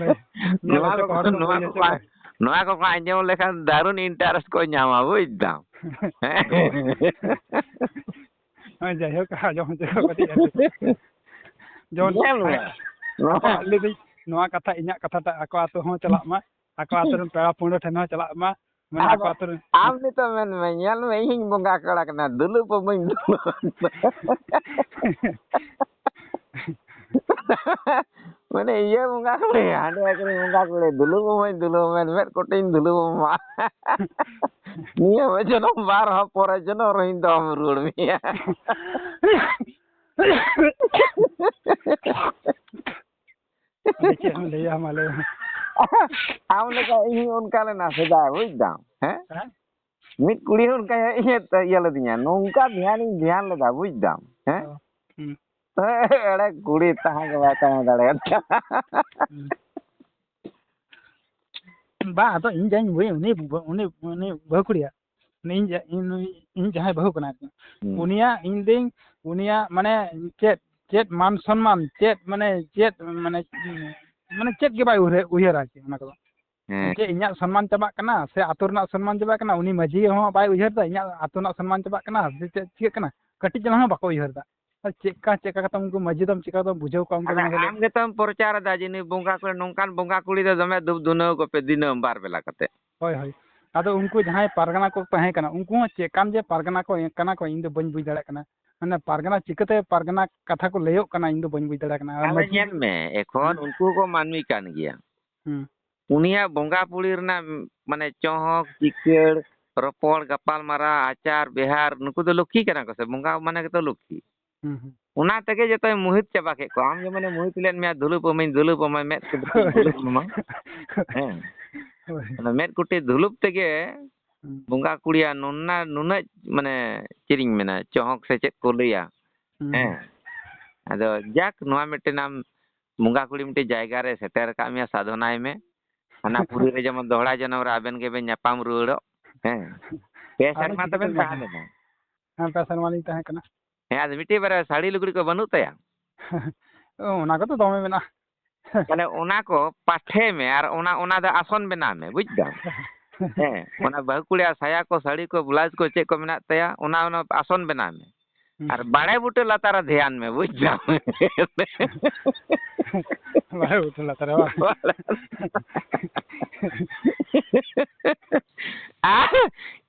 ᱧᱮᱞ ᱱᱚᱣᱟ ᱦᱚᱪᱚ ᱠᱚ, ᱠᱚ, ᱦᱚᱲ ᱠᱚ ᱱᱚᱣᱟ ᱵᱟᱹᱧ ᱠᱚ ᱦᱚᱪᱚ ᱵᱟᱝ, ᱠᱚᱣᱟ᱾ ᱱᱚᱣᱟ ᱠᱚᱠᱚ ᱟᱸᱡᱚᱢ ᱞᱮᱠᱷᱟᱱ ᱫᱟᱨᱩᱱ interest ᱠᱚ ᱧᱟᱢᱟ, ᱵᱩᱡᱽ ᱫᱟᱢ᱾ ᱦᱮᱸ? ᱦᱳᱭ, ᱡᱟᱭᱦᱳᱠ, ᱟᱸᱡᱚᱢ ᱦᱚᱪᱚ ᱠᱚ ᱠᱟᱹᱴᱤᱡ ᱟᱨᱠᱤ᱾ ᱡᱮᱢᱚᱱ ᱧᱮᱞ ᱢᱮ᱾ ᱱᱚᱣᱟ ᱞᱟᱹᱭᱫᱟᱹᱧ, ᱱᱚᱣᱟ ᱠᱟᱛᱷᱟ, ᱤᱧᱟᱹᱜ ᱠᱟᱛᱷᱟᱴᱟᱜ ᱟᱠᱚ ᱟᱹᱛᱩ ᱦᱚᱸ ᱪᱟᱞᱟᱜ ᱢᱟ, ᱟᱠᱚ ᱟᱹᱛᱩ ᱨᱮᱱ ᱯᱮᱲᱟ ᱯᱟᱹᱲᱦᱟᱹ ᱴᱷᱮᱱ ᱦᱚᱸ ᱪᱟᱞᱟᱜ ᱢᱟ, ᱢᱟᱱᱮ ᱟᱠᱚ ᱟᱫᱚ ᱟᱹᱛᱩ ᱨᱮᱱ ᱟᱢ ᱱᱤᱛᱚᱜ ᱢᱮᱱ ᱢᱮ, ᱧᱮᱞ ᱢᱮ, ᱤᱧ ᱵᱚᱸᱜᱟ ᱠᱚᱲᱟ ᱠᱟᱱᱟ, ᱫᱩᱞᱩᱵ ᱵᱟᱹᱧ ᱫᱩᱞᱩᱵ᱾ ᱢᱟᱱᱮ ᱤᱭᱟᱹ ᱵᱚᱸᱜᱟ ᱠᱩᱲᱤ, ᱦᱟᱸᱰᱮ ᱟᱹᱠᱷᱨᱤᱧ ᱵᱚᱸᱜᱟ ᱠᱩᱲᱤ, ᱫᱩᱞᱩᱵ ᱦᱚᱸ ᱵᱟᱹᱧ ᱫᱩᱞᱩᱵ, ᱢᱮᱫ ᱢᱮᱫ ᱠᱚᱴᱮᱧ ᱫᱩᱞᱩᱵ ᱟᱢᱟ᱾ ᱱᱤᱭᱟᱹ ᱡᱚᱱᱚᱢ ᱵᱟᱨ ᱦᱚᱸ ᱯᱚᱨᱮ ᱡᱚᱱᱚᱢ ᱨᱮᱦᱚᱸᱧ ᱫᱚᱦᱚ ᱨᱩᱣᱟᱹᱲ ᱢᱮᱭᱟ᱾ ᱟᱫᱚ ᱪᱮᱫ ᱮᱢ ᱞᱟᱹᱭᱟ, ᱢᱟ ᱞᱟᱹᱭ ᱢᱮ᱾ ᱟᱢ ᱞᱮᱠᱟ ᱤᱧ ᱦᱚᱸ ᱚᱱᱠᱟ ᱞᱮᱱᱟ ᱥᱮᱫᱟᱭ, ᱵᱩᱡᱽ ᱫᱟᱢ, ᱦᱮᱸ? ᱦᱮᱸ? ᱢᱤᱫ ᱠᱩᱲᱤ ᱦᱚᱸ ᱚᱱᱠᱟ ᱤᱭᱟᱹ ᱞᱮᱫᱤᱧᱟ, ᱱᱚᱝᱠᱟ ᱫᱷᱮᱭᱟᱱᱤᱧ ᱫᱷᱮᱭᱟᱱ ᱞᱮᱫᱟ, ᱵᱩᱡᱽ ᱫᱟᱢ, ᱦᱮᱸ? ᱚ, ᱦᱩᱸ, ᱮᱲᱮ ᱠᱩᱲᱤ ᱛᱟᱦᱮᱸ ᱜᱮ ᱵᱟᱭ ᱛᱟᱦᱮᱸ ᱫᱟᱲᱮᱭᱟᱫᱟ᱾ ᱦᱩᱸ᱾ ᱵᱟ, ᱟᱫᱚ ᱤᱧ ᱡᱟᱧ ᱵᱩᱡᱽ, ᱩᱱᱤ ᱵᱟᱹ-, ᱩᱱᱤ, ᱩᱱᱤ ᱵᱟᱹᱦᱩ ᱠᱩᱲᱤᱭᱟᱜ, ᱩᱱᱤ ᱤᱧ ᱡᱟ-, ᱤᱧ ᱱᱩᱭ, ᱤᱧ ᱡᱟᱦᱟᱸᱭ ᱵᱟᱹᱦᱩ ᱠᱟᱱᱟᱭ ᱟᱨᱠᱤ, ᱦᱩᱸ᱾ ᱩᱱᱤᱭᱟᱜ, ᱤᱧ ᱫᱟᱹᱧ, ᱩᱱᱤᱭᱟᱜ ᱢᱟᱱᱮ ᱪᱮᱫ, ᱪᱮᱫ ᱢᱟᱱ ᱥᱚᱱᱢᱟᱱ, ᱪᱮᱫ ᱢᱟᱱᱮ, ᱪᱮᱫ ᱢᱟᱱᱮ, ᱢᱟᱱᱮ ᱪᱮᱫ ᱜᱮ ᱵᱟᱭ ᱩᱭᱦᱟᱹᱨ, ᱩᱭᱦᱟᱹᱨᱟ ᱟᱨᱠᱤ ᱚᱱᱟ ᱠᱚᱫᱚ᱾ ᱦᱮᱸ᱾ ᱡᱮ ᱤᱧᱟᱹᱜ ᱥᱚᱱᱢᱟᱱ ᱪᱟᱵᱟᱜ ᱠᱟᱱᱟ ᱥᱮ ᱟᱛᱳ ᱨᱮᱱᱟᱜ ᱥᱚᱱᱢᱟᱱ ᱪᱟᱵᱟᱜ ᱠᱟᱱᱟ, ᱩᱱᱤ ᱢᱟᱹᱡᱷᱤ ᱦᱚᱸ ᱵᱟᱭ ᱩᱭᱦᱟᱹᱨ ᱫᱟ ᱤᱧᱟᱹᱜ ᱟᱛᱳ ᱨᱮᱱᱟᱜ ᱥᱚᱱᱢᱟᱱ ᱪᱟᱵᱟᱜ ᱠᱟᱱᱟ ᱥᱮ ᱪᱮᱫ ᱪᱤᱠᱟᱹᱜ ᱠᱟᱱᱟ, ᱠᱟᱹᱴᱤᱡ ᱪᱟᱞᱟᱝ ᱦᱚᱸ ᱵᱟᱠᱚ ᱩᱭᱦᱟᱹᱨ ᱫᱟ᱾ ᱟᱨ ᱪᱮᱫᱠᱟ, ᱪᱮᱫᱠᱟ ᱠᱟᱛᱮ ᱩᱱᱠᱩ ᱢᱟᱹᱡᱷᱤ ᱫᱚᱢ ᱪᱮᱠᱟ ᱠᱟᱛᱮᱢ ᱵᱩᱡᱷᱟᱹᱣ ᱠᱚᱣᱟ ᱩᱱᱠᱩ ᱟᱫᱚ ᱫᱚ ᱢᱟᱥᱮ ᱞᱟᱹᱭ ᱟᱢ ᱜᱮᱛᱚᱢ ᱯᱨᱚᱪᱟᱨ ᱮᱫᱟ ᱡᱮ ᱱᱩᱭ ᱵᱚᱸᱜᱟ ᱠᱚ, ᱱᱚᱝᱠᱟᱱ ᱵᱚᱸᱜᱟ ᱠᱩᱲᱤ ᱫᱚ ᱫᱚᱢᱮ ᱫᱩᱵ ᱫᱩᱱᱟᱹᱣ ᱠᱚᱯᱮ ᱫᱤᱱᱟᱹᱢ ᱵᱟᱨ ᱵᱮᱞᱟ ᱠᱟᱛᱮ᱾ ᱦᱳᱭ, ᱦᱳᱭ᱾ ᱟᱫᱚ ᱩᱱᱠᱩ ᱡᱟᱦᱟᱸᱭ ᱯᱟᱨᱜᱟᱱᱟ ᱠᱚ ᱛᱟᱦᱮᱸ ᱠᱟᱱᱟ, ᱩᱱᱠᱩ ᱦᱚᱸ ᱪᱮᱫ ᱠᱟᱱ ᱡᱮ ᱯᱟᱨᱜᱟᱱᱟ ᱠᱚ ᱠᱟᱱᱟ ᱠᱚ, ᱤᱧ ᱫᱚ ᱵᱟᱹᱧ ᱵᱩᱡᱽ ᱫᱟᱲᱮᱭᱟᱜ ᱠᱟᱱᱟ᱾ ᱢᱟᱱᱮ ᱯᱟᱨᱜᱟᱱᱟ ᱪᱤᱠᱟᱹᱛᱮ ᱯᱟᱨᱜᱟᱱᱟ ᱠᱟᱛᱷᱟ ᱠᱚ ᱞᱟᱹᱭᱚᱜ ᱠᱟᱱᱟ, ᱤᱧ ᱫᱚ ᱵᱟᱹᱧ ᱵᱩᱡᱽ ᱫᱟᱲᱮᱭᱟᱜ ᱠᱟᱱᱟ᱾ ᱟᱨ ᱟᱫᱚ ᱢᱟᱹᱡᱷᱤ ᱧᱮᱞ ᱢᱮ, ᱮᱠᱷᱚᱱ ᱦᱩᱸ᱾ ᱩᱱᱠᱩ ᱠᱚ ᱢᱟᱹᱱᱢᱤ ᱠᱟᱱ ᱜᱮᱭᱟ᱾ ᱦᱩᱸ᱾ ᱩᱱᱤᱭᱟᱜ ᱵᱚᱸᱜᱟ ᱯᱩᱲᱤ ᱨᱮᱱᱟᱜ, ᱢᱟᱱᱮ, ᱪᱚᱦᱚᱠ, ᱪᱤᱠᱟᱹᱲ, ᱨᱚᱯᱚᱲ, ᱜᱟᱯᱟᱞ ᱢᱟᱨᱟᱣ, ᱟᱪᱟᱨ ᱵᱮᱦᱟᱨ, ᱱᱩᱠᱩ ᱫᱚ ᱞᱚᱠᱠᱷᱤ ᱠᱟᱱᱟ ᱠᱚ ᱥᱮ, ᱵᱚᱸᱜᱟ ᱢᱟᱱᱮ ᱜᱮᱛᱚ ᱞᱚᱠᱠᱷᱤ᱾ ᱦᱩᱸ, ᱦᱩᱸ᱾ ᱚᱱᱟ ᱛᱮᱜᱮ ᱡᱚᱛᱚᱭ ᱢᱩᱦᱤᱛ ᱪᱟᱵᱟ ᱠᱮᱫ ᱠᱚᱣᱟ᱾ ᱟᱢ ᱡᱮᱢᱚᱱᱮ ᱢᱩᱦᱤᱛ ᱞᱮᱫ ᱢᱮᱭᱟ, ᱫᱩᱞᱩᱵ ᱟᱹᱢᱟᱹᱧ, ᱫᱩᱞᱩᱵ ᱟᱹᱢᱟᱹᱧ, ᱢᱮᱫ ᱠᱚ ᱫᱩᱞᱩᱵ ᱟᱢᱟ᱾ ᱦᱮᱸ᱾ ᱦᱳᱭ᱾ ᱚᱱᱟ ᱢᱮᱫ ᱠᱩᱴᱤ ᱫᱩᱞᱩᱵ ᱛᱮᱜᱮ ᱦᱩᱸ᱾ ᱵᱚᱸᱜᱟ ᱠᱩᱲᱤᱭᱟ ᱱᱚᱱᱟ, ᱱᱩᱱᱟᱹᱜ, ᱢᱟᱱᱮ, ᱪᱮᱫ ᱤᱧ ᱢᱮᱱᱟ, ᱪᱚᱦᱚᱠ ᱥᱮ ᱪᱮᱫ ᱠᱚ ᱞᱟᱹᱭᱟ᱾ ᱦᱩᱸ, ᱦᱮᱸ᱾ ᱦᱩᱸ᱾ ᱟᱫᱚ ᱡᱟᱠ, ᱱᱚᱣᱟ ᱢᱤᱫᱴᱮᱱ ᱟᱢ ᱵᱚᱸᱜᱟ ᱠᱩᱲᱤ ᱢᱤᱫᱴᱮᱱ ᱡᱟᱭᱜᱟ ᱨᱮ ᱥᱮᱴᱮᱨ ᱟᱠᱟᱫ ᱢᱮᱭᱟ, ᱥᱟᱫᱷᱚᱱᱟᱭ ᱢᱮ᱾ ᱦᱟᱱᱟ ᱯᱩᱨᱤ ᱨᱮ ᱡᱮᱢᱚᱱ ᱫᱚᱦᱲᱟ ᱡᱚᱱᱚᱢ ᱨᱮ ᱟᱵᱮᱱ ᱜᱮᱵᱮᱱ ᱧᱟᱯᱟᱢ ᱨᱩᱣᱟᱹᱲᱚᱜ᱾ ᱦᱮᱸ᱾ ᱯᱮ ᱟᱫᱚ ᱥᱮᱨᱢᱟ ᱪᱤᱠᱟᱹᱛᱮᱢ ᱛᱟᱵᱮᱱ ᱛᱟᱦᱮᱸ ᱧᱟᱢᱟ? ᱞᱮᱱᱟ᱾ ᱦᱮᱸ, ᱯᱮ ᱥᱮᱨᱢᱟ ᱞᱤᱧ ᱛᱟᱦᱮᱸ ᱠᱟᱱᱟ᱾ ᱦᱮᱸ, ᱟᱫᱚ ᱢᱤᱫᱴᱤᱡ ᱵᱟᱨᱭᱟ ᱥᱟᱹᱲᱤ ᱞᱩᱜᱽᱲᱤ ᱠᱚ ᱵᱟᱹᱱᱩᱜ ᱛᱟᱭᱟ? ᱚᱱᱟ ᱠᱚᱫᱚ ᱫᱚᱢᱮ ᱢᱮᱱᱟᱜᱼᱟ᱾ ᱛᱟᱦᱞᱮ ᱚᱱᱟ ᱠᱚ ᱯᱟᱴᱷᱮ ᱢᱮ ᱟᱨ ᱚᱱᱟ, ᱚᱱᱟ ᱫᱚ ᱟᱥᱚᱱ ᱵᱮᱱᱟᱣ ᱢᱮ, ᱵᱩᱡ ᱫᱟᱢ? ᱦᱮᱸ, ᱚᱱᱟ ᱵᱟᱹᱦᱩ ᱠᱩᱲᱤᱭᱟᱜ ᱥᱟᱭᱟ ᱠᱚ, ᱥᱟᱹᱲᱤ ᱠᱚ, ᱵᱞᱟᱣᱩᱡᱽ ᱠᱚ ᱪᱮᱫ ᱠᱚ ᱢᱮᱱᱟᱜ ᱛᱟᱭᱟ, ᱚᱱᱟ, ᱚᱱᱟ ᱟᱥᱚᱱ ᱵᱮᱱᱟᱣ ᱢᱮ᱾ ᱦᱩᱸ᱾ ᱟᱨ ᱵᱟᱲᱮ ᱵᱩᱴᱟᱹ ᱞᱟᱛᱟᱨ ᱨᱮ ᱫᱷᱮᱭᱟᱱ ᱢᱮ, ᱵᱩᱡ ᱫᱟᱢ? ᱵᱟᱲᱮ ᱵᱩᱴᱟᱹ ᱞᱟᱛᱟᱨ ᱨᱮ ᱵᱟᱝ? ᱟᱨ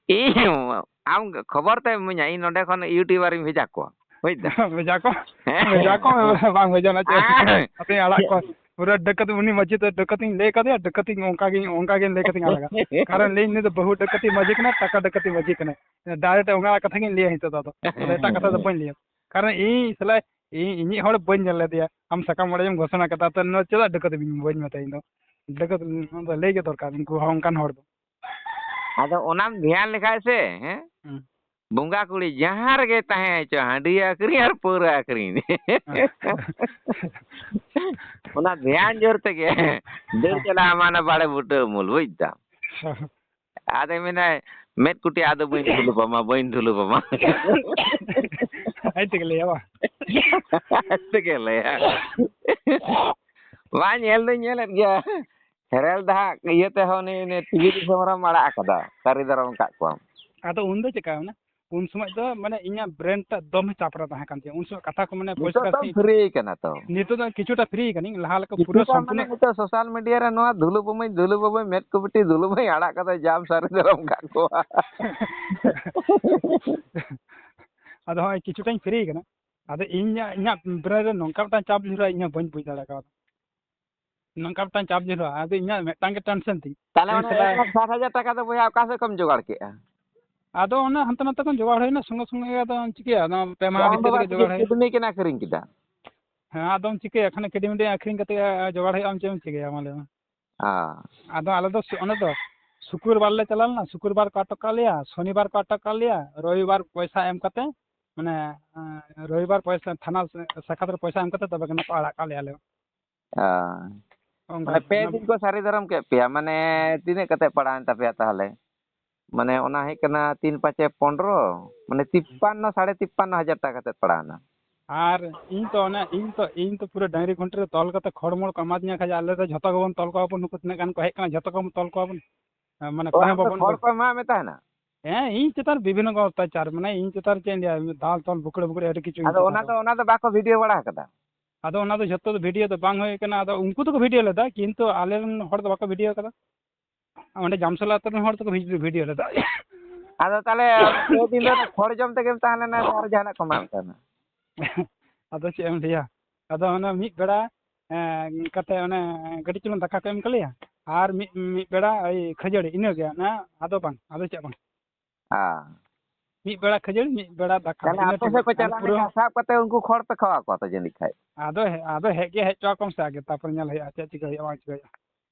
ᱤᱧ, ᱟᱢ ᱠᱷᱚᱵᱚᱨ ᱛᱮᱢ ᱤᱢᱟᱹᱧᱟ, ᱤᱧ ᱱᱚᱸᱰᱮ ᱠᱷᱚᱱ YouTuber ᱤᱧ ᱵᱷᱮᱡᱟ ᱠᱚᱣᱟ᱾ ᱵᱩᱡ ᱫᱟᱢ? ᱵᱷᱮᱡᱟ ᱠᱚ, ᱦᱮᱸ᱾ ᱵᱷᱮᱡᱟ ᱠᱚ, ᱵᱟᱝ ᱵᱷᱮᱡᱟ ᱱᱟ ᱪᱮᱫ? ᱦᱮᱸ᱾ ᱟᱯᱮ ᱟᱲᱟᱜ ᱠᱚ᱾ ᱯᱩᱨᱟᱹ ᱰᱟᱹᱠᱟᱹᱛ, ᱩᱱᱤ ᱢᱟᱹᱡᱷᱤ ᱫᱚ ᱰᱟᱹᱠᱟᱹᱛ ᱤᱧ ᱞᱟᱹᱭ ᱠᱟᱫᱮᱭᱟ, ᱰᱟᱹᱠᱟᱹᱛ ᱤᱧ ᱚᱱᱠᱟ ᱜᱤᱧ, ᱚᱱᱠᱟ ᱜᱤᱧ ᱞᱟᱹᱭ ᱠᱟᱛᱮᱧ ᱟᱲᱟᱜᱟ᱾ ᱠᱟᱨᱚᱱ ᱞᱟᱹᱭ ᱤᱧ, ᱱᱩᱭ ᱫᱚ ᱵᱟᱹᱦᱩ ᱰᱟᱹᱠᱟᱹᱛ ᱢᱟᱹᱡᱷᱤ ᱠᱟᱱᱟᱭ, ᱴᱟᱠᱟ ᱰᱟᱹᱠᱟᱹᱛ ᱢᱟᱹᱡᱷᱤ ᱠᱟᱱᱟᱭ᱾ Direct ᱚᱱᱟ ᱠᱟᱛᱷᱟ ᱜᱤᱧ ᱞᱟᱹᱭᱟ ᱱᱤᱛᱚᱜ ᱫᱚ ᱟᱫᱚ᱾ ᱟᱫᱚ ᱮᱴᱟᱜ ᱠᱟᱛᱷᱟ ᱫᱚ ᱵᱟᱹᱧ ᱞᱟᱹᱭᱟ᱾ ᱠᱟᱨᱚᱱ ᱤᱧ ᱥᱟᱞᱟᱭ, ᱤᱧ, ᱤᱧᱤᱡ ᱦᱚᱲ ᱵᱟᱹᱧ ᱧᱮᱞ ᱞᱮᱫᱮᱭᱟ᱾ ᱟᱢ ᱥᱟᱠᱟᱢ ᱚᱲᱮᱡ ᱮᱢ ᱜᱷᱳᱥᱚᱱᱟ ᱠᱮᱫᱟ, ᱛᱚ ᱱᱚᱣᱟ ᱪᱮᱫᱟᱜ ᱰᱟᱹᱠᱟᱹᱛ ᱵᱟᱹᱧ ᱢᱮᱛᱟᱭᱟ ᱤᱧ ᱫᱚ? ᱰᱟᱹᱠᱟᱹᱛ, ᱚᱱᱟ ᱫᱚ ᱞᱟᱹᱭ ᱜᱮ ᱫᱚᱨᱠᱟᱨ ᱩᱱᱠᱩ ᱦᱚᱸ, ᱚᱱᱠᱟᱱ ᱦᱚᱲ ᱫᱚ᱾ ᱟᱫᱚ ᱚᱱᱟᱢ ᱫᱷᱮᱭᱟᱱ ᱞᱮᱠᱷᱟᱡ ᱥᱮ, ᱦᱮᱸ? ᱦᱩᱸ᱾ ᱵᱚᱸᱜᱟ ᱠᱩᱲᱤ ᱡᱟᱦᱟᱸ ᱨᱮᱜᱮ ᱛᱟᱦᱮᱸ ᱦᱚᱪᱚ, ᱦᱟᱺᱰᱤ ᱟᱹᱠᱷᱨᱤᱧ ᱟᱨ ᱯᱟᱹᱣᱨᱟᱹ ᱟᱹᱠᱷᱨᱤᱧ᱾ ᱚᱱᱟ ᱫᱷᱮᱭᱟᱱ ᱡᱳᱨ ᱛᱮᱜᱮ ᱫᱟᱹᱲ ᱪᱟᱞᱟᱜᱼᱟ, ᱢᱟᱱᱮ ᱵᱟᱲᱮ ᱵᱩᱴᱟᱹ ᱩᱢᱩᱞ, ᱵᱩᱡ ᱫᱟᱢ? ᱟᱫᱚᱭ ᱢᱮᱱᱟᱭ, "ᱢᱮᱫ ᱠᱩᱴᱤ ᱟᱫᱚ ᱵᱟᱹᱧ ᱫᱷᱩᱞᱩᱯ ᱟᱢᱟ, ᱵᱟᱹᱧ ᱫᱷᱩᱞᱩᱯ ᱟᱢᱟ᱾" ᱟᱡ ᱛᱮᱜᱮ ᱞᱟᱹᱭᱟ ᱵᱟᱝ? ᱟᱡ ᱛᱮᱜᱮ ᱞᱟᱹᱭᱟ᱾ ᱵᱟᱝ, ᱧᱮᱞ ᱫᱚᱧ ᱧᱮᱞᱮᱫ ᱜᱮᱭᱟ᱾ ᱦᱮᱨᱮᱞ ᱫᱟ ᱦᱟᱸᱜ ᱤᱭᱟᱹ ᱛᱮᱦᱚᱸ ᱩᱱᱤ, ᱩᱱᱤ ᱴᱤᱵᱷᱤ ᱫᱤᱥᱚᱢ ᱨᱮᱢ ᱟᱲᱟᱜ ᱟᱠᱟᱫᱟ, ᱥᱟᱹᱨᱤ ᱫᱷᱚᱨᱚᱢ ᱟᱠᱟᱫ ᱠᱚᱣᱟᱢ᱾ ᱟᱫᱚ ᱩᱱ ᱫᱚ ᱪᱮᱠᱟᱣᱱᱟ? ᱩᱱ ᱥᱚᱢᱚᱭ ᱫᱚ ᱢᱟᱱᱮ ᱤᱧᱟᱹᱜ brain ᱴᱟᱜ ᱫᱚᱢᱮ ᱪᱟᱯ ᱨᱮ ᱛᱟᱦᱮᱸ ᱠᱟᱱ ᱛᱤᱧᱟᱹ᱾ ᱩᱱ ᱥᱚᱢᱚᱭ ᱠᱟᱛᱷᱟ ᱠᱚ ᱢᱟᱱᱮ ᱯᱚᱭᱥᱟ ᱱᱤᱛᱚᱜ ᱫᱚᱢ ᱠᱟᱹᱥᱤ free ᱠᱟᱱᱟ ᱛᱚ᱾ ᱱᱤᱛᱚᱜ ᱫᱚ ᱠᱤᱪᱷᱩᱴᱟ free ᱠᱟᱹᱱᱟᱹᱧ, ᱞᱟᱦᱟ ᱞᱮᱠᱟ ᱯᱩᱨᱟᱹ ᱠᱤᱪᱷᱩᱴᱟ ᱢᱟᱱᱮ ᱥᱚᱢᱯᱩᱨᱱᱚ᱾ ᱱᱤᱛᱚᱜ social media ᱨᱮ ᱱᱚᱣᱟ ᱫᱷᱩᱞᱩ ᱵᱚᱢᱟᱹᱧ, ᱫᱷᱩᱞᱩ ᱵᱚᱢᱟᱹᱧ, ᱢᱮᱫ ᱠᱚ ᱵᱤᱴᱤ ᱫᱷᱩᱞᱩ ᱵᱚᱢᱟᱹᱧ ᱟᱲᱟᱜ ᱠᱟᱫᱟ, ᱡᱟᱢ ᱥᱟᱹᱨᱤ ᱫᱷᱚᱨᱚᱢ ᱠᱟᱜ ᱠᱚᱣᱟ᱾ ᱟᱫᱚ ᱦᱚᱸᱜᱼᱚᱭ ᱠᱤᱪᱷᱩᱴᱟᱧ free ᱠᱟᱱᱟ᱾ ᱟᱫᱚ ᱤᱧᱟᱹᱜ, ᱤᱧᱟᱹᱜ brain ᱨᱮ ᱱᱚᱝᱠᱟ ᱢᱤᱫᱴᱟᱝ ᱪᱟᱯ ᱧᱩᱨᱦᱟᱹᱜᱼᱟ, ᱤᱧ ᱦᱚᱸ ᱵᱟᱹᱧ ᱵᱩᱡᱽ ᱫᱟᱲᱮ ᱠᱟᱣᱫᱟ᱾ ᱱᱚᱝᱠᱟ ᱢᱤᱫᱴᱟᱝ ᱪᱟᱯ ᱧᱩᱨᱦᱟᱹᱜᱼᱟ, ᱟᱫᱚ ᱤᱧᱟᱹᱜ ᱢᱤᱫᱴᱟᱝ ᱜᱮ tension ᱛᱤᱧ᱾ ᱛᱟᱦᱞᱮ ᱤᱧ ᱚᱱᱟ ᱥᱟᱞᱟᱜ ᱮᱠ ᱞᱟᱠᱷ ᱥᱟᱴ ᱦᱟᱡᱟᱨ ᱴᱟᱠᱟ ᱫᱚ ᱵᱚᱭᱦᱟ ᱚᱠᱟ ᱥᱮᱫ ᱠᱷᱚᱱ ᱡᱚᱜᱟᱲ ᱠᱮᱜᱼᱟ? ᱟᱫᱚ ᱚᱱᱟ ᱦᱟᱱᱛᱮ ᱱᱟᱛᱮ ᱠᱷᱚᱱ ᱡᱚᱜᱟᱲ ᱦᱩᱭᱱᱟ, ᱥᱚᱸᱜᱮ ᱥᱚᱸᱜᱮ ᱜᱮ ᱟᱫᱚᱢ ᱪᱤᱠᱟᱹᱭᱟ, ᱟᱫᱚ ᱯᱮ ᱢᱟᱦᱟ ᱟᱢ ᱵᱷᱤᱛᱤᱨ ᱵᱟᱵᱟ ᱨᱮᱜᱮ ᱪᱤᱠᱟᱹ ᱡᱚᱜᱟᱲ ᱦᱩᱭᱱᱟ᱾ Kidney ᱠᱤᱱ ᱟᱹᱠᱷᱨᱤᱧ ᱠᱮᱫᱟ? ᱦᱮᱸ, ᱟᱫᱚᱢ ᱪᱤᱠᱟᱹᱭᱟ, ᱠᱷᱟᱱ kidney ᱟᱹᱠᱷᱨᱤᱧ ᱠᱟᱛᱮ ᱡᱚᱜᱟᱲ ᱦᱩᱭᱩᱜᱼᱟ, ᱟᱢ ᱪᱮᱫ ᱮᱢ ᱪᱤᱠᱟᱹᱭᱟ ᱢᱟ ᱞᱟᱹᱭ ᱢᱮ? ᱦᱮᱸ᱾ ᱟᱫᱚ ᱟᱞᱮ ᱫᱚ ᱥᱩ-, ᱚᱱᱮ ᱫᱚ ᱥᱩᱠᱨᱵᱟᱨ ᱞᱮ ᱪᱟᱞᱟᱣ ᱞᱮᱱᱟ, ᱥᱩᱠᱨᱵᱟᱨ ᱠᱚ ᱟᱴᱚᱠ ᱠᱟᱜ ᱞᱮᱭᱟ, ᱥᱚᱱᱤᱵᱟᱨ ᱠᱚ ᱟᱴᱚᱠ ᱠᱟᱜ ᱞᱮᱭᱟ, ᱨᱚᱵᱤᱵᱟᱨ ᱯᱚᱭᱥᱟ ᱮᱢ ᱠᱟᱛᱮ, ᱢᱟᱱᱮ, ᱮᱸ, ᱨᱚᱵᱤᱵᱟᱨ ᱯᱚᱭᱥᱟ ᱛᱷᱟᱱᱟ ᱥᱟᱠᱷᱟᱛ ᱨᱮ ᱯᱚᱭᱥᱟ ᱮᱢ ᱠᱟᱛᱮ ᱛᱚᱵᱮ ᱠᱟᱱᱟ ᱠᱚ ᱟᱲᱟᱜ ᱠᱟᱜ ᱞᱮᱭᱟ ᱟᱞᱮ᱾ ᱚ᱾ ᱚᱱᱠᱟ ᱢᱟᱱᱮ ᱯᱮ ᱚᱱᱟ ᱫᱤᱱ ᱠᱚ ᱥᱟᱹᱨᱤ ᱫᱷᱚᱨᱚᱢ ᱠᱮᱫ ᱯᱮᱭᱟ, ᱢᱟᱱᱮ ᱛᱤᱱᱟᱹᱜ ᱠᱟᱛᱮ ᱯᱟᱲᱟᱣᱮᱱ ᱛᱟᱯᱮᱭᱟ ᱛᱟᱦᱚᱞᱮ? ᱢᱟᱱᱮ ᱚᱱᱟ ᱦᱩᱭᱩᱜ ᱠᱟᱱᱟ ᱛᱤᱱ ᱯᱟᱸᱪᱮ ᱯᱚᱱᱨᱚ, ᱢᱟᱱᱮ ᱛᱤᱯᱯᱟᱱᱱᱚ, ᱥᱟᱲᱮ ᱛᱤᱯᱯᱟᱱᱱᱚ ᱦᱟᱡᱟᱨ ᱴᱟᱠᱟ ᱠᱟᱛᱮ ᱯᱟᱲᱟᱣᱱᱟ᱾ ᱟᱨ ᱤᱧ ᱛᱚ ᱚᱱᱮ, ᱤᱧ ᱛᱚ, ᱤᱧ ᱛᱚ ᱯᱩᱨᱟᱹ ᱰᱟᱝᱨᱤ ᱠᱷᱩᱱᱴᱤ ᱨᱮ ᱛᱚᱞ ᱠᱟᱛᱮ ᱠᱷᱚᱲ ᱢᱚᱲ ᱠᱚ ᱮᱢᱟᱫᱤᱧᱟ, ᱠᱷᱟᱡ ᱟᱞᱮ ᱫᱚ ᱡᱷᱚᱛᱚ ᱜᱮᱵᱚᱱ ᱛᱚᱞ ᱠᱚᱣᱟ ᱵᱚᱱ, ᱱᱩᱠᱩ ᱛᱤᱱᱟᱹᱜ ᱜᱟᱱ ᱠᱚ ᱦᱮᱡ ᱠᱟᱱᱟ, ᱡᱷᱚᱛᱚ ᱜᱮᱵᱚᱱ ᱛᱚᱞ ᱠᱚᱣᱟ ᱵᱚᱱ᱾ ᱦᱮᱸ, ᱢᱟᱱᱮ ᱚ, ᱛᱟᱦᱮᱸ ᱟᱢ ᱫᱚ ᱵᱟᱵᱚᱱ ᱠᱷᱚᱲ ᱜᱚᱡ- ᱠᱚ ᱮᱢᱟᱫ ᱢᱮ ᱛᱟᱦᱮᱱᱟ? ᱦᱮᱸ, ᱤᱧ ᱪᱮᱛᱟᱱ ᱨᱮ ᱵᱤᱵᱷᱤᱱᱱᱚ ᱠᱚ ᱚᱛᱛᱟᱪᱟᱨ, ᱢᱟᱱᱮ ᱤᱧ ᱪᱮᱛᱟᱱ ᱨᱮ ᱪᱮᱫ ᱤᱧ ᱞᱟᱹᱭᱟ, ᱫᱟᱞ ᱛᱚᱞ ᱵᱩᱠᱲᱟᱹ ᱵᱩᱠᱲᱟᱹ ᱟᱹᱰᱤ ᱠᱤᱪᱷᱩ ᱤᱧ ᱟᱫᱚ ᱪᱮᱛᱟᱱ ᱚᱱᱟ ᱨᱮ᱾ ᱫᱚ, ᱚᱱᱟ ᱫᱚ ᱵᱟᱠᱚ ᱵᱷᱤᱰᱤᱭᱳ ᱵᱟᱲᱟ ᱟᱠᱟᱫᱟ? ᱟᱫᱚ ᱚᱱᱟ ᱫᱚ ᱡᱷᱚᱛᱚ ᱫᱚ ᱵᱷᱤᱰᱤᱭᱳ ᱫᱚ ᱵᱟᱝ ᱦᱩᱭ ᱠᱟᱱᱟ, ᱟᱫᱚ ᱩᱱᱠᱩ ᱫᱚᱠᱚ ᱵᱷᱤᱰᱤᱭᱳ ᱞᱮᱫᱟ, ᱠᱤᱱᱛᱩ ᱟᱞᱮ ᱨᱮᱱ ᱦᱚᱲ ᱫᱚ ᱵᱟᱠᱚ ᱵᱷᱤᱰᱤᱭᱳ ᱠᱟᱫᱟ᱾ ᱚᱸᱰᱮ ᱡᱟᱢᱥᱚᱞᱟ ᱟᱹᱛᱩ ᱨᱮᱱ ᱦᱚᱲ ᱫᱚᱠᱚ ᱵᱷᱤᱰᱤᱭᱳ, ᱵᱷᱤᱰᱤᱭᱳ ᱞᱮᱫᱟ᱾ ᱟᱫᱚ ᱛᱟᱦᱚᱞᱮ ᱯᱮ ᱫᱤᱱ ᱫᱚ ᱠᱷᱚᱲ ᱡᱚᱢ ᱛᱮᱜᱮᱢ ᱛᱟᱦᱮᱸ ᱞᱮᱱᱟ ᱥᱮ ᱟᱨ ᱡᱟᱦᱟᱱᱟᱜ ᱠᱚ ᱮᱢᱟᱢ ᱛᱟᱦᱮᱱᱟ? ᱟᱫᱚ ᱪᱮᱫ ᱮᱢ ᱞᱟᱹᱭᱟ, ᱟᱫᱚ ᱚᱱᱮ ᱢᱤᱫ ᱵᱮᱲᱟ, ᱮᱸ, ᱠᱟᱛᱮ ᱚᱱᱮ ᱠᱟᱹᱴᱤᱡ ᱪᱩᱞᱩᱝ ᱫᱟᱠᱟ ᱠᱚ ᱮᱢ ᱠᱟᱞᱮᱭᱟ, ᱟᱨ ᱢᱤᱫ, ᱢᱤᱫ ᱵᱮᱲᱟ ᱳᱭ ᱠᱷᱟᱹᱡᱟᱹᱲᱤ, ᱤᱱᱟᱹᱜᱮ, ᱚᱱᱟ ᱟᱫᱚ ᱵᱟᱝ, ᱟᱫᱚ ᱪᱮᱫ ᱵᱟᱝ᱾ ᱦᱮᱸ᱾ ᱢᱤᱫ ᱵᱮᱲᱟ ᱠᱷᱟᱹᱡᱟᱹᱲᱤ, ᱢᱤᱫ ᱵᱮᱲᱟ ᱫᱟᱠᱟ, ᱛᱟᱦᱞᱮ ᱤᱱᱟᱹ ᱟᱯᱮ ᱴᱩᱠᱩ᱾ ᱥᱮᱫ ᱠᱚ ᱟᱨ ᱪᱟᱞᱟᱜ ᱯᱩᱨᱟᱹ ᱞᱮᱱᱠᱷᱟᱱ ᱥᱟᱵ ᱠᱟᱛᱮ ᱩᱱᱠᱩ ᱠᱷᱚᱲ ᱯᱮ ᱠᱷᱟᱣᱟ ᱠᱚᱣᱟ ᱛᱚ ᱡᱟᱹᱱᱤᱡ ᱠᱷᱟᱡ? ᱟᱫᱚ ᱦᱮ-, ᱟᱫᱚ ᱦᱮᱡ ᱜᱮ ᱦᱮᱡ ᱦᱚᱪᱚ ᱟᱠᱚᱢ ᱥᱮ ᱟᱜᱮ, ᱛᱟᱨᱯᱚᱨ ᱧᱮᱞ ᱦᱩᱭᱩᱜᱼᱟ ᱪᱮᱫ ᱪᱤᱠᱟᱹ ᱦᱩᱭᱩᱜᱼᱟ, ᱵᱟᱝ ᱪᱤᱠᱟᱹ ᱦᱩᱭᱩᱜᱼᱟ᱾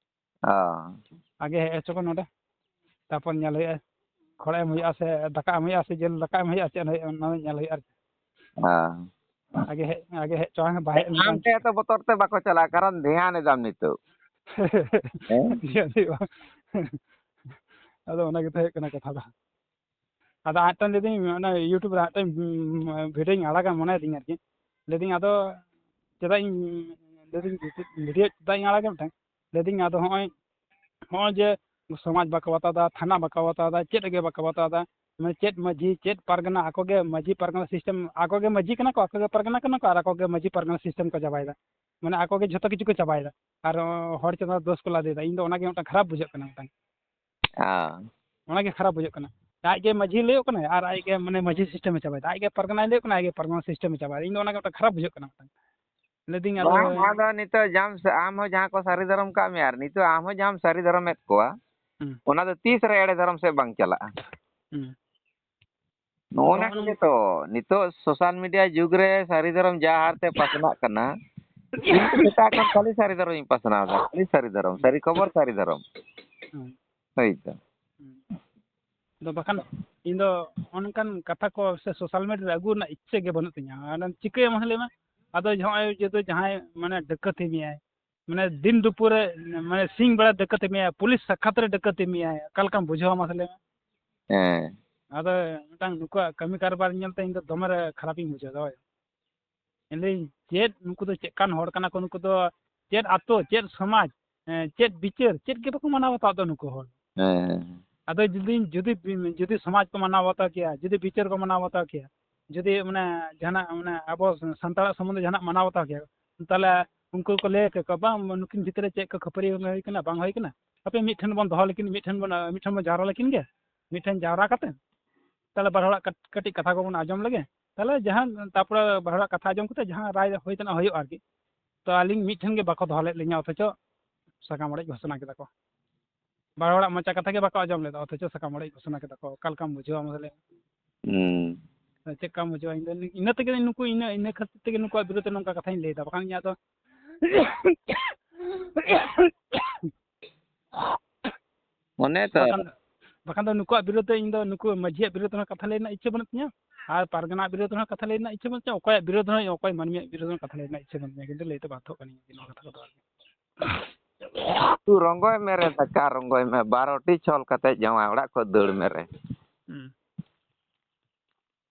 ᱚ᱾ ᱟᱜᱮ ᱦᱮᱡ ᱦᱚᱪᱚ ᱠᱚ ᱱᱚᱰᱮ, ᱛᱟᱨᱯᱚᱨ ᱧᱮᱞ ᱦᱩᱭᱩᱜᱼᱟ, ᱠᱷᱚᱲ ᱮᱢ ᱦᱩᱭᱩᱜᱼᱟ ᱥᱮ ᱫᱟᱠᱟ ᱮᱢ ᱦᱩᱭᱩᱜᱼᱟ ᱥᱮ ᱡᱤᱞ ᱫᱟᱠᱟ ᱮᱢ ᱦᱩᱭᱩᱜᱼᱟ, ᱪᱮᱫ ᱮᱢ ᱦᱩᱭᱩᱜᱼᱟ, ᱚᱱᱟ ᱫᱚ ᱧᱮᱞ ᱦᱩᱭᱩᱜᱼᱟ ᱟᱨᱠᱤ᱾ ᱦᱮᱸ᱾ ᱟᱜᱮ ᱦᱮᱡ, ᱟᱜᱮ ᱦᱮᱡ ᱦᱚᱪᱚ ᱟᱭ ᱢᱮ, ᱵᱟᱭ ᱦᱮᱡ ᱞᱮᱱᱠᱷᱟᱱ ᱟᱢ ᱴᱷᱮᱱ ᱛᱚ ᱵᱚᱛᱚᱨ ᱛᱮ ᱵᱟᱠᱚ ᱪᱟᱞᱟᱜᱼᱟ, ᱠᱟᱨᱚᱱ ᱫᱷᱮᱭᱟᱱ ᱮᱫᱟᱢ ᱱᱤᱛᱚᱜ᱾ ᱦᱮᱸ? ᱧᱮᱞ ᱦᱩᱭᱩᱜᱼᱟ᱾ ᱟᱫᱚ ᱚᱱᱟ ᱜᱮᱛᱚ ᱦᱩᱭᱩᱜ ᱠᱟᱱᱟ ᱠᱟᱛᱷᱟ ᱫᱚ᱾ ᱟᱫᱚ ᱟᱨ ᱢᱤᱫᱴᱟᱝ ᱞᱟᱹᱭᱫᱟᱹᱧ, ᱚᱱᱟ YouTube ᱨᱮ ᱟᱨ ᱢᱤᱫᱴᱟᱝ, ᱩᱸ, video ᱧ ᱟᱲᱟᱜᱟ ᱢᱚᱱᱮᱭᱮᱫᱤᱧ ᱟᱨᱠᱤ᱾ ᱞᱟᱹᱭᱫᱟᱹᱧ ᱟᱫᱚ ᱪᱮᱫᱟᱜ ᱤᱧ video ᱪᱮᱫᱟᱜ ᱤᱧ ᱟᱲᱟᱜᱟ ᱢᱤᱫᱴᱟᱝ? ᱞᱟᱹᱭᱫᱟᱹᱧ ᱟᱫᱚ ᱦᱚᱸᱜᱼᱚᱭ, ᱦᱚᱸᱜᱼᱚᱭ ᱡᱮ ᱥᱚᱢᱟᱡᱽ ᱵᱟᱠᱚ ᱵᱟᱛᱟᱣ ᱮᱫᱟ, ᱛᱷᱟᱱᱟ ᱵᱟᱠᱚ ᱵᱟᱛᱟᱣ ᱮᱫᱟ, ᱪᱮᱫ ᱜᱮ ᱵᱟᱠᱚ ᱵᱟᱛᱟᱣ ᱮᱫᱟ᱾ ᱢᱟᱱᱮ ᱪᱮᱫ ᱢᱟᱹᱡᱷᱤ, ᱪᱮᱫ ᱯᱟᱨᱜᱟᱱᱟ, ᱟᱠᱚ ᱜᱮ ᱢᱟᱹᱡᱷᱤ ᱯᱟᱨᱜᱟᱱᱟ system, ᱟᱠᱚ ᱜᱮ ᱢᱟᱹᱡᱷᱤ ᱠᱟᱱᱟ ᱠᱚ, ᱟᱠᱚ ᱜᱮ ᱯᱟᱨᱜᱟᱱᱟ ᱠᱟᱱᱟ ᱠᱚ ᱟᱨ ᱟᱠᱚ ᱜᱮ ᱢᱟᱹᱡᱷᱤ ᱯᱟᱨᱜᱟᱱᱟ system ᱠᱚ ᱪᱟᱵᱟᱭᱮᱫᱟ᱾ ᱢᱟᱱᱮ ᱟᱠᱚ ᱜᱮ ᱡᱷᱚᱛᱚ ᱠᱤᱪᱷᱩ ᱠᱚ ᱪᱟᱵᱟᱭᱮᱫᱟ ᱟᱨ ᱦᱚᱲ ᱪᱮᱛᱟᱱ ᱨᱮ ᱫᱳᱥ ᱠᱚ ᱞᱟᱫᱮᱭᱮᱫᱟ᱾ ᱤᱧ ᱫᱚ ᱚᱱᱟ ᱜᱮ ᱢᱤᱫᱴᱟᱝ ᱠᱷᱟᱨᱟᱯ ᱵᱩᱡᱷᱟᱹᱜ ᱠᱟᱱᱟ ᱢᱤᱫᱴᱟᱝ᱾ ᱦᱮᱸ᱾ ᱚᱱᱟ ᱜᱮ ᱠᱷᱟᱨᱟᱯ ᱵᱩᱡᱷᱟᱹᱜ ᱠᱟᱱᱟ᱾ ᱟᱡ ᱜᱮ ᱢᱟᱹᱡᱷᱤ ᱞᱟᱹᱭᱚᱜ ᱠᱟᱱᱟᱭ ᱟᱨ ᱟᱡ ᱜᱮ ᱢᱟᱱᱮ ᱢᱟᱹᱡᱷᱤ system ᱮ ᱪᱟᱵᱟᱭᱮᱫᱟ, ᱟᱡ ᱜᱮ ᱯᱟᱨᱜᱟᱱᱟᱭ ᱞᱟᱹᱭᱚᱜ ᱠᱟᱱᱟ, ᱟᱡ ᱜᱮ ᱯᱟᱨᱜᱟᱱᱟ system ᱮ ᱪᱟᱵᱟᱭᱮᱫᱟ᱾ ᱤᱧ ᱫᱚ ᱚᱱᱟ ᱜᱮ ᱢᱤᱫᱴᱟᱝ ᱠᱷᱟᱨᱟᱯ ᱵᱩᱡᱷᱟᱹᱜ ᱠᱟᱱᱟ ᱢᱤᱫᱴᱟᱝ᱾ ᱞᱟᱹᱭᱫᱟᱹᱧ ᱟᱫᱚ ᱵᱟᱝ, ᱱᱚᱣᱟ ᱫᱚ ᱱᱤᱛᱚᱜ ᱡᱟᱢ ᱥᱮ ᱟᱢ ᱦᱚᱸ ᱡᱟᱦᱟᱸ ᱠᱚ ᱥᱟᱹᱨᱤ ᱫᱷᱚᱨᱚᱢ ᱠᱟᱜ ᱢᱮᱭᱟ ᱟᱨ ᱱᱤᱛᱚᱜ ᱟᱢ ᱦᱚᱸ ᱡᱟᱦᱟᱸᱢ ᱥᱟᱹᱨᱤ ᱫᱷᱚᱨᱚᱢᱮᱫ ᱠᱚᱣᱟ, ᱦᱩᱸ᱾ ᱚᱱᱟ ᱫᱚ ᱛᱤᱥ ᱨᱮ ᱮᱲᱮ ᱫᱷᱚᱨᱚᱢ ᱥᱮᱫ ᱵᱟᱝ ᱪᱟᱞᱟᱜᱼᱟ? ᱦᱩᱸ᱾ ᱱᱚᱜᱼᱚ ᱟᱫᱚ ᱱᱟ ᱦᱚᱸᱜᱼᱚ ᱠᱚᱜᱮ ᱱᱚᱝᱠᱟ᱾ ᱛᱚ, ᱱᱤᱛᱚᱜ social media ᱡᱩᱜᱽ ᱨᱮ ᱥᱟᱹᱨᱤ ᱫᱷᱚᱨᱚᱢ ᱡᱟ ᱦᱟᱨ ᱛᱮ ᱯᱟᱥᱱᱟᱜ ᱠᱟᱱᱟ, ᱤᱧ ᱫᱚ ᱥᱮᱛᱟᱜ ᱠᱷᱚᱱ ᱠᱷᱟᱹᱞᱤ ᱥᱟᱹᱨᱤ ᱫᱷᱚᱨᱚᱢᱤᱧ ᱯᱟᱥᱱᱟᱣ ᱮᱫᱟ, ᱠᱷᱟᱹᱞᱤ ᱥᱟᱹᱨᱤ ᱫᱷᱚᱨᱚᱢ, ᱦᱩᱸ᱾ ᱥᱟᱹᱨᱤ ᱠᱷᱚᱵᱚᱨ, ᱥᱟᱹᱨᱤ ᱫᱷᱚᱨᱚᱢ᱾ ᱦᱩᱸ᱾ ᱦᱳᱭ ᱛᱚ᱾ ᱦᱩᱸ᱾ ᱟᱫᱚ ᱵᱟᱠᱷᱟᱱ ᱤᱧ ᱫᱚ ᱚᱱᱠᱟᱱ ᱠᱟᱛᱷᱟ ᱠᱚ ᱥᱮ social media ᱨᱮ ᱟᱹᱜᱩ ᱨᱮᱱᱟᱜ ᱤᱪᱪᱷᱟᱹ ᱜᱮ ᱵᱟᱹᱱᱩᱜ ᱛᱤᱧᱟᱹ᱾ ᱟᱫᱚᱢ ᱪᱤᱠᱟᱹᱭᱟ ᱢᱟᱥᱮ ᱞᱟᱹᱭ ᱢᱮ? ᱟᱫᱚ ᱱᱚᱜᱼᱚᱭ ᱡᱮᱦᱮᱛᱩ ᱡᱟᱦᱟᱸᱭ ᱢᱟᱱᱮ ᱰᱟᱹᱠᱟᱹᱛᱤ ᱢᱮᱭᱟᱭ, ᱢᱟᱱᱮ ᱫᱤᱱ ᱫᱩᱯᱩᱨ ᱨᱮ, ᱢᱟᱱᱮ ᱥᱤᱧ ᱵᱮᱲᱟ ᱰᱟᱹᱠᱟᱹᱛᱤ ᱢᱮᱭᱟᱭ, ᱯᱩᱞᱤᱥ ᱥᱟᱠᱷᱟᱛ ᱨᱮ ᱰᱟᱹᱠᱟᱹᱛᱤ ᱢᱮᱭᱟᱭ, ᱚᱠᱟ ᱞᱮᱠᱟᱢ ᱵᱩᱡᱷᱟᱹᱣᱟ ᱢᱟᱥᱮ ᱞᱟᱹᱭ ᱢᱮ? ᱦᱮᱸ᱾ ᱟᱫᱚ ᱢᱤᱫᱴᱟᱝ ᱱᱩᱠᱩᱣᱟᱜ ᱠᱟᱹᱢᱤ ᱠᱟᱨᱵᱟᱨ ᱧᱮᱞᱛᱮ ᱤᱧ ᱫᱚ ᱫᱚᱢᱮ ᱨᱮ ᱠᱷᱟᱨᱟᱯᱤᱧ ᱵᱩᱡᱷᱟᱹᱣ ᱮᱫᱟ, ᱦᱳᱭ᱾ ᱞᱟᱹᱭ ᱪᱮᱫ ᱱᱩᱠᱩ ᱫᱚ ᱪᱮᱫ ᱠᱟᱱ ᱦᱚᱲ ᱠᱟᱱᱟ ᱠᱚ? ᱱᱩᱠᱩ ᱫᱚ ᱪᱮᱫ ᱟᱛᱳ, ᱪᱮᱫ ᱥᱚᱢᱟᱡᱽ, ᱦᱮᱸ, ᱪᱮᱫ ᱵᱤᱪᱟᱹᱨ, ᱪᱮᱫ ᱜᱮ ᱵᱟᱠᱚ ᱢᱟᱱᱟᱣ ᱵᱟᱛᱟᱣ ᱫᱚ ᱱᱩᱠᱩ ᱦᱚᱲ᱾ ᱦᱮᱸ᱾ ᱟᱫᱚ ᱡᱩᱫᱤ, ᱡᱩᱫᱤ, ᱡᱩᱫᱤ ᱥᱚᱢᱟᱡᱽ ᱠᱚ ᱢᱟᱱᱟᱣ ᱵᱟᱛᱟᱣ ᱠᱮᱭᱟ, ᱡᱩᱫᱤ ᱵᱤᱪᱟᱹᱨ ᱠᱚ ᱢᱟᱱᱟᱣ ᱵᱟᱛᱟᱣ ᱠᱮᱭᱟ, ᱡᱩᱫᱤ ᱢᱟᱱᱮ ᱡᱟᱦᱟᱱᱟᱜ, ᱢᱟᱱᱮ ᱟᱵᱚ ᱥᱟᱱᱛᱟᱲᱟᱜ ᱥᱚᱢᱵᱚᱱᱫᱷᱮ ᱡᱟᱦᱟᱱᱟᱜ ᱢᱟᱱᱟᱣ ᱵᱟᱛᱟᱣ ᱠᱮᱭᱟ, ᱛᱟᱦᱚᱞᱮ ᱩᱱᱠᱩ ᱠᱚ ᱞᱟᱹᱭ ᱠᱮᱠᱚ, "ᱵᱟᱝ, ᱱᱩᱠᱤᱱ ᱵᱷᱤᱛᱨᱤ ᱨᱮ ᱪᱮᱫ ᱠᱚ ᱠᱷᱟᱹᱯᱟᱹᱨᱤ ᱦᱩᱭ ᱠᱟᱱᱟ, ᱵᱟᱝ ᱦᱩᱭ ᱠᱟᱱᱟ, ᱦᱟᱯᱮ ᱢᱤᱫ ᱴᱷᱮᱱ ᱵᱚᱱ ᱫᱚᱦᱚ ᱞᱮᱠᱤᱱ, ᱢᱤᱫ ᱴᱷᱮᱱ ᱵᱚᱱ, ᱢᱤᱫ ᱴᱷᱮᱱ ᱵᱚᱱ ᱡᱟᱣᱨᱟ ᱞᱮᱠᱤᱱ ᱜᱮ, ᱢᱤᱫ ᱴᱷᱮᱱ ᱡᱟᱣᱨᱟ ᱠᱟᱛᱮ ᱛᱟᱦᱚᱞᱮ ᱵᱟᱨ ᱦᱚᱲᱟᱜ ᱠᱟᱹᱴ-, ᱠᱟᱹᱴᱤᱡ ᱠᱟᱛᱷᱟ ᱠᱚᱵᱚᱱ ᱟᱸᱡᱚᱢ ᱞᱮᱜᱮ, ᱛᱟᱦᱚᱞᱮ ᱡᱟᱦᱟᱸ ᱛᱟᱨᱯᱚᱨᱮ ᱵᱟᱨ ᱦᱚᱲᱟᱜ ᱠᱟᱛᱷᱟ ᱟᱸᱡᱚᱢ ᱠᱟᱛᱮ ᱡᱟᱦᱟᱸ ᱨᱟᱭ ᱦᱩᱭ ᱛᱮᱱᱟᱜ ᱦᱩᱭᱩᱜᱼᱟ ᱟᱨᱠᱤ᱾" ᱛᱚ ᱟᱹᱞᱤᱧ ᱢᱤᱫ ᱴᱷᱮᱱ ᱜᱮ ᱵᱟᱠᱚ ᱫᱚᱦᱚ ᱞᱮᱫ ᱞᱤᱧᱟ, ᱚᱛᱷᱚᱪᱚ ᱥᱟᱠᱟᱢ ᱚᱲᱮᱡ ᱜᱷᱳᱥᱚᱱᱟ ᱠᱮᱫᱟ ᱠᱚ᱾ ᱵᱟᱨ ᱦᱚᱲᱟᱜ ᱢᱚᱪᱟ ᱠᱟᱛᱷᱟ ᱜᱮ ᱵᱟᱠᱚ ᱟᱸᱡᱚᱢ ᱞᱮᱫᱟ, ᱚᱛᱷᱚᱪᱚ ᱥᱟᱠᱟᱢ ᱚᱲᱮᱡ ᱜᱷᱳᱥᱚᱱᱟ ᱠᱮᱫᱟ ᱠᱚ᱾ ᱚᱠᱟ ᱞᱮᱠᱟᱢ ᱵᱩᱡᱷᱟᱹᱣᱟ ᱢᱟᱥᱮ ᱞᱟᱹᱭ ᱢᱮ? ᱦᱩᱸ᱾ ᱪᱮᱫ ᱞᱮᱠᱟᱢ ᱵᱩᱡᱷᱟᱹᱣᱟ? ᱤᱧ ᱫᱚ ᱤᱱᱟᱹ ᱛᱮᱜᱮ ᱱᱩᱠᱩ, ᱤᱱᱟᱹ, ᱤᱱᱟᱹ ᱠᱷᱟᱹᱛᱤᱨ ᱛᱮᱜᱮ ᱱᱩᱠᱩᱣᱟᱜ ᱵᱤᱨᱩᱫᱷ ᱨᱮ ᱱᱚᱝᱠᱟ ᱠᱟᱛᱷᱟᱧ ᱞᱟᱹᱭᱫᱟ, ᱵᱟᱠᱷᱟᱱ ᱤᱧᱟᱹᱜ ᱫᱚ ᱚᱱᱮ ᱛᱚ᱾ ᱵᱟᱠᱷᱟᱱ, ᱵᱟᱠᱷᱟᱱ ᱫᱚ ᱱᱩᱠᱩᱣᱟᱜ ᱵᱤᱨᱩᱫᱷ ᱨᱮ ᱤᱧ ᱫᱚ ᱱᱩᱠᱩ ᱢᱟᱹᱡᱷᱤᱭᱟᱜ ᱵᱤᱨᱩᱫᱷ ᱨᱮᱦᱚᱸ ᱠᱟᱛᱷᱟ ᱞᱟᱹᱭ ᱨᱮᱱᱟᱜ ᱤᱪᱪᱷᱟᱹ ᱵᱟᱹᱱᱩᱜ ᱛᱤᱧᱟᱹ, ᱟᱨ ᱯᱟᱨᱜᱟᱱᱟᱜ ᱵᱤᱨᱩᱫᱷ ᱨᱮᱦᱚᱸ ᱠᱟᱛᱷᱟ ᱞᱟᱹᱭ ᱨᱮᱱᱟᱜ ᱤᱪᱪᱷᱟᱹ ᱵᱟᱹᱱᱩᱜ ᱛᱤᱧᱟᱹ, ᱚᱠᱚᱭᱟᱜ ᱵᱤᱨᱩᱫᱷ ᱨᱮᱦᱚᱸ, ᱚᱠᱚᱭ ᱢᱟᱹᱱᱢᱤᱭᱟᱜ ᱵᱤᱨᱩᱫᱷ ᱨᱮᱦᱚᱸ ᱠᱟᱛᱷᱟ ᱞᱟᱹᱭ ᱨᱮᱱᱟᱜ ᱤᱪᱪᱷᱟᱹ ᱵᱟᱹᱱᱩᱜ ᱛᱤᱧᱟᱹ, ᱠᱤᱱᱛᱩ ᱞᱟᱹᱭ ᱛᱮ ᱵᱟᱫᱫᱷᱚᱜ ᱠᱟᱹᱱᱟᱹᱧ ᱱᱚᱣᱟ ᱠᱟᱛᱷᱟ ᱠᱚᱫᱚ ᱟᱨᱠᱤ᱾ ᱛᱩ ᱨᱚᱝᱜᱚᱭ ᱢᱮ ᱨᱮ ᱫᱟᱠᱟ, ᱨᱚᱝᱜᱚᱭ ᱢᱮ, ᱵᱟᱨᱚᱴᱤ ᱪᱷᱚᱞ ᱠᱟᱛᱮ ᱡᱟᱶᱟᱭ ᱚᱲᱟᱜ ᱠᱷᱚᱱ ᱫᱟᱹᱲ ᱢᱮ ᱨᱮ᱾ ᱦᱩᱸ᱾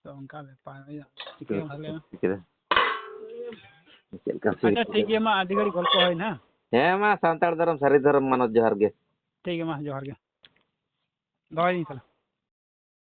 ᱛᱚ ᱚᱱᱠᱟ ᱵᱮᱯᱟᱨ ᱦᱩᱭᱩᱜᱼᱟ᱾ ᱪᱤᱠᱟᱹᱭᱟᱢ ᱛᱟᱦᱞᱮ? ᱪᱤᱠᱟᱹ ᱪᱮᱫ ᱞᱮᱠᱟ ᱟᱪᱪᱷᱟ, ᱴᱷᱤᱠ ᱜᱮᱭᱟ, ᱢᱟ ᱟᱹᱰᱤ ᱜᱷᱟᱹᱲᱤᱡ ᱜᱚᱞᱯᱚ ᱦᱩᱭᱱᱟ᱾ ᱦᱮᱸ, ᱢᱟ ᱥᱟᱱᱛᱟᱲ ᱫᱷᱚᱨᱚᱢ, ᱥᱟᱹᱨᱤ ᱫᱷᱚᱨᱚᱢ ᱢᱟᱱᱚᱛ, ᱡᱚᱦᱟᱨ ᱜᱮ᱾ ᱴᱷᱤᱠ ᱜᱮᱭᱟ, ᱢᱟ ᱡᱚᱦᱟᱨ ᱜᱮ, ᱫᱚᱦᱚᱭᱫᱟᱹᱧ ᱛᱟᱦᱞᱮ᱾